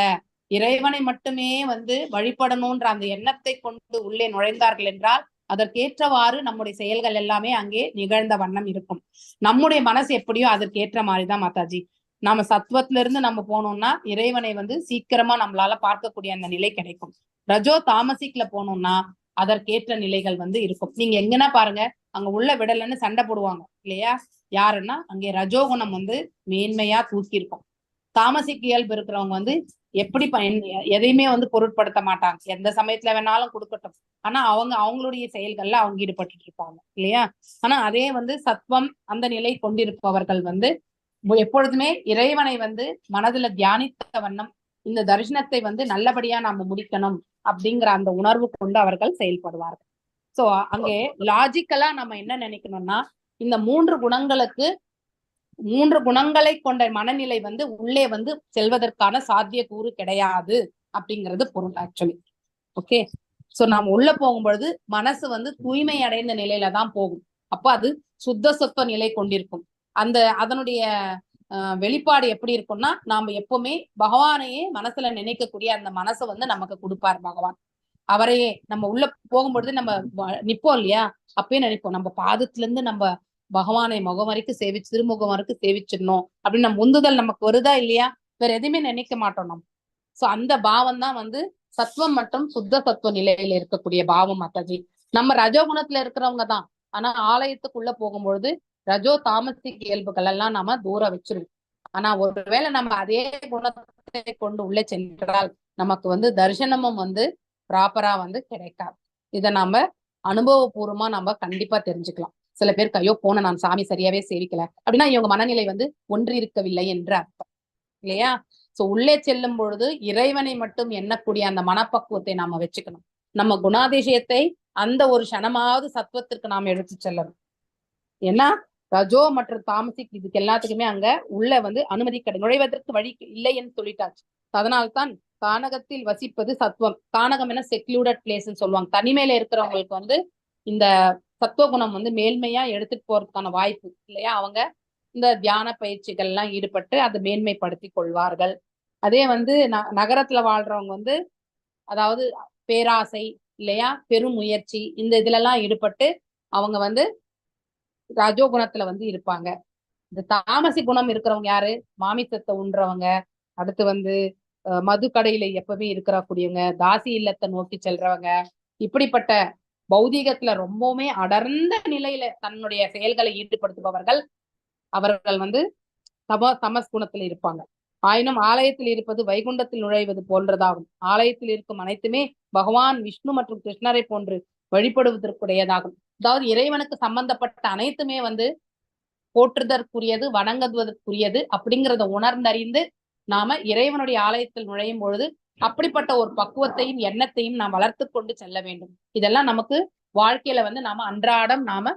இறைவனை மட்டுமே வந்து வழிபடணும்ன்ற அந்த எண்ணத்தை கொண்டு உள்ளே நுழைந்தார்கள் என்றால் அதற்கேற்றவாறு நம்முடைய செயல்கள் எல்லாமே அங்கே நிகழ்ந்த வண்ணம் இருக்கும். நம்முடைய மனசு எப்படியோ அதற்கேற்ற மாதிரிதான் மாதாஜி. நாம சத்துவத்துல இருந்து நம்ம போனோம்னா இறைவனை வந்து சீக்கிரமா நம்மளால பார்க்கக்கூடிய அந்த நிலை கிடைக்கும். ரஜோ தாமசிக்ல போனோம்னா அதற்கேற்ற நிலைகள் வந்து இருக்கும். நீங்க எங்கன்னா பாருங்க, அங்க உள்ள விடலன்னு சண்டை போடுவாங்க இல்லையா? யாருன்னா அங்கே ரஜோகுணம் வந்து மேன்மையா தூக்கி இருக்கும். தாமசிக் இயல்பு இருக்கிறவங்க வந்து எப்படி எதையுமே வந்து பொருட்படுத்த மாட்டாங்க. எந்த சமயத்துல வேணாலும் கொடுக்கட்டும், ஆனா அவங்க அவங்களுடைய செயல்கள்ல அவங்க ஈடுபட்டு இருப்பாங்க இல்லையா? ஆனா அதே வந்து சத்வம் அந்த நிலை கொண்டிருப்பவர்கள் வந்து எப்பொழுதுமே இறைவனை வந்து மனதுல தியானித்த வண்ணம் இந்த தரிசனத்தை வந்து நல்லபடியா நாம முடிக்கணும் அப்படிங்கிற அந்த உணர்வு கொண்டு அவர்கள் செயல்படுவார்கள். சோ அங்கே லாஜிக்கலா நம்ம என்ன நினைக்கணும்னா, இந்த மூன்று குணங்களுக்கு, மூன்று குணங்களை கொண்ட மனநிலை வந்து உள்ளே வந்து செல்வதற்கான சாத்தியக்கூறு கிடையாது அப்படிங்கிறது பொருள் ஆக்சுவலி. ஓகே, சோ நாம் உள்ள போகும்பொழுது மனசு வந்து தூய்மை அடைந்த நிலையில தான் போகும். அப்ப அது சுத்த சொத்துவ நிலை கொண்டிருக்கும். அந்த அதனுடைய வெளிப்பாடு எப்படி இருக்கும்னா, நாம எப்பவுமே பகவானையே மனசுல நினைக்கக்கூடிய அந்த மனசை வந்து நமக்கு கொடுப்பார் பகவான். அவரையே நம்ம உள்ள போகும்பொழுது நம்ம நிப்போம் இல்லையா, அப்பயே நினைப்போம் நம்ம பாதத்துல இருந்து நம்ம பகவானை முகம் வரைக்கும் சேவிச்சு, திருமுகம் வரைக்கும் சேவிச்சிடணும் அப்படின்னு நம்ம உந்துதல் நமக்கு வருதா இல்லையா? வேற எதுவுமே நினைக்க மாட்டோம் நம்ம. சோ அந்த பாவம் தான் வந்து சத்துவம் மற்றும் சுத்த சத்துவ நிலையில இருக்கக்கூடிய பாவம் மாதாஜி. நம்ம ரஜோகுணத்துல இருக்கிறவங்க தான், ஆனா ஆலயத்துக்குள்ள போகும்பொழுது ரஜோ தாமசிக் இயல்புகள் எல்லாம் நாம தூர வச்சிருவோம். ஆனா ஒருவேளை நம்ம அதே குணத்தை கொண்டு உள்ளே சென்றால் நமக்கு வந்து தரிசனமும் வந்து ப்ராப்பரா வந்து கிடைக்காது. இதை நாம அனுபவபூர்வமா நம்ம கண்டிப்பா தெரிஞ்சுக்கலாம். சில பேருக்கு ஐயோ போன நான் சாமி சரியாவே சேவிக்கல அப்படின்னா இவங்க மனநிலை வந்து ஒன்றி இருக்கவில்லை என்று அர்த்தம் இல்லையா? சோ உள்ளே செல்லும் பொழுது இறைவனை மட்டும் எண்ணக்கூடிய அந்த மனப்பக்குவத்தை நாம வச்சுக்கணும். நம்ம குணாதிசயத்தை அந்த ஒரு க்ஷணமாவது சத்துவத்திற்கு நாம் எடுத்து செல்லணும். ஏன்னா ரஜோ மற்றும் தாமசிக் இதுக்கு எல்லாத்துக்குமே அங்க உள்ள வந்து அனுமதி கிடை நுழைவதற்கு வழி இல்லை என்று சொல்லிட்டாச்சு. அதனால்தான் கானகத்தில் வசிப்பது சத்துவம். கானகம் என செக்லூடட் பிளேஸ்ன்னு சொல்லுவாங்க. தனிமையில இருக்கிறவங்களுக்கு வந்து இந்த சத்துவகுணம் வந்து மேன்மையா எடுத்துட்டு போறதுக்கான வாய்ப்பு இல்லையா? அவங்க இந்த தியான பயிற்சிகள் எல்லாம் ஈடுபட்டு அதை மேன்மைப்படுத்தி கொள்வார்கள். அதே வந்து நகரத்துல வாழ்றவங்க வந்து அதாவது பேராசை இல்லையா, பெருமுயற்சி இந்த இதுல எல்லாம் ஈடுபட்டு அவங்க வந்து ரஜோகுணத்துல வந்து இருப்பாங்க. இந்த தாமசி குணம் இருக்கிறவங்க யாரு? மாமிசத்தை உண்றவங்க, அடுத்து வந்து மது கடையில எப்பவுமே இருக்கிறக்கூடியவங்க, தாசி இல்லத்தை நோக்கி செல்றவங்க, இப்படிப்பட்ட பௌதீகத்துல ரொம்பவுமே அடர்ந்த நிலையில தன்னுடைய செயல்களை ஈடுபடுத்துபவர்கள் அவர்கள் வந்து தமஸ் குணத்துல இருப்பாங்க. ஆயினும் ஆலயத்தில் இருப்பது வைகுண்டத்தில் நுழைவது போன்றதாகும். ஆலயத்தில் இருக்கும் அனைத்துமே பகவான் விஷ்ணு மற்றும் கிருஷ்ணரை போன்று வழிபடுவதற்குடையதாகும். அதாவது இறைவனுக்கு சம்பந்தப்பட்ட அனைத்துமே வந்து போற்றுதற்குரியது, வணங்குவதற்குரியது அப்படிங்கிறத உணர்ந்தறிந்து நாம இறைவனுடைய ஆலயத்தில் நுழையும் பொழுது அப்படிப்பட்ட ஒரு பக்குவத்தையும் எண்ணத்தையும் நாம் வளர்த்து கொண்டு செல்ல வேண்டும். இதெல்லாம் நமக்கு வாழ்க்கையில வந்து நாம அன்றாடம் நாம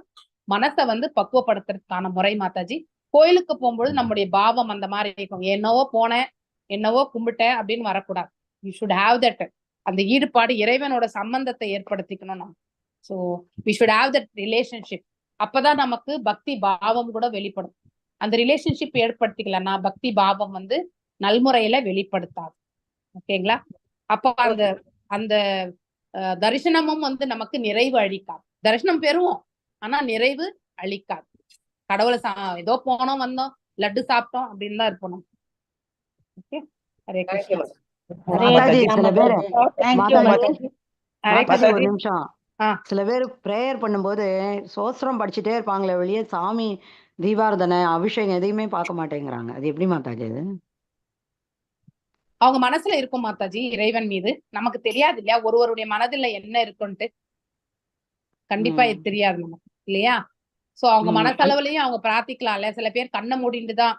மனசை வந்து பக்குவப்படுத்துறதுக்கான முறை மாதாஜி. கோயிலுக்கு போகும்பொழுது நம்முடைய பாவம் அந்த மாதிரி இருக்கும். என்னவோ போனேன், என்னவோ கும்பிட்டேன் அப்படின்னு வரக்கூடாது. You should have that அந்த ஈடுபாடு, இறைவனோட சம்பந்தத்தை ஏற்படுத்திக்கணும் நம்ம. So we should have that relationship. அப்பதான் நமக்கு பக்தி பாவம் கூட வெளிப்படும். அந்த ரிலேஷன்ஷிப் ஏற்படுத்திக்கலன்னா பக்தி பாவம் வந்து நல்முறையில வெளிப்படுத்தாது. ஓகேங்களா? அப்ப அந்த அந்த தரிசனமும் வந்து நமக்கு நிறைவு அளிக்காது. தரிசனம் பெறுவோம், ஆனா நிறைவு அளிக்காது. கடவுளை ஏதோ போனோம் வந்தோம் லட்டு சாப்பிட்டோம் அப்படின்னு தான் இருப்போம். ஓகே, ஹரே கிருஷ்ணா. மாதாஜி, சில பேரு thank you Mataji, Hare Mataji ஒரு கிருஷ்ணா. நிமிஷம். சில பேர் பிரேயர் பண்ணும்போது சோஸ்திரம் படிச்சுட்டே இருப்பாங்களே வெளியே, சாமி தீபாரதனை அபிஷேகம் எதையுமே பார்க்க மாட்டேங்கிறாங்க. அது எப்படி மாதாஜி அது? அவங்க மனசுல இருக்கும் மாதாஜி இறைவன் மீது. நமக்கு தெரியாது இல்லையா ஒருவருடைய மனதில என்ன இருக்குன்ட்டு? கண்டிப்பா இது தெரியாது நமக்கு இல்லையா? சோ அவங்க மனசளவுலயும் அவங்க பிரார்த்திக்கலாம் இல்லையா? சில பேர் கண்ணை மூடிட்டு தான்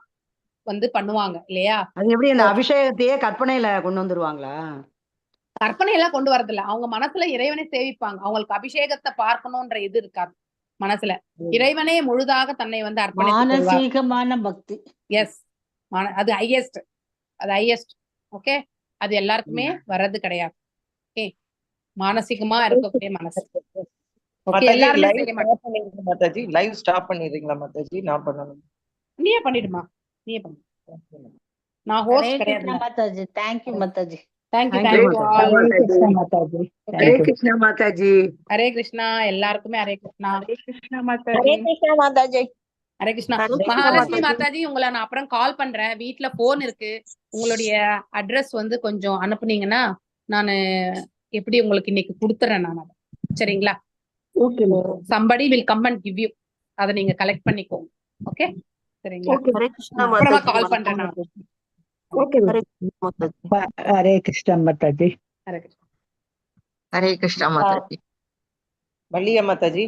வந்து பண்ணுவாங்க இல்லையா? அது எப்படி அந்த அபிஷேகத்தையே கற்பனையில கொண்டு வந்துருவாங்களா? கற்பனை எல்லாம் கொண்டு வரதில்ல. அவங்க மனசுல இறைவனை சேவிப்பாங்க. அவங்களுக்கு அபிஷேகத்தை பார்க்கணும்ன்ற இது இருக்காது மனசுல. இறைவனே முழுதாக தன்னை வந்து அர்ப்பணித்துக் கொள்வார். மானசீகமான பக்தி. எஸ், அது ஹையஸ்ட், அது ஹையஸ்ட். ஓகே, அது எல்லாருக்குமே வர்றது கிடையாது. ஓகே, மானசீகமா இருக்கக்கூடிய மனசு. ஓகே, மாதாஜி எல்லாருமே லைவ் செய்ய மாட்டாங்க. ஸ்டாப் பண்ணிடுங்க மாதாஜி, லைவ் ஸ்டாப் பண்ணிடுறீங்களா மாதாஜி? நான் பண்ணணும். நீயே பண்ணிடுமா, நீயே பண்ணு. நான் ஹரே ஹோஸ்ட் கிருஷ்ணா கிடையாது. Mataji. Thank you Mataji. Thank you, thank you thank you Mataji. All. Hare Krishna Mataji. Hare thank you. Krishna Mataji. Hare Krishna எல்லாருக்குமே. ஹரே கிருஷ்ணா. ஹரே கிருஷ்ணா ஹரே மாதாஜி. கிருஷ்ணா மாதாஜி. ஹரே கிருஷ்ணா. ஹரே கிருஷ்ணா மகாலட்சுமி மாதாஜி. மாதாஜி, உங்களை நான் அப்புறம் கால் பண்றேன். வீட்ல போன் இருக்கு. உங்களுடைய அட்ரஸ் வந்து கொஞ்சம் அனுப்புனீங்கன்னா நான் எப்படி உங்களுக்கு இன்னைக்கு கொடுத்துறேன் நான் அதை. சரிங்களா? Okay. Somebody will come and give you. அதை நீங்க கலெக்ட் பண்ணிக்கோங்க. ஓகே, சரிங்களா? ஓகே. ஹரே கிருஷ்ணா அப்புறமா மாதாஜி. கால் பண்றேன் நான். ஓகே. ஹரே கிருஷ்ணா மாதாஜி. ஹரே கிருஷ்ணா மாதாஜி. ஹரே கிருஷ்ணா. ஹரே கிருஷ்ணா மாதாஜி. வள்ளியா மாதாஜி,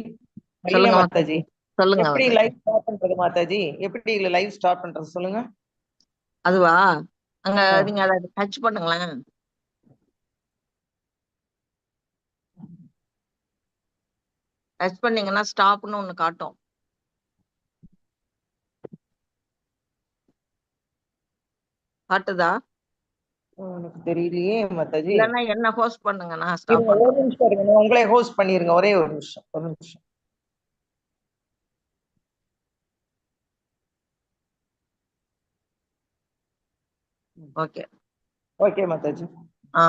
வள்ளியா சொல்லுங்க மாதாஜி, சொல்லுங்க எப்படி மாதாஜி. லைவ் ஸ்டாப் பண்றது மாதாஜி? எப்படி லைவ் ஸ்டாப் பண்றது சொல்லுங்க. அதுவா, அங்க நீங்க அதை டச் பண்ணுங்களேன். டச் பண்ணீங்கன்னா ஸ்டாப்னு ஒண்ணு காட்டும். காட்டுதா? எனக்கு தெரியலையே மாதாஜி. இல்லன்னா என்ன ஹோஸ்ட் பண்ணுங்க, நான் ஸ்டாப் இருங்க, ஒரு பண்றேன். நிமிஷம் இருங்க. நான் உங்களே ஹோஸ்ட் பண்ணிருங்க. ஒரே ஒரு நிமிஷம், ஒரு நிமிஷம். Okay okay Mataji. ஆ.